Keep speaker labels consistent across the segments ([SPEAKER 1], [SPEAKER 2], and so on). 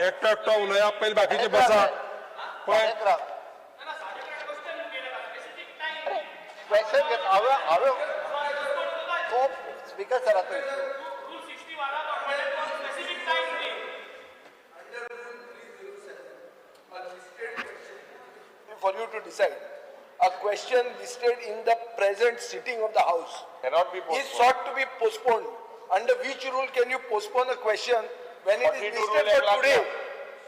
[SPEAKER 1] एकटो एकटो उलया पयले बाकीचे बसा. पळय.
[SPEAKER 2] क्वेश्चन घेत हांवें हांवें तो speaker सराचो issue.
[SPEAKER 3] For you to decide. A question listed in the present sitting of the house
[SPEAKER 4] Cannot be
[SPEAKER 3] is
[SPEAKER 4] postponed.
[SPEAKER 3] sought to be postponed. Under which rule can you postpone a question when it is
[SPEAKER 4] 42
[SPEAKER 3] listed
[SPEAKER 4] rule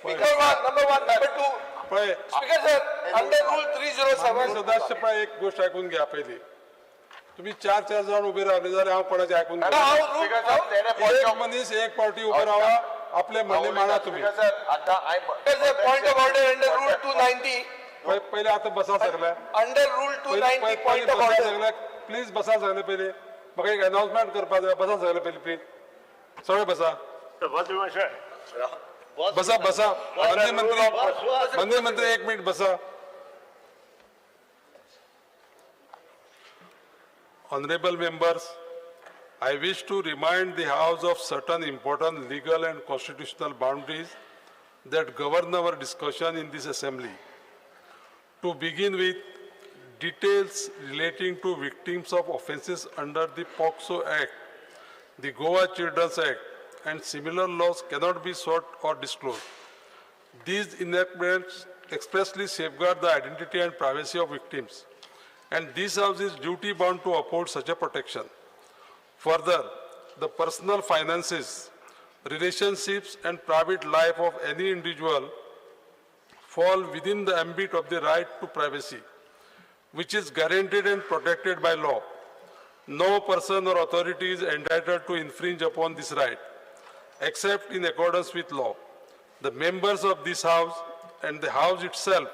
[SPEAKER 3] for
[SPEAKER 4] एक
[SPEAKER 3] today? Number one, number one, number two.
[SPEAKER 1] पळय.
[SPEAKER 3] Speaker sir, under rule 307,
[SPEAKER 1] सदस्य, पळय, एक गोष्ट ऐकून घ्या पहिली. तुम्ही चार चार जण उभे रावले जाल्यार हांव कोणाचें ऐकून
[SPEAKER 3] Now,
[SPEAKER 1] घेना.
[SPEAKER 3] how rule,
[SPEAKER 4] Speaker sir,
[SPEAKER 3] how,
[SPEAKER 4] तेणे point
[SPEAKER 1] एक
[SPEAKER 4] of-
[SPEAKER 1] मनीस एक पावटी उभे रावा, आपले म्हणणे मांडा तुम्ही.
[SPEAKER 4] Speaker sir, आता I
[SPEAKER 3] Speaker sir, point of order under rule 290,
[SPEAKER 1] पहिले आता बसा सगळे.
[SPEAKER 3] under rule 290, point of order.
[SPEAKER 1] सगळे प्लीज बसा सगळे. पहिले म्हाका एक अनाउन्समेंट करपाक जाय. बसा सगळे पहिले, प्लीज सगळे बसा.
[SPEAKER 5] सभापती महाशय.
[SPEAKER 1] बसा बसा. माननीय मंत्री, माननीय मंत्री, एक मिनिट बसा. Honorable members, I wish to remind the House of certain important legal and constitutional boundaries that govern our discussion in this assembly. To begin with, details relating to victims of offences under the POCSO Act, the Goa Children's Act, and similar laws cannot be sought or disclosed. These enactments expressly safeguard the identity and privacy of victims, and this House is duty bound to uphold such a protection. Further, the personal finances, relationships, and private life of any individual fall within the ambit of the right to privacy, which is guaranteed and protected by law. No person or authority is entitled to infringe upon this right, except in accordance with law. The members of this House and the House itself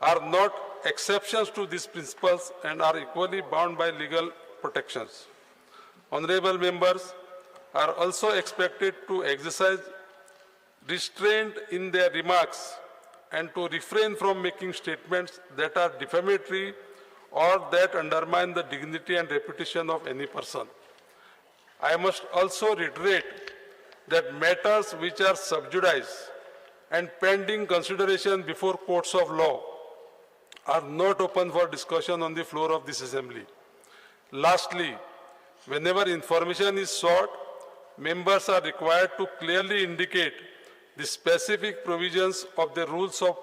[SPEAKER 1] are not exceptions to these principles and are equally bound by legal protections. Honorable members are also expected to exercise restraint in their remarks and to refrain from making statements that are defamatory or that undermine the dignity and reputation of any person. I must also reiterate that matters which are sub judice and pending consideration before courts of law are not open for discussion on the floor of this assembly. Lastly, whenever information is sought, members are required to clearly indicate the specific provisions of the rules of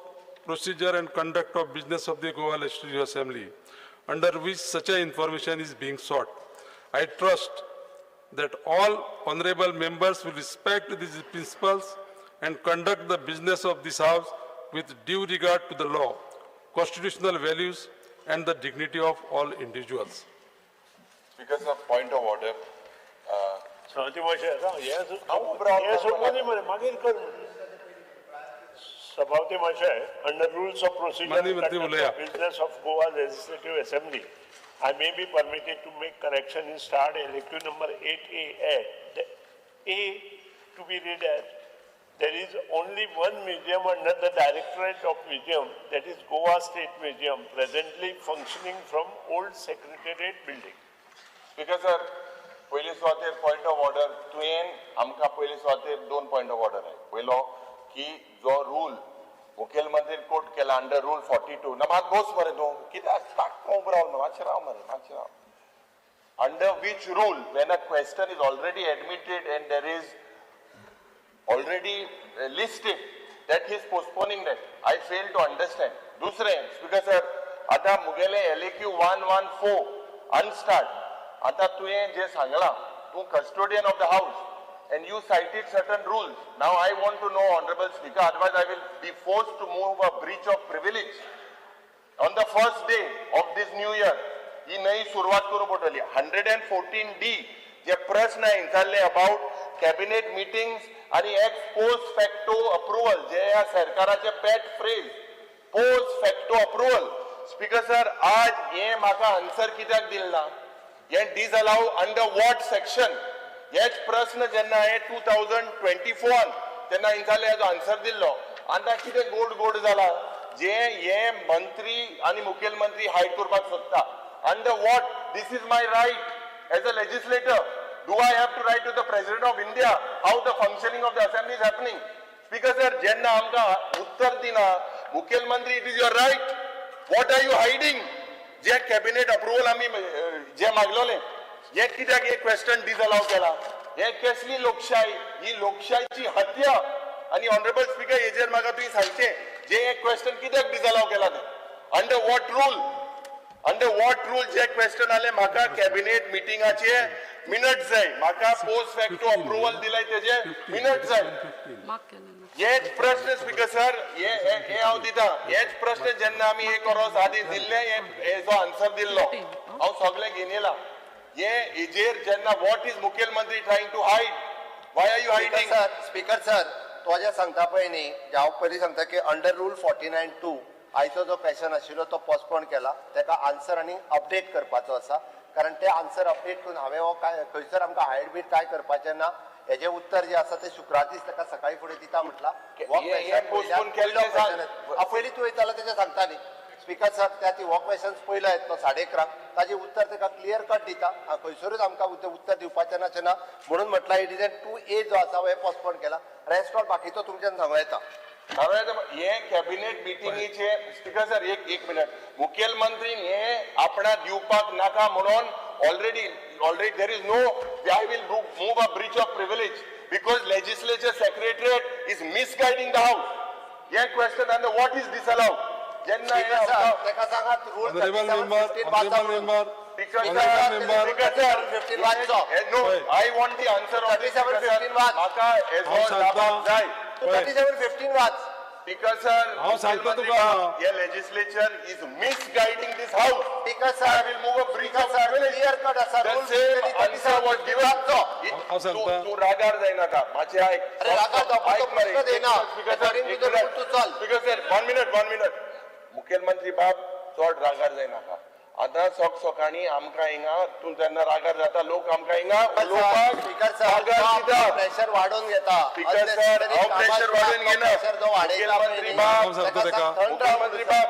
[SPEAKER 1] procedure and conduct of business of the Goa Legislative Assembly, under which such a information is being sought. I trust that all honorable members will respect these principles and conduct the business of this House with due regard to the law, constitutional values, and the dignity of all individuals.
[SPEAKER 4] Speaker sir, point of order.
[SPEAKER 5] सभापती महाशय, राव, हे
[SPEAKER 4] हांव उबो रावता.
[SPEAKER 5] हे सोडूं दी मरे, मागीर कर मरे. सभापती महाशय, under rules of
[SPEAKER 1] माननीय मंत्री
[SPEAKER 5] प्रोसिजर
[SPEAKER 1] उलया.
[SPEAKER 5] Business of Goa Legislative Assembly, I may be permitted to make correction in starred LAQ number 8A, A to be read as, there is only one museum under the Directorate of Museum, that is Goa State Museum, presently functioning from old Secretariat building.
[SPEAKER 4] Speaker sir, पयले सुवातेर point of order. तुवें आमकां पयले सुवातेर दोन point of order आहे. पयलो की जो रूल मुखेलमंत्री कोट केला अंडर रूल 42 ना, मात बोस मरे तूं कित्याक ताक उबो रावलो? मातशें राव मरे, मातशें राव. Under which rule, when a question is already admitted and there is already listed, that he is postponing that? I fail to understand. दुसरें, स्पीकर सर, आतां मुगेलें LAQ 114 unstarred. आतां तुवें जें सांगलां, तूं custodian of the house and you cited certain rules. Now I want to know, honorable speaker, otherwise I will be forced to move a breach of privilege on the first day of this new year. ही नवी सुरवात करूंक पडटली. 114D जे प्रश्न विचारले about cabinet meetings आणि x post facto approval, जे ह्या सरकाराचे pet phrase, post facto approval. Speaker sir, आज हे म्हाका आन्सर कित्याक दिल ना? हे डिसअलाव अंडर what section? हेच प्रश्न जेन्ना हांवें 2024 तेन्ना विचारले, हेजो आन्सर दिल्लो. आतां कितें गोड गोड जाला जे हे मंत्री आनी मुखेलमंत्री हायड करपाक सोदता? Under what? This is my right as a legislator. Do I have to write to the President of India how the functioning of the assembly is happening? Speaker sir, जेन्ना आमकां उत्तर दिना मुखेलमंत्री, it is your right. What are you hiding? J cabinet approval आमी जे मागलोले, हे कित्याक हे question डिसअलाव केला? हे कसली लोकशाय? ही लोकशायची हत्या. आनी ऑनरेबल स्पीकर, हेजेर म्हाका तुवें सांगचें, जे हे क्वेश्चन कित्याक डिसअलाव केला ते, under what rule, under what rule? J question आले म्हाका कॅबिनेट मिटिंगाचे मिनट जाय, म्हाका पोस्ट फॅक्टो अप्रुव्हल दिलाय तेजे मिनट जाय. हेच प्रश्न स्पीकर सर, हे हे हे हांव दिता. हेच प्रश्न जेन्ना आमी एक वर्स आदी दिल्ले, हे हेजो आन्सर दिल्लो हांव सगळें घेवन येयला. हे हेजेर जेन्ना, what is मुखेलमंत्री trying to hide? Why are you
[SPEAKER 2] speaker
[SPEAKER 4] hiding?
[SPEAKER 2] Sir, speaker sir, तो जें सांगता पळय न्ही, जे हांव पयलीं सांगता की अंडर रूल 49(2) आयचो जो क्वेश्चन आशिल्लो तो पोस्टपोन केला. ताका आन्सर आनी अपडेट करपाचो आसा, कारण ते आन्सर अपडेट करून हांवें हो काय खंयसर आमकां हायड बीड काय करपाचें ना. हेजें उत्तर जें आसा तें शुक्रार दीस ताका सकाळी फुडें दिता म्हटलां. हो
[SPEAKER 4] हे
[SPEAKER 2] question
[SPEAKER 4] postpone केल्लें
[SPEAKER 2] पयलो
[SPEAKER 4] सांग.
[SPEAKER 2] question. पयलीं तूं वयतालो तेजें सांगता न्ही. स्पीकर सर, त्या ती हो क्वेश्चन पयलो येतलो 11:30, ताजें उत्तर ताका क्लियर कट दिता. खंयसरूच आमकां उत्तर दिवपाचें ना ना म्हणून म्हटलां, it is an 2A जो आसा हो पोस्टपोन केला. रेस्ट ऑल बाकीचो तुमच्यान सांगू येता.
[SPEAKER 4] हांवें हे कॅबिनेट मिटिंगेचे, स्पीकर सर, एक एक मिनट, मुखेलमंत्रीन हे आपणा दिवपाक नाका म्हणून already there is no, I will move a breach of privilege because legislature secretariat is misguiding the house. Hey question and what is disallow जेन्ना हे
[SPEAKER 2] स्पीकर सर,
[SPEAKER 4] आमकां-
[SPEAKER 2] ताका सांगात rule
[SPEAKER 1] honourable member, honourable member,
[SPEAKER 4] Speaker sir,
[SPEAKER 1] honourable member.
[SPEAKER 4] Speaker sir,
[SPEAKER 2] 15 वाचचो.
[SPEAKER 4] No,
[SPEAKER 1] पळय.
[SPEAKER 4] I want the answer of this.
[SPEAKER 2] 37, 15 वाच.
[SPEAKER 4] म्हाका हेजो
[SPEAKER 1] हांव सांगता.
[SPEAKER 4] जाप जाय.
[SPEAKER 2] तूं
[SPEAKER 1] पळय.
[SPEAKER 2] 37(15) वाच.
[SPEAKER 4] स्पीकर सर,
[SPEAKER 1] हांव सांगता तुका.
[SPEAKER 4] हे legislature is misguiding this house.
[SPEAKER 2] Speaker sir,
[SPEAKER 4] I will move a breach
[SPEAKER 2] speaker
[SPEAKER 4] of
[SPEAKER 2] sir,
[SPEAKER 4] privilege.
[SPEAKER 2] Clear cut आसा.
[SPEAKER 4] The
[SPEAKER 2] rule
[SPEAKER 4] same answer was given.
[SPEAKER 2] वाचचो.
[SPEAKER 1] हांव सांगता.
[SPEAKER 4] तूं तूं रागार जायनाका, मातशें आयक.
[SPEAKER 2] अरे रागार जावपाचो
[SPEAKER 4] आयक मरे.
[SPEAKER 2] प्रश्नच येना.
[SPEAKER 4] Speaker sir,
[SPEAKER 2] According to the
[SPEAKER 4] एक मिनट.
[SPEAKER 2] rule तूं चल.
[SPEAKER 4] Speaker sir, 1 minute, 1 minute. मुखेलमंत्री बाब, चड रागार जायनाका. आतां सक सकाळीं आमकां हिंगा तूं जेन्ना रागार जाता, लोक आमकां हिंगा उलोवपाक
[SPEAKER 2] स्पीकर सर,
[SPEAKER 4] रागार दिता.
[SPEAKER 2] प्रेशर वाडोवन घेता.
[SPEAKER 4] स्पीकर सर, हांव प्रेशर वाडोवन घेना.
[SPEAKER 2] प्रेशर जो वाडयता
[SPEAKER 4] मुखेलमंत्री बाब,
[SPEAKER 1] हांव सांगता ताका.
[SPEAKER 2] थंड राव.
[SPEAKER 4] मुखेलमंत्री बाब,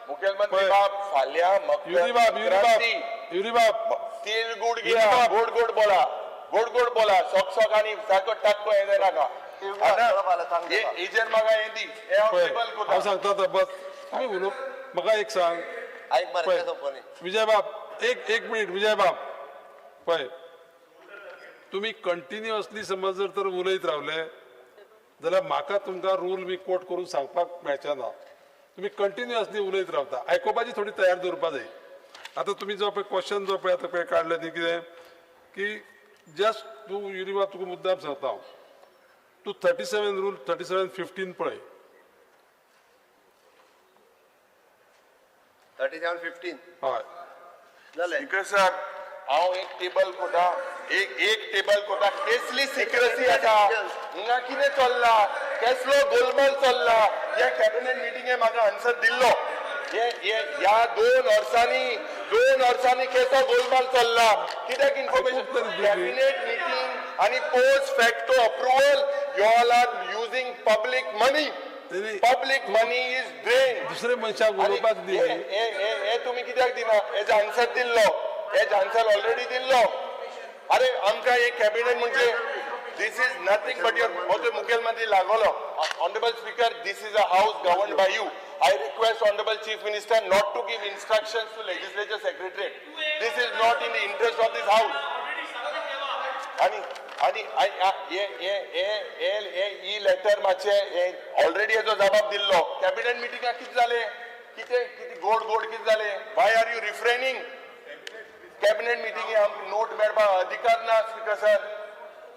[SPEAKER 4] मुखेलमंत्री
[SPEAKER 1] पळय.
[SPEAKER 4] बाब, फाल्यां मकर
[SPEAKER 1] युरी बाब, युरी बाब,
[SPEAKER 4] संक्रांती.
[SPEAKER 1] युरी बाब,
[SPEAKER 4] तेल गुड
[SPEAKER 1] युरी
[SPEAKER 4] घेया.
[SPEAKER 1] बाब.
[SPEAKER 4] गोड गोड बोला, गोड गोड बोला. सक सक आनी सारको टाको हें जायनाका.
[SPEAKER 2] तेल गुड आसतलो फाल्यां, सांग ताका.
[SPEAKER 4] हेजेर म्हाका हें दी, हें हांव
[SPEAKER 1] पळय,
[SPEAKER 4] टेबल
[SPEAKER 1] हांव
[SPEAKER 4] करता.
[SPEAKER 1] सांगता आतां, बस तुमी उलोवप. म्हाका एक सांग.
[SPEAKER 2] आयक मरे,
[SPEAKER 1] पळय.
[SPEAKER 2] तें सोंपोनी.
[SPEAKER 1] विजय बाब, एक एक मिनिट. विजय बाब, पळय, तुमी कंटिन्युअसली समज जर तर उलयत रावले जाल्यार म्हाका तुमकां रूल बी कोट करून सांगपाक मेळचें ना. तुमी कंटिन्युअसली उलयत रावता, आयकुपाची थोडी तयार दवरपा जाय. आतां तुमी जो पळय क्वेश्चन जो पळय आतां पळय काडलें न्ही, कितें की जस्ट तूं युरी बाब, तुका मुद्दाम सांगता हांव, तूं 37 रूल 37(15) पळय.
[SPEAKER 2] 37(15).
[SPEAKER 1] हय.
[SPEAKER 2] जालें.
[SPEAKER 4] स्पीकर सर, हांव एक टेबल कोता, एक एक टेबल कोता. केसली सिक्रेसी आसा हिंगा? कितें चल्ला? केसलो गोलमाल चल्ला? ह्या कॅबिनेट मिटिंगे म्हाका आन्सर दिल्लो. हे हे ह्या 2 वर्सांनी, 2 वर्सांनी केसो गोलमाल चल्ला? कित्याक इन्फॉर्मेशन
[SPEAKER 1] आयकूंक तरी दिली.
[SPEAKER 4] कॅबिनेट मिटींग आनी post facto approval, you all are using public money.
[SPEAKER 1] तेणी-
[SPEAKER 4] public money is drain.
[SPEAKER 1] दुसरे मनशाक
[SPEAKER 4] आणि
[SPEAKER 1] उलोवपाक दी.
[SPEAKER 4] हे हे- हे हे तुम्ही कित्याक दिना? हेज आन्सर दिल्लो, हेज आन्सर ऑलरेडी दिल्लो. अरे, आमकां हे कॅबिनेट म्हणजे this is nothing but your हो मुखेलमंत्री लागलो. Honourable speaker, this is a house govern by you. I request honourable chief minister not to give instruction to legislature secretariat. This is not in the interest of this house. आणि आणि हे हे हे हे हे ही लेटर मातशें हे already हेजो जबाब दिल्लो. कॅबिनेट मिटिंगाक कितें जालें? कितें कितें गोड गोड कितें जालें? Why are you refraining? Cabinet मिटिंगे आमकां नोट मेळपाक अधिकार ना speaker sir.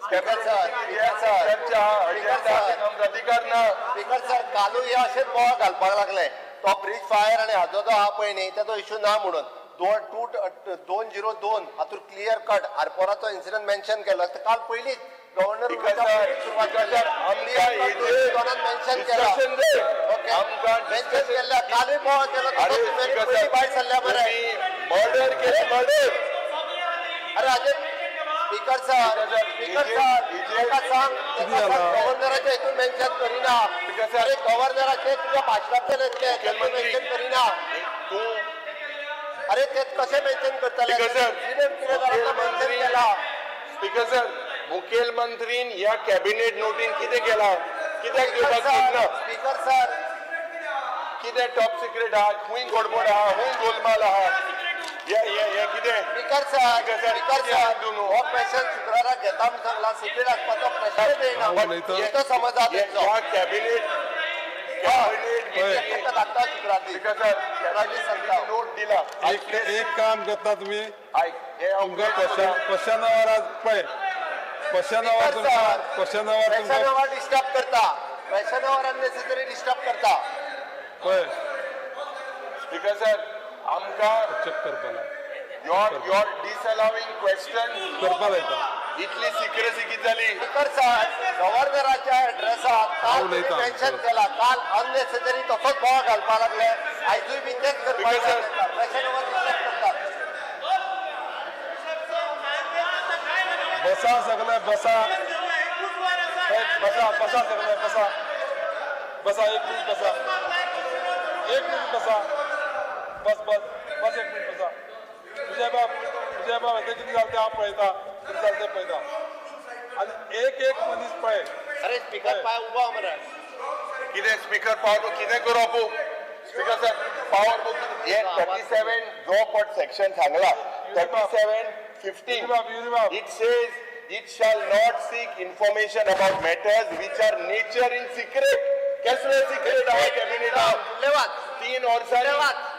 [SPEAKER 2] Speaker sir, speaker sir,
[SPEAKER 4] चर्चा
[SPEAKER 2] स्पीकर सर.
[SPEAKER 4] आमकां अधिकार ना.
[SPEAKER 2] स्पीकर सर, कालूय हे अशेंच बोवाळ घालपाक लागले. तो ब्रीज फायर आनी हाजो जो आहा पळय न्ही, तेजो इशू ना म्हणून दोन टू 202 हातूंत क्लियर कट आरपोराचो इन्सिडंट मेन्शन केलो. काल पयलींच governor
[SPEAKER 4] speaker sir, speaker sir, आमकां हेजेर
[SPEAKER 2] मेन्शन केला.
[SPEAKER 4] डिस्कशन जाय.
[SPEAKER 2] ओके,
[SPEAKER 4] आमकां
[SPEAKER 2] मेन्शन
[SPEAKER 4] डिस्कशन
[SPEAKER 2] केल्ल्या कालूय बोवाळ केलो.
[SPEAKER 4] अरे स्पीकर
[SPEAKER 2] पयलीं
[SPEAKER 4] सर,
[SPEAKER 2] भायर सरल्या बरें.
[SPEAKER 4] मर्डर केले, मर्डर.
[SPEAKER 2] अरे Ajay, speaker sir, speaker sir, ताका सांग, ताका सांग गव्हर्नराच्या हितून मेन्शन करिना.
[SPEAKER 4] Speaker sir.
[SPEAKER 2] अरे, गव्हर्नराचे तुझ्या भाशणांतल्यान येतले,
[SPEAKER 4] मुख्यमंत्री.
[SPEAKER 2] मेन्शन करिना.
[SPEAKER 4] तूं
[SPEAKER 2] अरे, ते कशें मेन्शन करतले?
[SPEAKER 4] स्पीकर सर,
[SPEAKER 2] इन्सिडंट कितें जाला तो मेन्शन
[SPEAKER 4] मुख्यमंत्री
[SPEAKER 2] केला.
[SPEAKER 4] स्पीकर सर, मुखेलमंत्रीन ह्या कॅबिनेट नोटीन कितें केलां? कित्याक दिवपाक सोदना?
[SPEAKER 2] स्पीकर सर,
[SPEAKER 4] कितें टॉप सिक्रेट आहा? खूंय गडबड आहा, खूंय गोलमाल आहा? हे हे हे कितें?
[SPEAKER 2] स्पीकर सर,
[SPEAKER 4] स्पीकर
[SPEAKER 2] स्पीकर
[SPEAKER 4] कितें
[SPEAKER 2] सर,
[SPEAKER 4] दिवं न्हू?
[SPEAKER 2] हो क्वेश्चन शुक्राराक घेता म्हूण सांगला. सिक्रेट आसपाचो प्रश्नच येयना.
[SPEAKER 1] हांव उलयतां.
[SPEAKER 2] तो समज आहा तेंचो.
[SPEAKER 4] ह्या कॅबिनेट कॅबिनेट
[SPEAKER 1] पळय.
[SPEAKER 2] तांकां धाडटा शुक्रार दीस.
[SPEAKER 4] स्पीकर सर,
[SPEAKER 2] शुक्रार दीस सांगता हांव.
[SPEAKER 4] नोट दिला.
[SPEAKER 1] एक एक काम करता तुमी.
[SPEAKER 4] आयक, हे हांव
[SPEAKER 1] तुमकां क्वेश्चन क्वेश्चन our पळय, क्वेश्चन our तुमकां, क्वेश्चन our
[SPEAKER 2] question
[SPEAKER 1] तुमकां
[SPEAKER 2] our disturb करता. क्वेश्चन our unnecessary disturb करता.
[SPEAKER 1] पळय.
[SPEAKER 4] स्पीकर सर, आमकां
[SPEAKER 1] चेक करपा लाय.
[SPEAKER 4] Your डिसअलाविंग क्वेश्चन
[SPEAKER 1] करपा लायता.
[SPEAKER 4] इतली सिक्रेसी कितें जाली?
[SPEAKER 2] स्पीकर सर, गव्हर्नराच्या एड्रेसाक काल
[SPEAKER 1] हांव
[SPEAKER 2] तुमी
[SPEAKER 1] उलयतां.
[SPEAKER 2] मेन्शन केला. काल अननेसेसरी तसोच बोवाळ घालपा लागले. आयजूय बी तेच करपाक
[SPEAKER 4] speaker sir.
[SPEAKER 2] Question our disturb करतात.
[SPEAKER 1] बसा सगळे, बसा. बसा बसा सगळे, बसा बसा. एक मिनिट बसा, एक मिनिट बसा. बस बस बस, एक मिनिट बसा. विजय बाब, विजय बाब, हें कितें जालें तें हांव पळयता. कितें जालें तें पळयता आनी एक एक मनीस पळय.
[SPEAKER 2] अरे स्पीकर पाय उबो मरे.
[SPEAKER 4] कितें स्पीकर पावर कितें करप? स्पीकर सर, पावर हे 37 जो पट सेक्शन सांगला, 37(15),
[SPEAKER 1] बाब, युरी बाब.
[SPEAKER 4] It says it shall not seek information about matters which are nature in secret. केसले secret आहा कॅबिनेट?
[SPEAKER 2] फुडले वाच.
[SPEAKER 4] 3 वर्सां,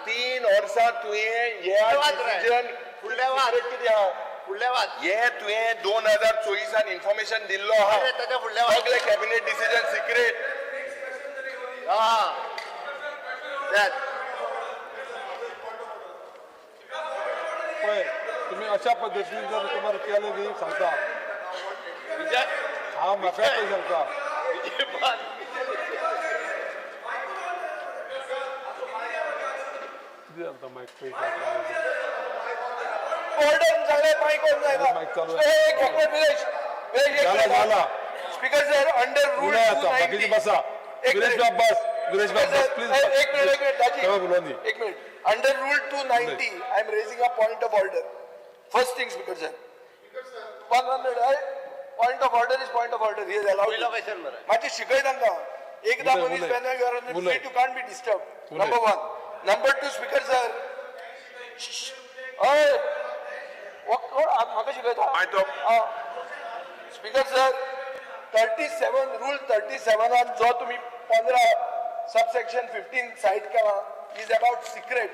[SPEAKER 4] 3 वर्सां तुवें हे
[SPEAKER 2] वाच रे.
[SPEAKER 4] डिसिजन
[SPEAKER 2] फुडले वाच.
[SPEAKER 4] सिक्रेट कितें आहा?
[SPEAKER 2] फुडले वाच.
[SPEAKER 4] हे तुवें 2024 इन्फॉर्मेशन दिल्लो आहा.
[SPEAKER 2] अरे ताच्या फुडले वाच.
[SPEAKER 4] सगळे कॅबिनेट डिसिजन सिक्रेट.
[SPEAKER 2] हा, तेच.
[SPEAKER 1] पळय, तुम्ही अशा पद्दतीन जर तुम्हाला केलें न्ही, सांगता हांव, म्हाका पळय सांगता. कितें जाता मायक पळय.
[SPEAKER 3] ऑर्डर सांगले, मायक ऑन जायना.
[SPEAKER 1] मायक चालू आहे.
[SPEAKER 3] एक मिनिट विरेश, विरेश, एक
[SPEAKER 1] झाला,
[SPEAKER 3] मिनिट.
[SPEAKER 1] झाला.
[SPEAKER 3] स्पीकर सर, अंडर रूल
[SPEAKER 1] उलय आता बाकीचे बसा.
[SPEAKER 3] एक
[SPEAKER 1] विरेश
[SPEAKER 3] मिनिट.
[SPEAKER 1] बाब बस, विरेश बाब बस, प्लीज.
[SPEAKER 3] एक मिनिट, एक मिनिट दाजी.
[SPEAKER 1] तेव्हा बोलवा न्ही.
[SPEAKER 3] एक minute. Under rule 290, I am raising a point of order. First thing, speaker sir, 100 point of order is point of order. He
[SPEAKER 2] पयलो
[SPEAKER 3] अलाउड.
[SPEAKER 2] क्वेश्चन मरे.
[SPEAKER 3] मातशें शिकय तांकां. एकदां
[SPEAKER 1] उलय,
[SPEAKER 3] मनीस
[SPEAKER 1] उलय.
[SPEAKER 3] when you are on
[SPEAKER 1] उलय.
[SPEAKER 3] Feet, you can't be disturb.
[SPEAKER 1] उलय.
[SPEAKER 3] Number one. Number two, speaker sir, हय, कोण म्हाका शिकयता?
[SPEAKER 4] मागीर तो
[SPEAKER 3] स्पीकर सर, 37, रूल 37 जो तुमी 15 सबसेक्शन 15 सायट केला is about secret.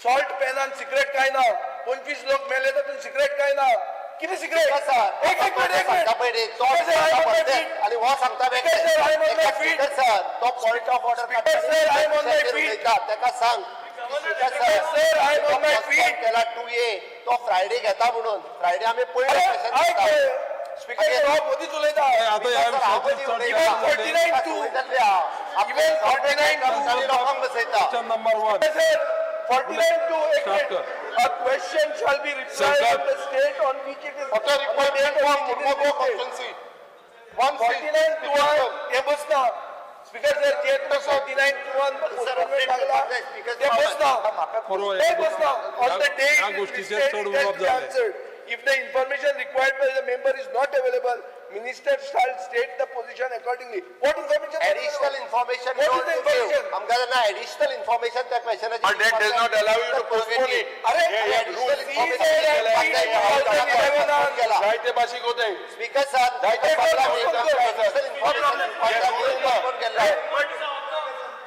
[SPEAKER 3] Salt पॅनान secret काय ना? 25 लोक मेले तातूंत सिक्रेट काय ना? कितें सिक्रेट?
[SPEAKER 2] सर,
[SPEAKER 3] एक एक मिनिट, एक
[SPEAKER 2] सांगता
[SPEAKER 3] मिनिट.
[SPEAKER 2] पळय रे, तो
[SPEAKER 3] Speaker sir, I am on my
[SPEAKER 2] सांगता
[SPEAKER 3] feet.
[SPEAKER 2] आणि हो सांगता.
[SPEAKER 3] Speaker sir, I am on my feet.
[SPEAKER 2] Speaker sir, तो point of order
[SPEAKER 3] Speaker sir, I am on my feet.
[SPEAKER 2] ताका सांग.
[SPEAKER 3] Speaker sir, I am on my feet.
[SPEAKER 2] केला 2A, तो Friday घेता म्हणून. फ्रायडे आमी पयलो क्वेश्चन.
[SPEAKER 3] आयक, स्पीकर सर, हो मदींच उलयता.
[SPEAKER 1] आता ह्या विशयाचेर चड
[SPEAKER 3] Even 49(2). Even 49(2).
[SPEAKER 2] लोकांक बसयता.
[SPEAKER 1] Question number 1.
[SPEAKER 3] Sir, 49(2), एक
[SPEAKER 1] Start
[SPEAKER 3] minute. A question shall be replied
[SPEAKER 1] Shankar.
[SPEAKER 3] on the state on which it is.
[SPEAKER 6] Water requirement for Murmugao constituency. One C.
[SPEAKER 3] 49(2) ते बसना. स्पीकर सर, जे तुमी 49(2)
[SPEAKER 2] sir,
[SPEAKER 3] सांगला
[SPEAKER 2] speaker
[SPEAKER 3] ते बसना.
[SPEAKER 1] बरोबर.
[SPEAKER 3] ते बसना. On the day
[SPEAKER 1] ह्या
[SPEAKER 3] it is
[SPEAKER 1] गोष्टीचेर
[SPEAKER 3] listed,
[SPEAKER 1] चड
[SPEAKER 3] it has
[SPEAKER 1] उलोवप
[SPEAKER 3] to be
[SPEAKER 1] जालें.
[SPEAKER 3] answered. If the information required by the member is not available, minister shall state the position accordingly. What information?
[SPEAKER 2] Additional information.
[SPEAKER 3] What is the information?
[SPEAKER 2] आमकां जेन्ना additional information त्या क्वेश्चनाची
[SPEAKER 4] But that does not allow you to postpone it.
[SPEAKER 3] अरे,
[SPEAKER 4] हे हे
[SPEAKER 2] additional
[SPEAKER 4] rule
[SPEAKER 2] information केला.
[SPEAKER 4] जायते भाशीक होते.
[SPEAKER 2] स्पीकर सर,
[SPEAKER 4] जायते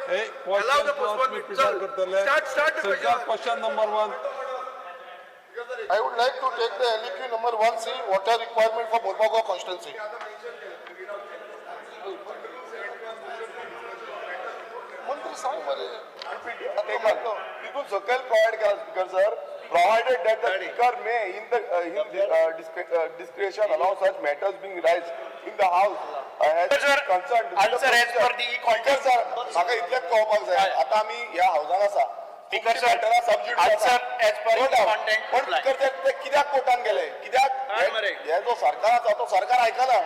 [SPEAKER 1] हे
[SPEAKER 3] Allow the
[SPEAKER 1] question
[SPEAKER 3] postponement.
[SPEAKER 1] Prepare
[SPEAKER 3] चल.
[SPEAKER 1] करतले.
[SPEAKER 3] Start, start the
[SPEAKER 1] Shankar,
[SPEAKER 3] question.
[SPEAKER 1] Question number 1.
[SPEAKER 6] I would like to take the LEQ number 1C, water requirement for Mormugao constituency. मंत्री सांग मरे.
[SPEAKER 7] तितून सकयल प्रोवायड केला speaker sir, provided that the speaker may in the discretion allow such matters being raised in the house
[SPEAKER 3] Sir,
[SPEAKER 7] concern.
[SPEAKER 3] Answer as per the
[SPEAKER 7] speaker sir, म्हाका इतलेंच कळोवपाक जाय, आतां आमी ह्या हावजान आसा.
[SPEAKER 3] Speaker sir,
[SPEAKER 7] sub judice.
[SPEAKER 3] Answer as per the content
[SPEAKER 7] पण
[SPEAKER 3] reply.
[SPEAKER 7] Speaker sir, ते कित्याक कोर्टान गेले? कित्याक हे जो सरकार आसा तो सरकार आयकना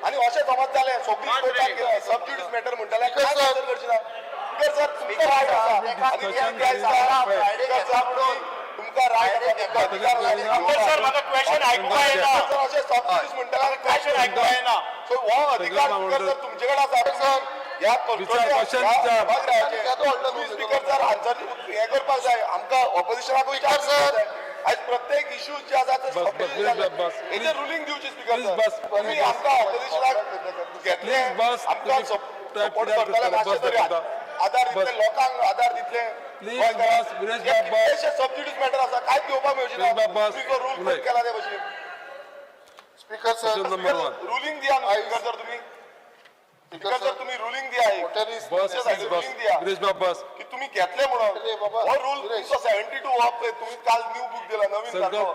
[SPEAKER 7] आनी अशें समज जालें, सगळीं कोर्टान गेले, सबज्युडीस मॅटर म्हणटले, काय आन्सर करची ना? स्पीकर सर, तुमकां रायट आसा आनी
[SPEAKER 1] Discussion
[SPEAKER 7] हे
[SPEAKER 2] फ्रायडे
[SPEAKER 7] स्पीकर
[SPEAKER 2] घेता
[SPEAKER 7] सर,
[SPEAKER 2] म्हणून.
[SPEAKER 7] तुमकां रायट आसा, अधिकार आसा.
[SPEAKER 3] स्पीकर सर, म्हाका क्वेश्चन आयकुपाक येना.
[SPEAKER 7] सर, अशें सबज्युडीस म्हणटले आनी
[SPEAKER 3] क्वेश्चन आयकुपाक येना.
[SPEAKER 7] सो हो अधिकार स्पीकर सर तुमचे कडेन आसा.
[SPEAKER 6] सर,
[SPEAKER 7] ह्या
[SPEAKER 1] विचार, क्वेश्चन विचार.
[SPEAKER 7] सभागृहाचे स्पीकर सर आन्सर हे करपाक जाय आमकां ऑपोजिशनाक विचार
[SPEAKER 6] सर.
[SPEAKER 7] आयज प्रत्येक इश्यू जे आसा ते
[SPEAKER 1] बस, बस, please, बस.
[SPEAKER 7] हेजेर रुलींग दिवची स्पीकर
[SPEAKER 1] Please,
[SPEAKER 7] sir
[SPEAKER 1] बस.
[SPEAKER 7] तुम्ही
[SPEAKER 1] Please,
[SPEAKER 7] आमकां ऑपोजिशनाक घेतले
[SPEAKER 1] Please, बस.
[SPEAKER 7] आमकां
[SPEAKER 1] तुम्ही
[SPEAKER 7] सपोर्ट
[SPEAKER 1] type
[SPEAKER 7] करतले
[SPEAKER 1] करता,
[SPEAKER 7] मातशे
[SPEAKER 1] बस,
[SPEAKER 7] तरी
[SPEAKER 1] दाखयता.
[SPEAKER 7] आधार दितले
[SPEAKER 1] बस.
[SPEAKER 7] लोकांक आधार दितले
[SPEAKER 1] Please, बस, विरेश बाब, बस.
[SPEAKER 7] सबज्युडिस मॅटर आसा कांयच घेवपाक मेळची ना
[SPEAKER 1] Please, बाब, बस.
[SPEAKER 7] तुम्ही जो रूल
[SPEAKER 1] उलय.
[SPEAKER 7] केला ते भशेन
[SPEAKER 6] speaker sir
[SPEAKER 1] Question number one.
[SPEAKER 7] Ruling दिया न्हू स्पीकर सर तुम्ही स्पीकर सर तुम्ही रुलींग दिया एक.
[SPEAKER 6] वॉटर is
[SPEAKER 1] बस,
[SPEAKER 7] तुमच्या
[SPEAKER 1] प्लीज बस.
[SPEAKER 7] ruling दिया.
[SPEAKER 1] विरेश बाब बस.
[SPEAKER 7] की तुम्ही घेतले म्हणून
[SPEAKER 6] अरे बाबा,
[SPEAKER 7] हो रूल
[SPEAKER 6] सुरेश.
[SPEAKER 7] तुमचो 72 हो पळय तुम्ही काल न्यू बूक दिला नवीन
[SPEAKER 1] सगळं-
[SPEAKER 7] सारखो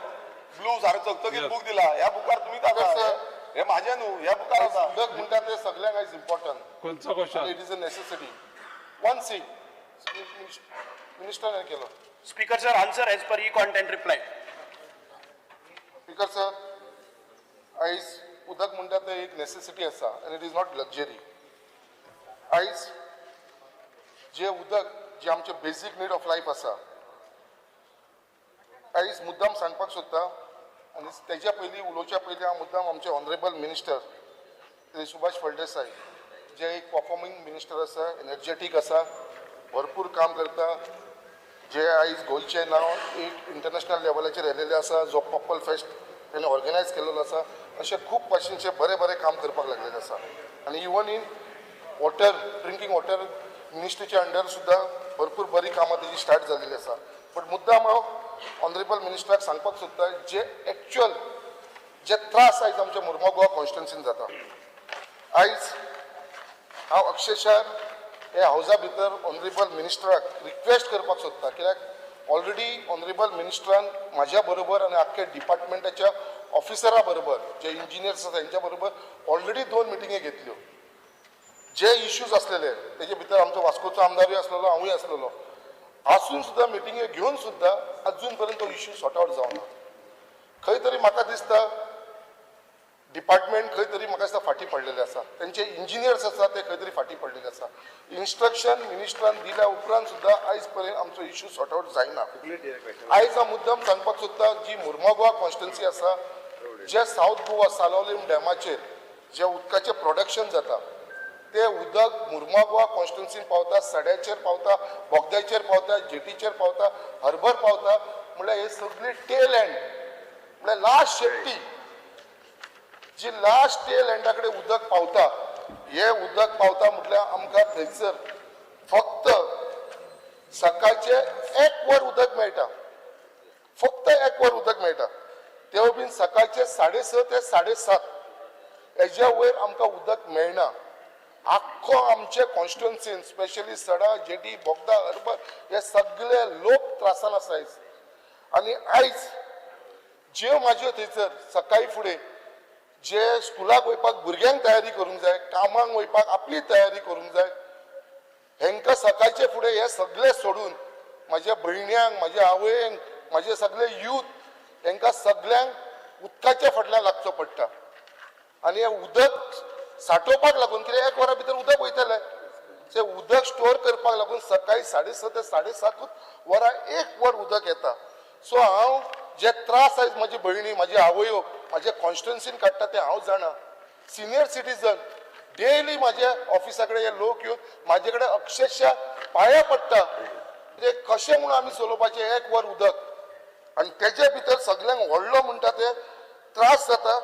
[SPEAKER 7] ब्लू सारखो चकचकीत
[SPEAKER 1] Yes.
[SPEAKER 7] Book दिला ह्या बुकार तुम्हीच
[SPEAKER 6] Yes,
[SPEAKER 7] आसा
[SPEAKER 6] sir.
[SPEAKER 7] हे माझे न्हू ह्या बुकार आसा
[SPEAKER 6] उदक म्हणटा ते सगळ्यांक आयज इम्पॉर्टंट.
[SPEAKER 1] खंयचो question?
[SPEAKER 6] It is a necessity. One C मिनिस्टरान केलो.
[SPEAKER 8] Speaker sir, answer as per e-content reply.
[SPEAKER 6] Speaker sir, आयज उदक म्हणटा ते एक नेसेसिटी आसा आनी it is not luxury. आयज जे उदक जे आमचे बेजीक नीड ऑफ लायफ आसा, आयज मुद्दाम सांगपाक सोदता आनी तेज्या पयलीं उलोवच्या पयलीं हांव मुद्दाम आमचे ऑनरेबल मिनिस्टर श्री सुभाष फळदेसाय जे एक परफॉर्मींग मिनिस्टर आसा, एनर्जेटीक आसा, भरपूर काम करता, जे आयज गोंयचें नांव एक इंटरनॅशनल लेवलाचेर येयलेलें आसा, जो पर्पल फेस्ट तेणें ऑर्गनायज केलेलो आसा, अशें खूब भाशेनचें बरें बरें काम करपाक लागलेलें आसा. आनी even in water drinking water मिनिस्ट्रीच्या under सुद्दां भरपूर बरी कामां तेजी स्टार्ट जाल्लेली आसा. बट मुद्दाम हांव ऑनरेबल मिनिस्टराक सांगपाक सोदता जे एक्चुअल जे त्रास आयज आमच्या मुर्मो गोवा कॉन्स्टिट्युन्सीन जाता. आयज हांव अक्षरशः हे हावजा भितर ऑनरेबल मिनिस्टराक रिक्वेस्ट करपाक सोदता, कित्याक ऑलरेडी ऑनरेबल मिनिस्टरान म्हाज्या बरोबर आनी आख्खे डिपार्टमेंटाच्या ऑफिसरा बरोबर जे इंजिनियर्स आसा तेंच्या बरोबर ऑलरेडी 2 मिटिंगी घेतल्यो. जे इश्यूज आसलेले तेजे भितर आमचो वास्कोचो आमदारूय आसलेलो, हांवूय आसलेलो, आसून सुद्दां मिटिंगे घेवन सुद्दां अजून पर्यंत तो इश्यू सॉर्ट आवट जावना. खंय तरी म्हाका दिसता डिपार्टमेंट खंय तरी म्हाका दिसता फाटीं पडलेले आसा, तेंचे इंजिनियर्स आसा ते खंय तरी फाटीं पडलेले आसा. इन्स्ट्रक्शन मिनिस्टरान दिल्या उपरांत सुद्दां आयज पर्यंत आमचो इश्यू सॉर्ट आवट जायना. आयज हांव मुद्दम सांगपाक सोदता जी मुर्मो गोवा कॉन्स्टिट्युन्सी आसा, जे सावथ गोवा सालोलीम डॅमाचेर जे उदकाचें प्रोडक्शन जाता ते उदक मुर्मो गोवा कॉन्स्टिट्युन्सीन पावता, सड्याचेर पावता, बोगद्याचेर पावता, जेटीचेर पावता, हर्बर पावता. म्हणल्यार हे सगळी टेल एंड म्हणल्यार लास्ट शेपटी जी लास्ट टेल एंडा कडेन उदक पावता. हे उदक पावता म्हटल्यार आमकां थंयसर फक्त सकाळचें 1 वर उदक मेळटा, फक्त 1 वर उदक मेळटा, तेवूय बीन सकाळचे 6:30 ते 7:30 हेज्या वयर आमकां उदक मेळना. आख्खो आमचे कॉन्स्टिट्युन्सीन स्पेशली सडा, जेटी, बोगदा, हर्बर हे सगळे लोक त्रासान आसा आयज. आनी आयज ज्यो म्हाज्यो थंयसर सकाळी फुडें जे स्कुलाक वयपाक भुरग्यांक तयारी करूंक जाय, कामाक वयपाक आपली तयारी करूंक जाय, हेंकां सकाळचे फुडें हे सगळे सोडून म्हाज्या भयण्यांक, म्हाज्या आवयंक, म्हाजे सगळे यूथ हेंकां सगळ्यांक उदकाच्या फाटल्यान लागचो पडटा. आनी हें उदक सांठोवपाक लागून कित्याक 1 वरा भितर उदक वयतलें, तें उदक स्टोर करपाक लागून सकाळी 6:30 ते 7:30 वरां 1 वर उदक येता. सो हांव जे त्रास आयज म्हाजी भयणी, म्हाजी आवयो म्हाज्या कॉन्स्टिट्युन्सीन काडटा ते हांव जाणा. सिनियर सिटीजन डेली म्हाज्या ऑफिसा कडेन हे लोक येवन म्हाजे कडेन अक्षरशः पांया पडटा, ते कशें म्हणून आमी चलोवपाचें 1 वर उदक. आनी तेजे भितर सगल्यांक व्हडलो म्हणटा ते त्रास जाता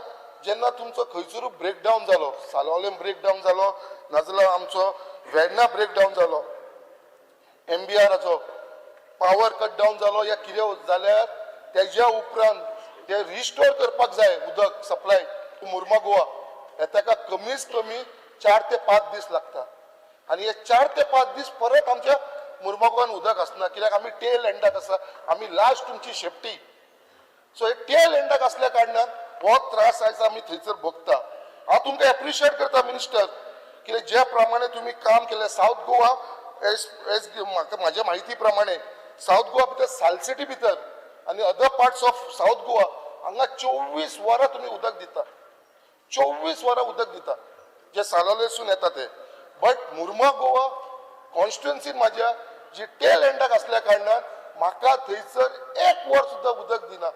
[SPEAKER 6] जेन्ना तुमचो खंयसरूय ब्रेकडावन जालो, सालोवलेम ब्रेकडावन जालो, नाजाल्यार आमचो वेर्ना ब्रेकडावन जालो, एमबीआराचो पावर कट डावन जालो या कितें जाल्यार तेज्या उपरांत ते रिस्टोर करपाक जाय उदक सप्लाय टू मुर्मा गोवा, हे ताका कमीच कमी 4 ते 5 दीस लागता. आनी हे 4 ते 5 दीस परत आमच्या मुर्मा गोवान उदक आसना, कित्याक आमी टेल एंडाक आसा, आमी लास्ट तुमची शेपटी. सो हे टेल एंडाक आसल्या कारणान हो त्रास आयज आमी थंयसर भोगता. हांव तुमकां एप्रिशिएट करता मिनिस्टर, कित्याक ज्या प्रमाणे तुमी काम केलें सावथ गोवा एज एज म्हाका म्हाज्या म्हायती प्रमाणे सावथ गोवा भितर सालसिटी भितर आनी other parts of South Goa हांगा 24 वरां तुमी उदक दिता, 24 वरां उदक दिता जे सालोलेसून येता ते. बट मुर्मा गोवा कॉन्स्टिट्युन्सीन म्हाज्या जी टेल एंडाक आसल्या कारणान म्हाका थंयसर 1 वर सुद्दां उदक दिना.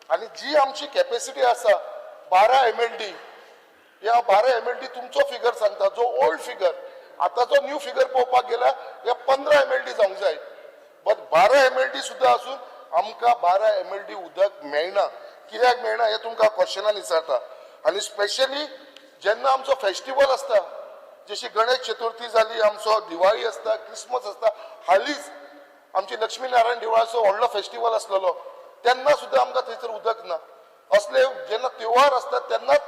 [SPEAKER 6] आनी जी आमची कॅपेसिटी आसा 12 MLD, ह्या 12 MLD तुमचो फिगर सांगता जो ओल्ड फिगर, आतांचो न्यू फिगर पळोवपाक गेल्यार हे 15 MLD जावंक जाय, बट 12 MLD सुद्दां आसून आमकां 12 MLD उदक मेळना. कित्याक मेळना हें तुमकां क्वेश्चनान विचारता. आनी स्पेशली जेन्ना आमचो फेस्टिवल आसता, जशी गणेश चतुर्थी जाली, आमचो दिवाळी आसता, क्रिसमस आसता, हालींच आमची लक्ष्मी नारायण देवळाचो व्हडलो फेस्टिवल आसलेलो, तेन्ना सुद्दां आमकां थंयसर उदक ना. असले जेन्ना त्योहार आसता तेन्नाच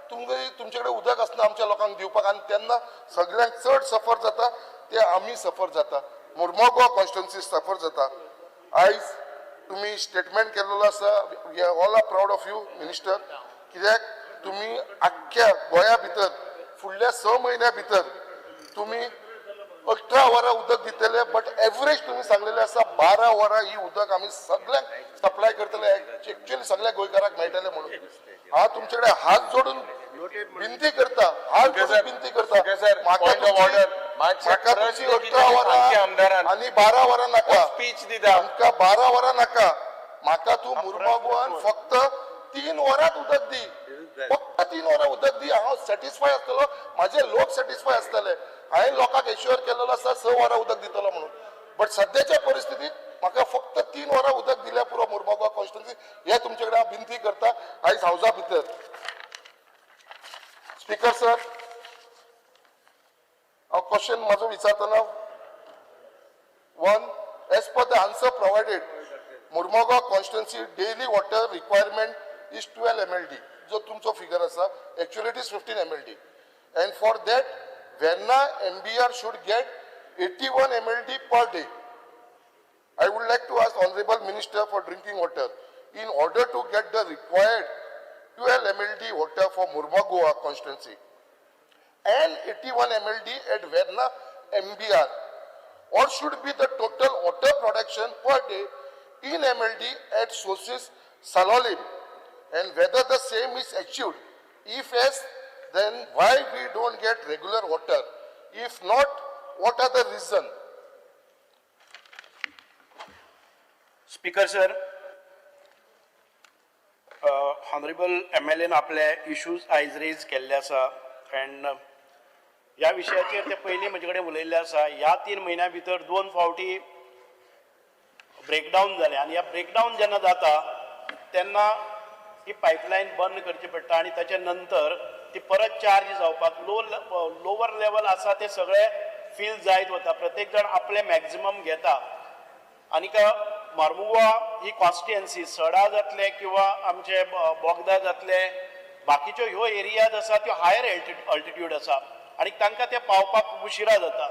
[SPEAKER 6] तुमचे कडेन उदक आसना आमच्या लोकांक दिवपाक, आनी तेन्ना सगळ्यांक चड सफर जाता ते आमी सफर जाता, मुर्मोगो कॉन्स्टिट्युन्सी सफर जाता. आयज तुमी स्टेटमेंट केल्लो आसा, we are all are proud of you minister, कित्याक तुमी आख्ख्या गोंया भितर फुडल्या 6 म्हयन्या भितर तुमी 18 वरां उदक दितले, बट एवरेज तुमी सांगलेले आसा 12 वरां ही उदक आमी सगळ्यांक सप्लाय करतले, एक्चुअली सगळ्या गोंयकारांक मेळटले म्हणून. हांव तुमचे कडेन हात जोडून विनंती करता, हात जोडून विनंती करता, म्हाका तुमची 18 वरां आनी 12 वरां नाका,
[SPEAKER 4] स्पीच दिता.
[SPEAKER 6] आमकां 12 वरां नाका, म्हाका तूं मुर्मागोवान फक्त 3 वरांत उदक दी, फक्त 3 वरां उदक दी, हांव सॅटिस्फाय आसतलो, म्हाजे लोक सॅटिस्फाय आसतले. हांवें लोकांक एश्युअर केलेलो आसा 6 वरां उदक दितलो म्हणून, बट सद्याच्या परिस्थितीत म्हाका फक्त 3 वरां उदक दिल्यार पुरो मुर्मागोवा कॉन्स्टिट्युन्सी, हे तुमचे कडेन हांव विनंती करता आयज हावजा भितर. स्पीकर सर, हांव क्वेश्चन म्हाजो विचारतना 1, as per the answer provided, Mormugao constituency daily water requirement is 12 MLD, जो तुमचो फिगर आसा, actually it is 15 MLD, and for that Verna MBR should get 81 MLD per day. I would like to ask Honorable Minister for Drinking Water, in order to get the required 12 MLD water for Mormugao constituency and 81 MLD at Verna MBR, what should be the total water production per day in MLD at sources Salaulim, and whether the same is achieved? If yes, then why we don't get regular water? If not, what are the reason?
[SPEAKER 8] Speaker sir, honourable MLAन आपले issues आयज rays केल्ले आसा and ह्या विशयाचेर ते पयलीं म्हजे कडेन उलयल्ले आसा. ह्या 3 म्हयन्या भितर 2 फावटी ब्रेकडावन जालें आनी ह्या ब्रेकडावन जेन्ना जाता तेन्ना ही पायपलायन बंद करची पडटा आनी ताच्या नंतर ती परत चार्ज जावपाक लोवर लेवल आसा ते सगळे फील जायत वता. प्रत्येक जाण आपले मॅक्झिमम घेता आनीक मार्मुगोवा ही कॉन्स्टिट्युएन्सी सडा जातले किंवा आमचे बोगदा जातले, बाकीच्यो ह्यो एरियाज आसा त्यो हायर अल्टिट्यूड आसा आनी तांकां ते पावपाक उशिरा जाता.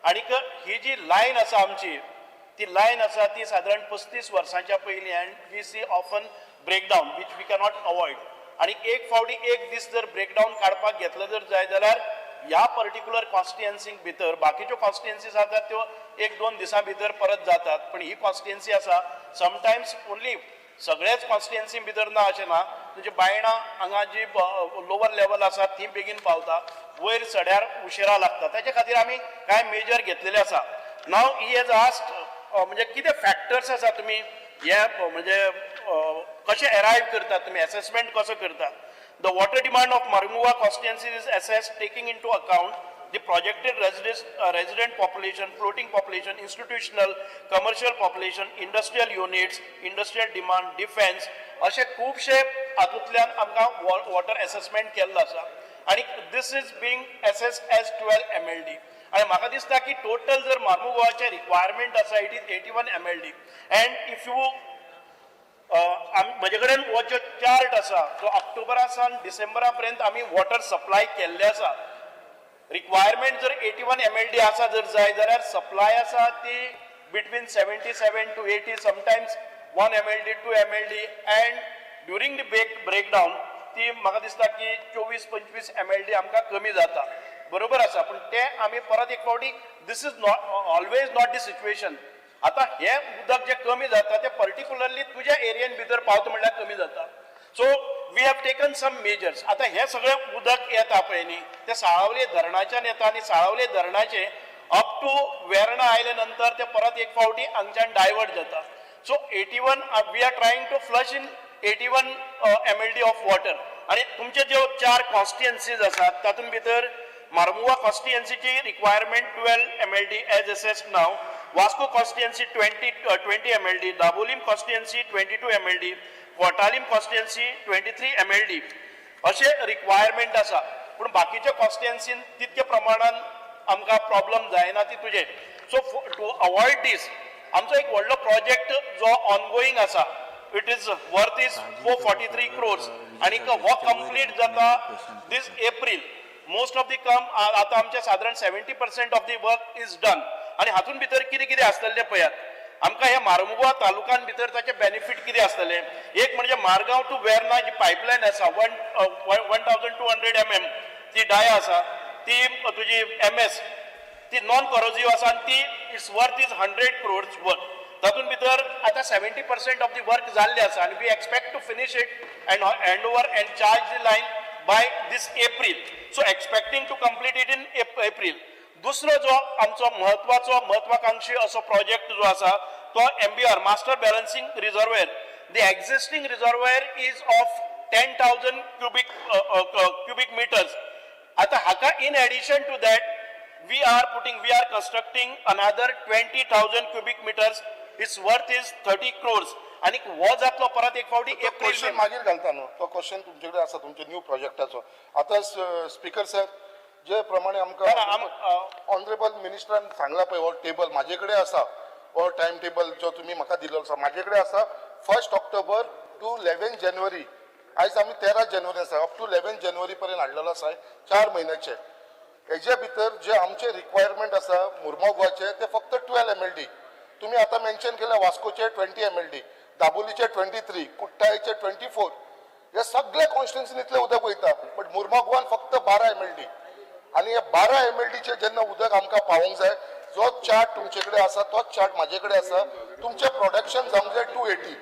[SPEAKER 8] आनीक ही जी लायन आसा आमची, ती लायन आसा ती सादारण 35 वर्सांच्या पयलीं and we see often breakdown which we cannot avoid. आनी एक फावटी एक दीस जर ब्रेकडावन काडपाक घेतलो जर जाय जाल्यार ह्या पर्टिक्युलर कॉन्स्टिट्युएन्सीक भितर बाकीच्यो कॉन्स्टिट्युएन्सीज आसात त्यो 1-2 दिसां भितर परत जातात, पण ही कॉन्स्टिट्युएन्सी आसा समटायम्स ओन्ली सगळ्याच कॉन्स्टिट्युएन्सी भितर ना अशें ना. तुजे बायणां हांगा जी लोवर लेवल आसा ती बेगीन पावता, वयर सड्यार उशिरा लागता. ताचे खातीर आमी कांय मेजर घेतलेले आसा. नाव he has asked म्हणजे कितें फॅक्टर्स आसा तुमी हे म्हणजे कशें एरायव करतात, तुमी एसेसमेंट कसो करतात. The water demand of Marmugao constituency is assessed taking into account the projected resident population, floating population, institutional, commercial population, industrial units, industrial demand, defense. अशे खुबशे हातूंतल्यान आमकां वॉटर एसेसमेंट केल्लो आसा आनी this is being assessed as 12 MLD. आनी म्हाका दिसता की टोटल जर मार्मुगोवाचें रिक्वायरमेंट आसा it is 81 MLD. And if you म्हजे कडेन हो जो चार्ट आसा तो ऑक्टोबरा सावन डिसेंबरा पर्यंत आमी वॉटर सप्लाय केल्ले आसा. रिक्वायरमेंट जर 81 MLD आसा जर जाय जाल्यार सप्लाय आसा ती between 77 to 80, sometimes 1 MLD, 2 MLD, and during the breakdown ती म्हाका दिसता की 24-25 MLD आमकां कमी जाता. बरोबर आसा, पूण ते आमी परत एक फावटी this is not always not the situation. आतां हें उदक जें कमी जाता तें पर्टिक्युलरली तुज्या एरियेन भितर पावता म्हणल्यार कमी जाता. So we have taken some measures. आतां हें सगळें उदक येता पळय न्ही तें साळावले धरणाच्यान येता आनी साळावले धरणाचें अप टू वेर्णा आयले नंतर तें परत एक फावटी हांगच्यान डायवर्ट जाता. So 81 we are trying to flush in 81 MLD of water. आनी तुमचे ज्यो 4 कॉन्स्टिट्युएन्सीज आसात तातूंत भितर Mormugao कॉन्स्टिट्युएन्सीची requirement 12 MLD as assessed now, Vasco constituency 20 MLD, Dabolim constituency 22 MLD, Cortalim constituency 23 MLD अशें रिक्वायरमेंट आसा. पूण बाकीच्या कॉन्स्टिट्युएन्सीन तितके प्रमाणान आमकां प्रॉब्लम जायना ती तुजें. सो टू अवॉयड दीस आमचो एक व्हडलो प्रोजेक्ट जो ऑनगोईंग आसा, it is worth is 443 crores आनी हो कंप्लीट जाता this April. Most of the काम आतां आमचे सादारण 70% of the work is done. आनी हातून भितर कितें कितें आसतलें तें पळयात. आमकां ह्या मारमुगांव तालुक्यान भितर ताचे बेनिफीट कितें आसतलें, एक म्हणजे मारगांव टू वेर्ना जी पायपलायन आसा 1200 mm ती डाया आसा, ती तुजी एम एस ती नॉन कॉरोजीव आसा आनी ती is worth is 100 crores worth. तातूंत भितर आतां 70% ऑफ the work जाल्लें आसा आनी we expect to finish it and hand over and charge the line by this April. So expecting to complete it in April. दुसरो जो आमचो म्हत्वाचो महत्वाकांक्षी असो प्रोजेक्ट जो आसा तो MBR, master balancing reservoir. The existing reservoir is of 10,000 cubic meters. आतां हाका in addition to that we are constructing another 20,000 cubic meters. Its worth is 30 crores. आनी हो जातलो परत एक फावटी
[SPEAKER 6] क्वेश्चन
[SPEAKER 8] एप्रील.
[SPEAKER 6] मागीर घालता न्हू तो क्वेश्चन तुमचे कडेन आसा तुमचे न्यू प्रोजेक्टाचो. आतां स्पीकर सर, जे प्रमाणे आमकां
[SPEAKER 8] ना,
[SPEAKER 6] ऑनरेबल मिनिस्टरान सांगला पळय, हो टेबल म्हाजे कडेन आसा, हो टायम टेबल जो तुमी म्हाका दिल्लो आसा म्हाजे कडेन आसा, 1 October to 11 January. आयज आमी 13 जानेवारी आसा, अप टू 11 जानेवारी पर्यंत हाडलेलो आसा, 4 म्हयन्याचे. हेजे भितर जे आमचे रिक्वायरमेंट आसा मुर्मोगाचे ते फक्त 12 MLD. तुमी आतां मेन्शन केले वास्कोचे 20 MLD, दाबोलीचे 23, कुट्टाळेचे 24. हे सगळे कॉन्स्टिट्युन्सीन इतलें उदक वयता, बट मुर्मोगान फक्त 12 MLD. आनी हे 12 MLDचे जेन्ना उदक आमकां पावोवंक जाय, जो चार्ट तुमचे कडेन आसा तोच चार्ट म्हाजे कडेन आसा. तुमचें प्रोडक्शन जावंक जाय 280.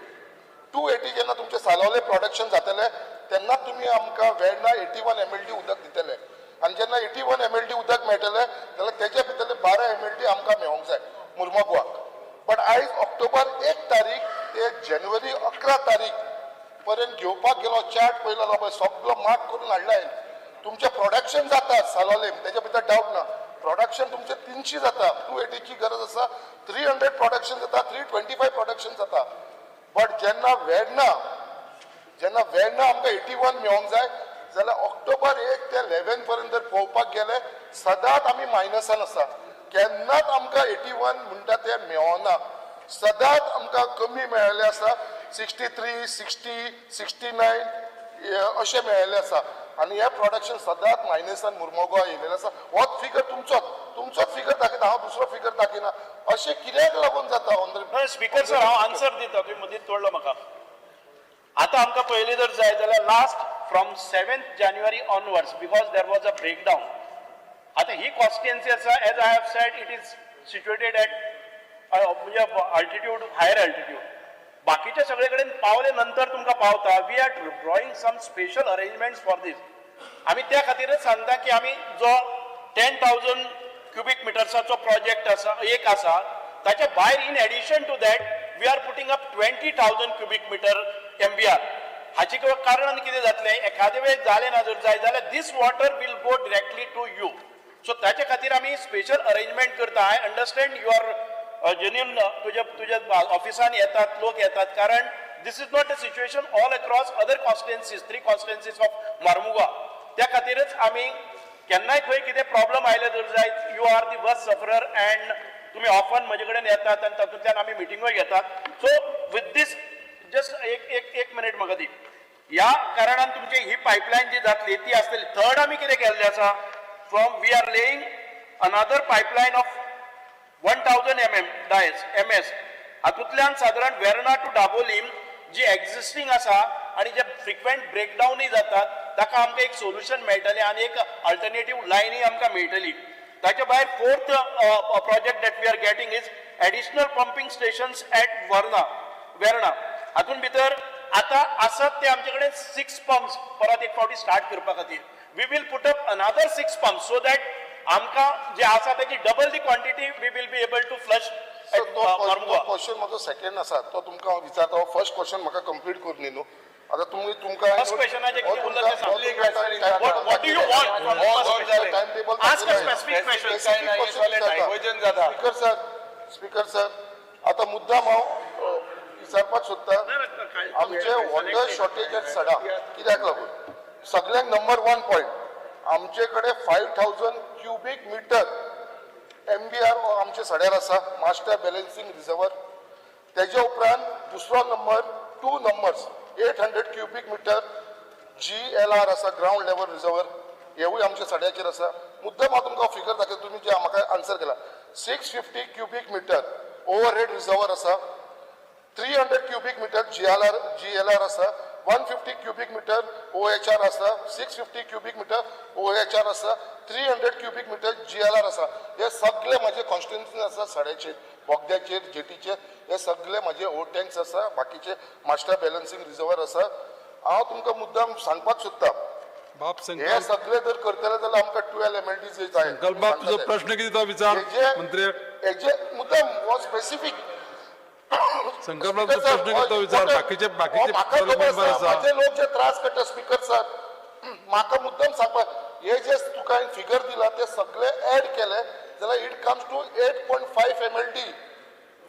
[SPEAKER 6] 280 जेन्ना तुमचें सालोवले प्रोडक्शन जातलें तेन्ना तुमी आमकां वेर्णा 81 MLD उदक दितले. आनी जेन्ना 81 MLD उदक मेळटलें जाल्यार तेज्या भितरले 12 MLD आमकां मेळोंक जाय मुर्मोगाक. बट आयज ऑक्टोबर 1 तारीख ते जानेवारी 11 तारीख पर्यंत घेवपाक गेलो, चार्ट पळयलो जाल्यार पळय सगलो मार्क करून हाडला हांवें. तुमचें प्रोडक्शन जाता सालोवले, तेच्या भितर डावट ना. प्रोडक्शन तुमचें 300 जाता, 280ची गरज आसा, 300 प्रोडक्शन जाता, 325 प्रोडक्शन जाता. बट जेन्ना वेर्णा आमकां 81 मेळोंक जाय जाल्यार ऑक्टोबर 1 ते 11 पर्यंत जर पळोवपाक गेले, सदांच आमी मायनसान आसा. केन्नाच आमकां 81 म्हणटा ते मेळना, सदांच आमकां कमी मेळ्ळेले आसा, 63, 60, 69 अशें मेळ्ळेलें आसा. आनी हें प्रोडक्शन सदांच मायनसान मुर्मोगांव येयलेलें आसा. होच फिगर तुमचोच फिगर दाखयता हांव, दुसरो फिगर दाखयना. अशें कित्याक लागून जाता, ऑनरेबल?
[SPEAKER 8] स्पीकर सर, हांव आन्सर दिता, तुमी मदींच तोडलो म्हाका. आतां आमकां पयलीं जर जाय जाल्यार last from 7th January onwards, because there was a breakdown. आतां ही कॉन्स्टिट्युएन्सी आसा, as I have said, it is situated at म्हणजे अल्टिट्यूड, हायर अल्टिट्यूड. बाकीच्या सगळे कडेन पावले नंतर तुमकां पावता. We are drawing some special arrangements for this. आमी त्या खातीरच सांगता की आमी जो 10,000 क्युबीक मिटर्साचो प्रोजेक्ट आसा एक आसा, ताच्या भायर in addition to that we are putting up 20,000 cubic meter MBR. हाचे कारण कितें जातलें, एखादे वेळ जालें ना जर जाय जाल्यार this water will go directly to you. So ताच्या खातीर आमी स्पेशल अरेंजमेंट करता. I understand your genuine, तुज्या ऑफिसान येतात लोक येतात, कारण this is not a situation all across other constituencies, three constituencies of Mormugao. त्या खातीरच आमी केन्नाय खंय कितें प्रॉब्लम आयले जर जायत, you are the worst sufferer and तुमी ऑफन म्हजे कडेन येतात आनी तातूंतल्यान आमी मिटिंगोय घेतात. सो विथ these just एक मिनीट म्हाका दी. ह्या कारणान तुमची ही पायपलायन जी जातली ती आसतली. थर्ड आमी कितें केल्लें आसा, from we are laying another pipeline of 1000 mm dias MS. हातूंतल्यान सादारण वेर्णा टू दाबोलीम जी एक्झिस्टींग आसा आनी जे फ्रिक्वेंट ब्रेकडावनूय जातात ताका आमकां एक सोल्युशन मेळटलें आनी एक अल्टरनेटीव लायनूय आमकां मेळटली. ताच्या भायर fourth project that we are getting is additional pumping stations at Verna Verna. हातूंत भितर आतां आसात ते आमचे कडेन सिक्स पंप्स परत एक फावटी स्टार्ट करपा खातीर we will put up another six pump so that आमकां जे आसा ताची double the quantity we will be able to flush.
[SPEAKER 6] तो क्वेश्चन म्हजो सेकंड आसा, तो तुमकां हांव विचारता. फर्स्ट क्वेश्चन म्हाका कंप्लीट करून न्हू. आता तुमी तुमकां
[SPEAKER 8] First questionाचेर कितें उरला तें सांग. What do you want from the first question?
[SPEAKER 6] Time table
[SPEAKER 8] Ask a specific question.
[SPEAKER 4] Diversion जाता.
[SPEAKER 6] स्पीकर सर, स्पीकर सर, आता मुद्दाम हांव विचारपाक सोदता, आमचे वॉटर शॉर्टेज एट सडा कित्याक लागून? सगळ्यांक नंबर वन पॉयंट, आमचे कडेन 5000 क्युबीक मिटर एमबीआर आमचे सड्यार आसा, मास्टर बॅलन्सींग रिजर्वर. तेजे उपरांत दुसरो number, two numbers, 800 cubic meter GLR आसा, ग्रावंड लेवल रिजर्वर, हेवूय आमच्या सड्याचेर आसा. मुद्दम हांव तुमकां फिगर दाखयता, तुमी जे म्हाका आन्सर केला, 650 cubic meter overhead reservoir आसा, 300 cubic meter GLR आसा, 150 क्युबीक मिटर OHR आसा, 650 क्युबीक मिटर OHR आसा, 300 क्युबीक मिटर GLR आसा. हे सगळे म्हाजे कॉन्स्टिट्युन्सी आसा, सड्याचेर, बोगद्याचेर, जेटीचेर, हे सगळे म्हाजे ओ टँक्स आसा, बाकीचे मास्टर बॅलन्सींग रिजर्वर आसा. हांव तुमकां मुद्दाम सांगपाक सोदता,
[SPEAKER 1] बाब
[SPEAKER 6] हे
[SPEAKER 1] संकल्प
[SPEAKER 6] सगळे जर करतले जाल्यार आमकां 12 MLD जाय.
[SPEAKER 1] संकल्प बाब, तुजो प्रश्न कितें तो विचार मंत्र्याक.
[SPEAKER 6] हेजे मुद्दाम हो स्पेसिफीक.
[SPEAKER 1] संकल्प बाब, तुजो प्रश्न कितें तो विचार. बाकीचे बाकीचे
[SPEAKER 6] म्हाका खबर
[SPEAKER 1] मेंबर
[SPEAKER 6] आसा,
[SPEAKER 1] आसा.
[SPEAKER 6] म्हाजे लोक जे त्रास काडटा स्पीकर सर, म्हाका मुद्दाम सांगपाक, हे जे तुका हांवें फिगर दिला ते सगळे एड केले जाल्यार it comes to 8.5 MLD,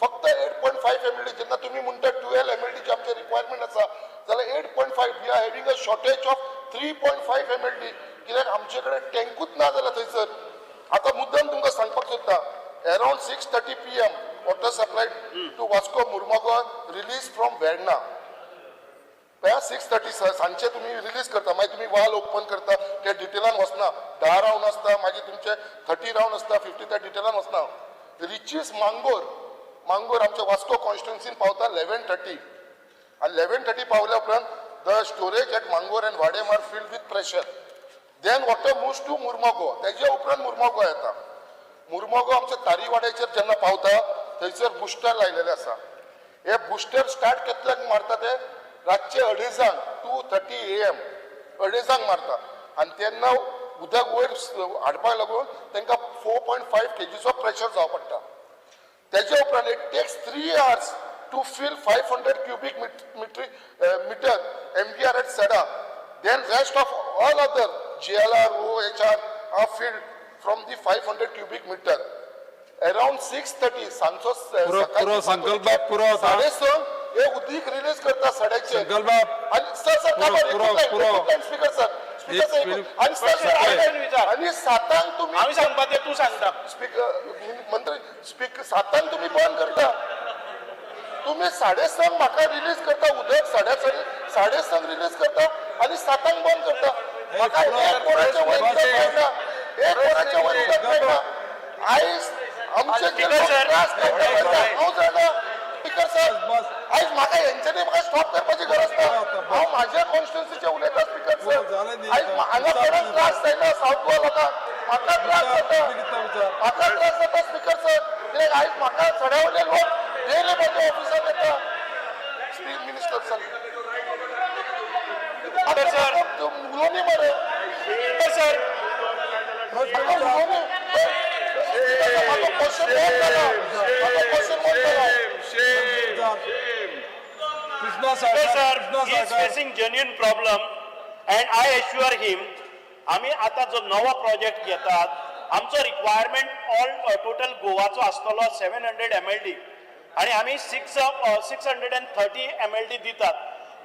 [SPEAKER 6] फक्त 8.5 MLD. जेन्ना तुमी म्हणटा 12 MLDची आमचे रिक्वायरमेंट आसा, जाल्यार 8.5, we are having a shortage of 3.5 MLD, कित्याक आमचे कडेन टँकूच ना जाला थंयसर. आतां मुद्दाम तुमकां सांगपाक सोदता, around 6:30 PM water supply to Vasco Mormugao release from Verna. पळया, 6:30 सांजचे तुमी रिलीज करता, मागीर तुमी वाल ओपन करता, त्या डिटेलान वचना, 10 रावंड आसता, मागीर तुमचे 30 रावंड आसता, 50, त्या डिटेलान वचना. रिचीस मांगोर, मांगोर आमच्या वास्को कॉन्स्टिट्युन्सीन पावता 11:30, आनी 11:30 पावल्या उपरांत the storage at Mangor and Vaddem are filled with pressure, then water moves to Mormugao. तेजे उपरांत मुर्मोगो येता. मुर्मोगो आमच्या तारीवाड्याचेर जेन्ना पावता, थंयसर बुस्टर लायलेले आसा. हे बुस्टर स्टार्ट कितल्यांक मारता ते? रातचे अडेजांक, 2:30 AM, अडेजांक मारता. आनी तेन्ना उदक वयर हाडपाक लागून तांकां 4.5 केजीचो प्रेशर जावं पडटा. तेजे उपरांत it takes 3 hours to fill 500 cubic meter MVR at Sada, then rest of all other GLR, OHR are filled from the 500 cubic meter around 6:30 सांजचो.
[SPEAKER 1] पुरो, पुरो संकल्प बाब, पुरो आता.
[SPEAKER 6] साडे संक हे उदीक रिलीज करता सड्याचे.
[SPEAKER 1] संकल्प बाब.
[SPEAKER 6] आणि सर, सर,
[SPEAKER 1] पुरो, पुरो, पुरो.
[SPEAKER 6] स्पीकर सर, स्पीकर
[SPEAKER 1] एक
[SPEAKER 6] सर,
[SPEAKER 1] मिनिट.
[SPEAKER 6] आणि सर, सर,
[SPEAKER 8] Question विचार.
[SPEAKER 6] आणि सातांक तुम्ही
[SPEAKER 8] हांवें सांगपा तें तूं सांगता.
[SPEAKER 6] स्पीकर, मंत्री, स्पीकर, सातांक तुम्ही बंद करता, तुम्ही साडेसंक म्हाका रिलीज करता उदक, साडेसंक रिलीज करता आणि सातांक बंद करता. म्हाका एक वराच्या वयर उदक मेळना, एक वराच्या वयर उदक मेळना. आयज आमचे जे
[SPEAKER 8] स्पीकर
[SPEAKER 6] लोक
[SPEAKER 8] सर,
[SPEAKER 6] त्रास काडटा, हांव जाणा स्पीकर सर,
[SPEAKER 1] बस.
[SPEAKER 6] आयज म्हाका हेंच्यांनी म्हाका स्टॉप करपाची गरज ना. हांव म्हाज्या कॉन्स्टिट्युन्सीचे उलयता स्पीकर
[SPEAKER 1] हो,
[SPEAKER 6] सर.
[SPEAKER 1] जालें न्ही.
[SPEAKER 6] आयज हांगा कोणाक त्रास जायना सावथ गोवा लोकांक, म्हाका त्रास जाता.
[SPEAKER 1] कितें विचार.
[SPEAKER 6] म्हाका त्रास जाता स्पीकर सर, कित्याक आयज म्हाका सड्या वयले लोक डेली म्हज्या ऑफिसात येता. Minister sir,
[SPEAKER 8] sir.
[SPEAKER 6] उलोवनी मरे.
[SPEAKER 8] स्पीकर सर,
[SPEAKER 6] म्हाका उलोवनी, म्हाका क्वेश्चन बंद जाला, म्हाका क्वेश्चन बंद जाला.
[SPEAKER 1] Krishna
[SPEAKER 8] Sir,
[SPEAKER 1] Salkar,
[SPEAKER 8] sir,
[SPEAKER 1] Krishna
[SPEAKER 8] he is
[SPEAKER 1] Salkar.
[SPEAKER 8] Facing genuine problem and I assure him, आमी आतां जो नवो प्रोजेक्ट घेतात, आमचो रिक्वायरमेंट ऑल टोटल गोवाचो आसतलो 700 MLD आनी आमी 630 MLD दितात.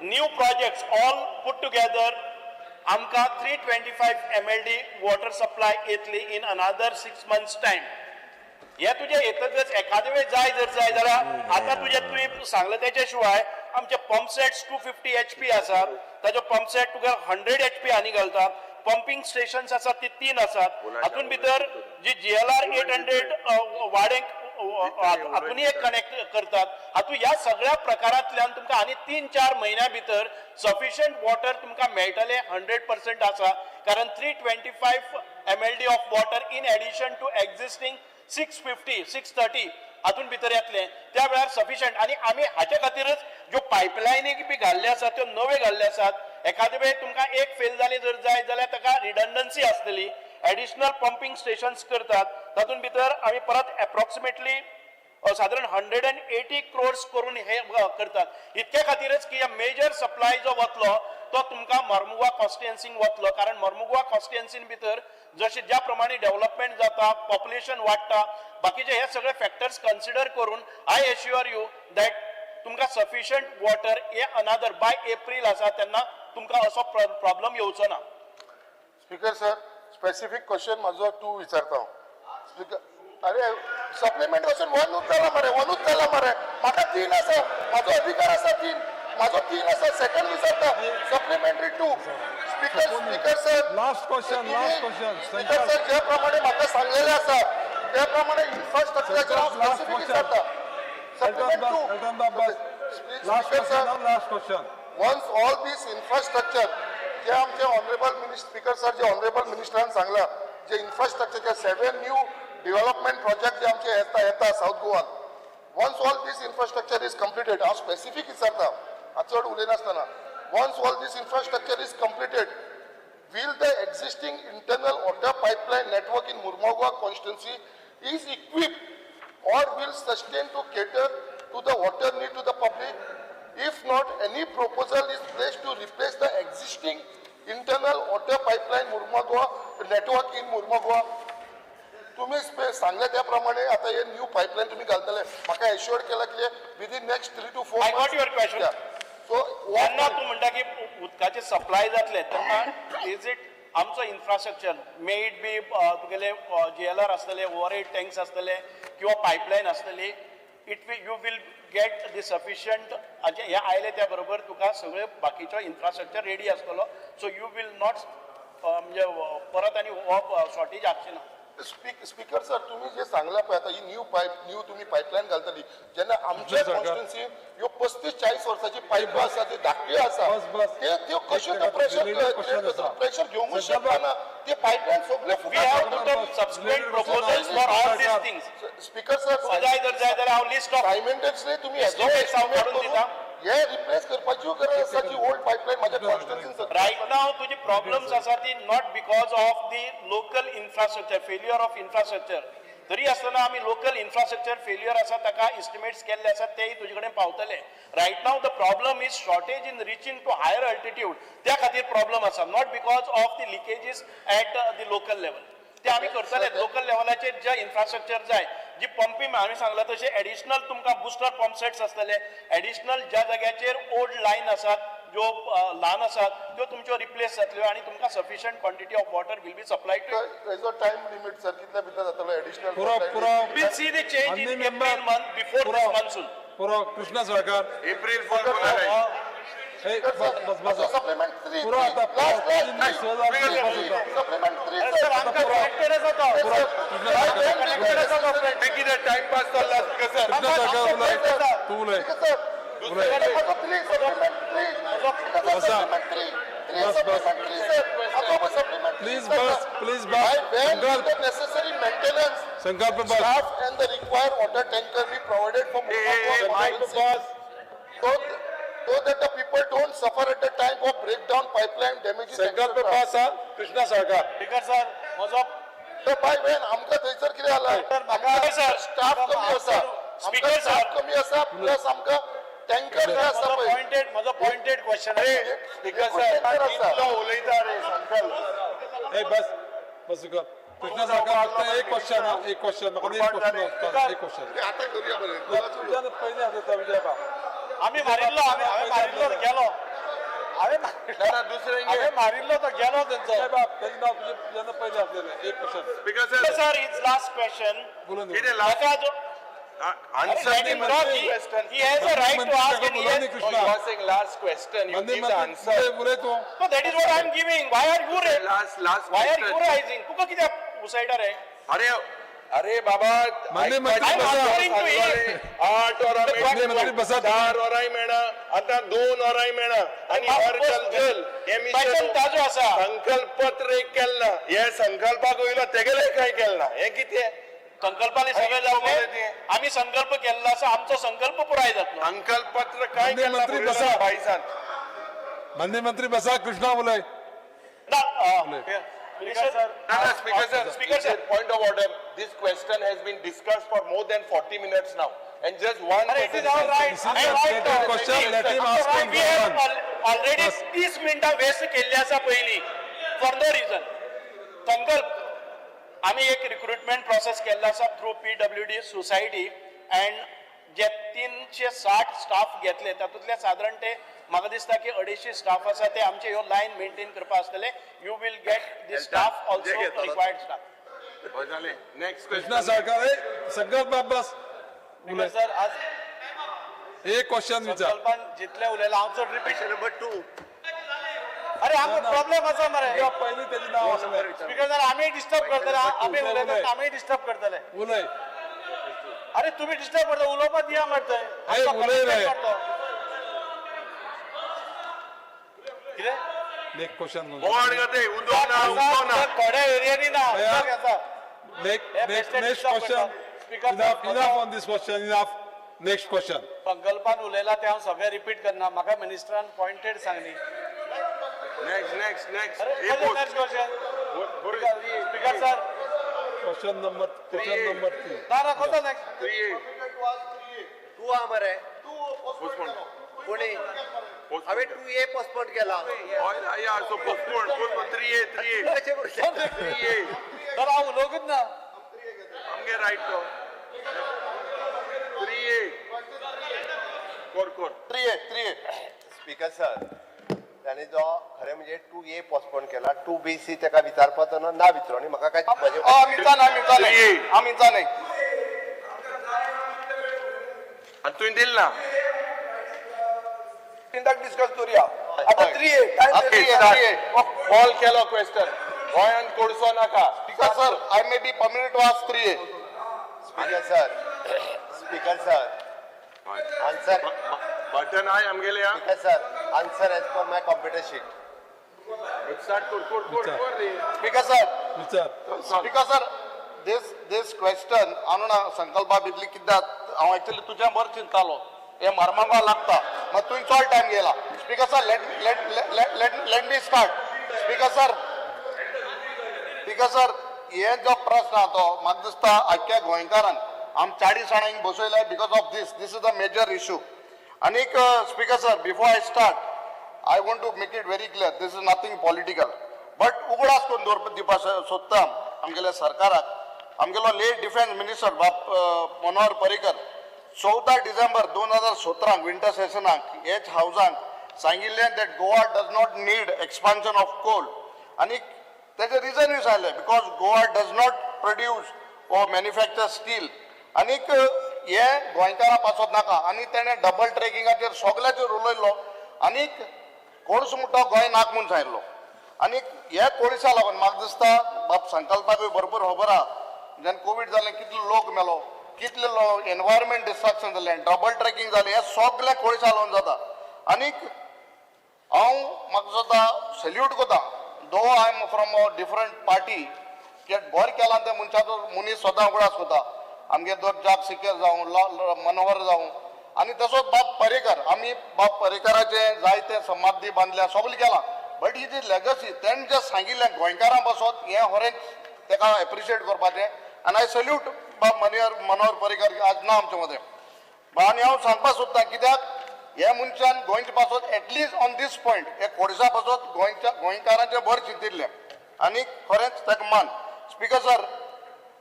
[SPEAKER 8] New projects all put together आमकां 325 MLD water supply येतली in another 6 months time. हे तुजें येतकच एखादे वेळ जाय जर जाय जाल्यार, आतां तुजें तुवें सांगलें तेच्या शिवाय आमचे पंप सेट्स 250 HP आसात, ताजो पंप सेट तुका 100 HP आनी घालता. पंपींग स्टेशन्स आसात ती तीन आसात. हातून भितर जी GLR 800 वाडेंक हातून एक कनेक्ट करतात. हातून ह्या सगळ्या प्रकारांतल्यान तुमकां आनी 3-4 म्हयन्या भितर सफिशियंट वॉटर तुमकां मेळटलें, 100% आसा, कारण 325 MLD of water in addition to existing 650, 630 हातून भितर येतलें. त्या वेळार सफिशियंट. आनी आमी हाचे खातीरच ज्यो पायपलायनी बी घाल्ले आसात त्यो नव्यो घाल्ले आसात. एखादे वेळ तुमकां एक फेल जाली जर जाय जाल्यार ताका रिडंडन्सी आसतली. एडिशनल पंपींग स्टेशन्स करतात. तातूंत भितर आमी परत एप्रॉक्सिमेटली सादारण 180 क्रोर्स करून हे करतात. इतक्या खातीरच की मेजर सप्लाय जो वतलो तो तुमकां मर्मुगवा कॉन्स्टिट्युएन्सीन वतलो, कारण मर्मुगवा कॉन्स्टिट्युएन्सीन भितर जशें ज्या प्रमाणे डेव्हलपमेंट जाता, पॉप्युलेशन वाडटा, बाकीचे हे सगळे फॅक्टर्स कन्सिडर करून I assure you that तुमकां सफिशियंट वॉटर हे अनादर बाय एप्रील आसा तेन्ना तुमकां असो प्रॉब्लम येवचो ना.
[SPEAKER 6] स्पीकर सर, स्पेसिफीक क्वेश्चन म्हाजो टू विचारता हांव स्पीकर. अरे, सप्लिमेंट क्वेश्चन वनूच जाला मरे, वनूच जाला मरे. म्हाका तीन आसा, म्हाजो अधिकार आसा तीन, म्हाजो तीन आसा. सेकंड विचारता, supplementary two. Speaker sir.
[SPEAKER 1] Last question, last question.
[SPEAKER 6] Speaker sir, जे प्रमाणे म्हाका सांगलेलें आसा त्या प्रमाणे इन्फ्रास्ट्रक्चराचेर हांव
[SPEAKER 1] last
[SPEAKER 6] specific
[SPEAKER 1] question.
[SPEAKER 6] विचारता. Supplement two.
[SPEAKER 1] Last
[SPEAKER 6] speaker sir,
[SPEAKER 1] question, last question.
[SPEAKER 6] Once all this infrastructure जे आमचे ऑनरेबल मिनिस्टर, स्पीकर सर, जे ऑनरेबल मिनिस्टरान सांगला, जे infrastructure seven new development project जे आमचे येता south Goan, once all this infrastructure is completed, हांव specific विचारता, हांव चड उलयनासतना, once all this infrastructure is completed, will the existing internal water pipeline network in Mormugao constituency is equipped or will sustain to cater to the water need to the public? If not, any proposal is placed to replace the existing internal water pipeline Mormugao network in Mormugao? तुम्ही सांगले त्या प्रमाणे आता हे new pipeline तुम्ही घालतले, म्हाका assure केला की within next 3 to 4.
[SPEAKER 8] I got your question.
[SPEAKER 6] So
[SPEAKER 8] जेन्ना तूं म्हणटा की उदकाचे सप्लाय जातले तेन्ना is it आमचो इन्फ्रास्ट्रक्चर, मे it be तुगेले जीएलआर आसतले, ओवरहेड टँक्स आसतले किंवा पायपलायन आसतली, it will you will get the sufficient. हे आयले त्या बरोबर तुका सगळे बाकीचो इन्फ्रास्ट्रक्चर रेडी आसतलो, सो you will not म्हणजे परत आनी हो शॉर्टेज आसची ना.
[SPEAKER 6] स्पीकर सर, तुम्ही जे सांगला पळय आता ही न्यू पायप, न्यू तुम्ही पायपलायन घालतली, जेन्ना आमच्या
[SPEAKER 1] सरकार.
[SPEAKER 6] कॉन्स्टिट्युन्सी ह्यो 35-40 वर्साची पायपां आसा, ती धाकट्यो आसा,
[SPEAKER 1] बस, बस.
[SPEAKER 6] ते त्यो कश्यो
[SPEAKER 1] एक
[SPEAKER 6] pressure
[SPEAKER 1] related question आसा.
[SPEAKER 6] प्रेशर घेवंकूच
[SPEAKER 1] सरकार.
[SPEAKER 6] शकना, ते पायपलायन सगळे
[SPEAKER 8] We have put up subsequent proposals for all these things.
[SPEAKER 6] Speaker sir,
[SPEAKER 8] जाय जर जाय जाल्यार हांव लिस्ट ऑफ
[SPEAKER 6] सायमल्टेनियसली तुम्ही
[SPEAKER 8] Estimates हांव काडून दिता.
[SPEAKER 6] हे रिप्लेस करपाची गरज आसा जी ओल्ड पायपलायन माझ्या कॉन्स्टिट्युन्सीन.
[SPEAKER 8] राईट नाव तुजी प्रॉब्लम्स आसा ती not because of the local infrastructure, failure of infrastructure. तरी आसतना आमी लोकल इन्फ्रास्ट्रक्चर फेल्युअर आसा ताका इस्टिमेट्स केल्ले आसा, तेय तुजे कडेन पावतले. Right now the problem is shortage in reaching to higher altitude. त्या खातीर प्रॉब्लम आसा, not because of the leakages at the local level. ते आमी करतले. लोकल लेवलाचेर जे इन्फ्रास्ट्रक्चर जाय, जी पंपी आमी सांगला तशें एडिशनल तुमकां बुस्टर पंप सेट्स आसतले, एडिशनल ज्या जाग्याचेर ओल्ड लायन आसात, ज्यो ल्हान आसात, त्यो तुमच्यो रिप्लेस जातल्यो आनी तुमकां sufficient quantity of water will be supply to.
[SPEAKER 6] हेजो time limit sir कितल्या भितर जातलो एडिशनल?
[SPEAKER 1] पुरो, पुरो.
[SPEAKER 8] Will see the change in
[SPEAKER 1] माननीय
[SPEAKER 8] April month before this
[SPEAKER 1] पुरो.
[SPEAKER 8] मान्सून.
[SPEAKER 1] पुरो, कृष्णा सरकार.
[SPEAKER 4] एप्रिल फॉर
[SPEAKER 1] हे, बस बस बस.
[SPEAKER 6] Supplement three.
[SPEAKER 1] पुरो आता, पुरो.
[SPEAKER 6] लास्ट
[SPEAKER 1] तीन
[SPEAKER 6] लास्ट.
[SPEAKER 1] सहज बस आता.
[SPEAKER 6] Supplement three.
[SPEAKER 3] सर, आमकां कलेक्टरच जाता.
[SPEAKER 4] कितें टायमपास चल्ला स्पीकर सर?
[SPEAKER 1] कृष्णा सरकार उलय, तूं उलय. बसा. बस, बस. Please, bus, please, bus. Sankalp.
[SPEAKER 6] Necessary maintenance
[SPEAKER 1] Sankalp bus.
[SPEAKER 6] Staff and the required water tanker be provided for
[SPEAKER 1] Sankalp bus.
[SPEAKER 6] So that the people don't suffer at the time of breakdown, pipeline damages,
[SPEAKER 1] Sankalp
[SPEAKER 6] etc.
[SPEAKER 1] बस हा. कृष्णा सरकार.
[SPEAKER 8] Speaker sir, म्हजो
[SPEAKER 6] तर बाय when आमकां थंयसर कितें जाला,
[SPEAKER 8] म्हाका sir,
[SPEAKER 6] staff कमी आसा.
[SPEAKER 8] स्पीकर
[SPEAKER 6] आमकां
[SPEAKER 8] सर.
[SPEAKER 6] स्टाफ कमी आसा, प्लस आमकां टँकर जाय आसा
[SPEAKER 8] म्हजो
[SPEAKER 6] पळय.
[SPEAKER 8] पॉइंटेड म्हजो पॉइंटेड क्वेश्चन.
[SPEAKER 4] स्पीकर
[SPEAKER 6] एकूच
[SPEAKER 4] सर,
[SPEAKER 6] टँकर आसा.
[SPEAKER 4] इतलो उलयता रे संकल्प.
[SPEAKER 1] हे, बस बस कर. कृष्णा सरकार, फक्त एक क्वेश्चन हा, एक क्वेश्चन म्हाका, एक क्वेश्चन, एक क्वेश्चन.
[SPEAKER 6] ते आतां करूया बरें.
[SPEAKER 1] तुज्यान पयलीं आसा विजय बाब.
[SPEAKER 8] आमी मारिल्लो, आमी मारिल्लो तो गेलो. हांवें
[SPEAKER 4] ना, दुसरें
[SPEAKER 8] हांवें मारिल्लो तो गेलो तेंचो.
[SPEAKER 1] विजय बाब, तेजें नांव तुजें तुज्यान पयलीं आसलेलें. एक question.
[SPEAKER 4] Speaker sir.
[SPEAKER 8] Sir, is last question.
[SPEAKER 1] बोलून
[SPEAKER 4] कितें लास्ट
[SPEAKER 8] ताका जो
[SPEAKER 4] answer.
[SPEAKER 8] Let him talk. He has a right to ask and he
[SPEAKER 1] बोलून
[SPEAKER 8] has,
[SPEAKER 1] Krishna.
[SPEAKER 3] You are saying last question, you
[SPEAKER 1] माननीय
[SPEAKER 3] give the
[SPEAKER 1] मंत्री
[SPEAKER 3] answer.
[SPEAKER 1] उलय, उलय तूं.
[SPEAKER 8] No, that is what I am giving. Why are you
[SPEAKER 4] last last.
[SPEAKER 8] Why are you rising? तुका कित्याक उसयटा रे?
[SPEAKER 4] अरे अरे बाबा.
[SPEAKER 1] माननीय मंत्री
[SPEAKER 8] I'm
[SPEAKER 1] बसा.
[SPEAKER 8] answering to him.
[SPEAKER 4] 8 वरां.
[SPEAKER 1] माननीय मंत्री बसा.
[SPEAKER 4] 4 वरांय मेळना, आतां 2 वरांय मेळना आनी हर जल जल हे
[SPEAKER 8] क्वेश्चन
[SPEAKER 4] मिशन
[SPEAKER 8] ताजो आसा.
[SPEAKER 4] संकल्प पत्र एक केलें ना, हे संकल्पाक वयलो तेगेले काय केलें ना, हें कितें?
[SPEAKER 8] संकल्पाने सगळे जातले. आमी संकल्प केल्लो आसा, आमचो संकल्प पुराय जातलो.
[SPEAKER 4] संकल्प पत्र काय
[SPEAKER 1] माननीय
[SPEAKER 4] केलें
[SPEAKER 1] मंत्री बसा.
[SPEAKER 4] बायसान?
[SPEAKER 1] माननीय मंत्री बसा, कृष्णा उलय.
[SPEAKER 8] ना,
[SPEAKER 3] स्पीकर सर.
[SPEAKER 4] ना ना, speaker sir.
[SPEAKER 8] Speaker sir.
[SPEAKER 4] Point of order. This question has been discussed for more than 40 minutes now and just one.
[SPEAKER 8] अरे, it is our right.
[SPEAKER 1] This is a stated question, let him ask on
[SPEAKER 8] We have
[SPEAKER 1] one.
[SPEAKER 8] Already
[SPEAKER 1] bus.
[SPEAKER 8] 30 मिनटां waste केल्ली आसा पयलीं for no reason. संकल्प, आमी एक recruitment process केल्लो आसा through PWD society and J 360 staff घेतले तातूंतले सादारण ते म्हाका दिसता की 250 स्टाफ आसा ते आमचे ह्यो लायन मेंटेन करपा आसतले. You will get the staff also, required staff.
[SPEAKER 4] Next
[SPEAKER 1] Krishna
[SPEAKER 4] question.
[SPEAKER 1] Salkar, ए, संकल्प बाब बस. उलय.
[SPEAKER 9] सर, आज
[SPEAKER 1] एक क्वेश्चन विचार.
[SPEAKER 9] संकल्पान जितले उलयला हांव चड रिपीट
[SPEAKER 2] नंबर 2.
[SPEAKER 9] अरे, आमकां प्रॉब्लेम आसा मरे.
[SPEAKER 1] तुका पयलीं तेजें नांव आसलें.
[SPEAKER 9] स्पीकर सर, आमी डिस्टर्ब करतले. आमी
[SPEAKER 1] उलय,
[SPEAKER 9] उलयता,
[SPEAKER 1] उलय.
[SPEAKER 9] आमी डिस्टर्ब करतले.
[SPEAKER 1] उलय.
[SPEAKER 9] अरे, तुम्ही डिस्टर्ब करता, उलोवपाक दिया मरे थंय.
[SPEAKER 1] अरे, उलय रे.
[SPEAKER 9] कितें?
[SPEAKER 1] Next question.
[SPEAKER 4] बोवाळ जाता, उदक ना, उदक ना.
[SPEAKER 9] थोड्या एरियांनी ना
[SPEAKER 1] भैया.
[SPEAKER 9] उदक आसा.
[SPEAKER 1] नेक्स्ट
[SPEAKER 9] हे
[SPEAKER 1] नेक्स्ट
[SPEAKER 9] बेश्टे
[SPEAKER 1] next
[SPEAKER 9] disturb
[SPEAKER 1] question.
[SPEAKER 9] करता. Speaker
[SPEAKER 1] enough
[SPEAKER 9] sir,
[SPEAKER 1] enough on this question, enough. Next question.
[SPEAKER 9] संकल्पान उलयला ते हांव सगळें रिपीट करना. म्हाका मिनिस्टरान पॉयंटेड सांगली.
[SPEAKER 4] Next, next, next.
[SPEAKER 9] अरे, next question. Speaker sir.
[SPEAKER 1] Question number 3.
[SPEAKER 9] ना ना, कोतो नेक्स्ट?
[SPEAKER 4] 3A.
[SPEAKER 2] 2 आहा मरे. कोणी हांवें 2A postpone केला.
[SPEAKER 4] हय, या, so postpone, postpone. 3A, 3A.
[SPEAKER 2] कशें करूं शकता?
[SPEAKER 4] 3A.
[SPEAKER 9] तर हांव उलोवंकूच ना.
[SPEAKER 4] आमगे रायट तो 3A. कोर कोर.
[SPEAKER 6] 3A, 3A.
[SPEAKER 2] Speaker sir, ताणें जो खरें म्हणजे 2A postpone केला, 2BC ताका विचारपाचो ना ना विचारो आनी म्हाका काय म्हजें
[SPEAKER 7] आमीचा ना, आमीचा नाही, आमीचा नाही.
[SPEAKER 4] आनी तुवें दिल ना.
[SPEAKER 3] मिनटाक डिस्कस करूया आता. 3A time.
[SPEAKER 6] 3A, 3A.
[SPEAKER 4] Call केलो क्वेश्चन. गोंयांत कोळसो नाका.
[SPEAKER 6] Speaker sir, I may be permitted to ask 3A.
[SPEAKER 2] Speaker sir, speaker sir, answer.
[SPEAKER 4] Button I आमगेले.
[SPEAKER 2] Speaker sir, answer as per my computer sheet.
[SPEAKER 4] Start कर कर कर कर रे.
[SPEAKER 6] Speaker sir.
[SPEAKER 1] विचार.
[SPEAKER 6] Speaker sir, this question हांव ना संकल्पा भितली कित्याक हांव एक्चुअली तुज्या बरें चिंतालो हे मरमांगा लागता, मात तुवें चड टायम गेला. Speaker sir, let let let let me start. Speaker sir, speaker sir, हे जो प्रश्न आहा तो म्हाका दिसता आख्ख्या गोंयकारान आम 40 जाणांक बसयले because of this. This is a major issue. आनीक speaker sir, before I start, I want to make it very clear, this is nothing political, but उगडास करून दवरपा दिवपा सोदता आमगेल्या सरकाराक, आमगेलो लेट डिफेन्स मिनिस्टर बाब मनोहर पर्रीकर 14 डिसेंबर 2017 विंटर सेशनाक हेच हावजांक सांगिल्लें that Goa does not need expansion of coal. आनी तेजें रिजनूय सांगलें, because Goa does not produce or manufacture steel. आनीक हे गोंयकारां पासत नाका. आनी तेणें डबल ट्रेकिंगाचेर सगल्याचेर उलयलो आनीक कोळसो म्हणटा गोंय नाक म्हूण सांगिल्लो. आनी ह्या कोळशा लागून म्हाका दिसता बाब संकल्पाकूय भरपूर खबर आहा, जेन्ना कोवीड जालें कितलो लोक मेलो, कितले एनवायरमेंट डिस्ट्रक्शन जालें, डबल ट्रेकिंग जालें, हें सगळें कोळशा लागून जाता. आनीक हांव म्हाका दिसता सल्यूट करता, though I am from a different party, कित्याक बरें केलां तें मनशाचो मनीस सदां उगडास करता. आमगे दोर जाग सिकेर जावं, मनोहर जावं आनी तसोच बाब पर्रीकर. आमी बाब पर्रीकराचें जायते समाधी बांदल्या, सगळें केलां, बट he ji legacy तेणें जें सांगिल्लें गोंयकारां पासत, हें खरेंच तेका एप्रिशिएट करपाचें. आनी I salute बाब मनोहर पर्रीकर, आज ना आमचे मदें. आनी हांव सांगपाक सोदता, कित्याक हे मनशान गोंयचे पासत at least on these point हे कोळसा पासत गोंयच्या गोंयकारांचें बरें चिंतिल्लें आनी खरेंच ताका मान. स्पीकर सर,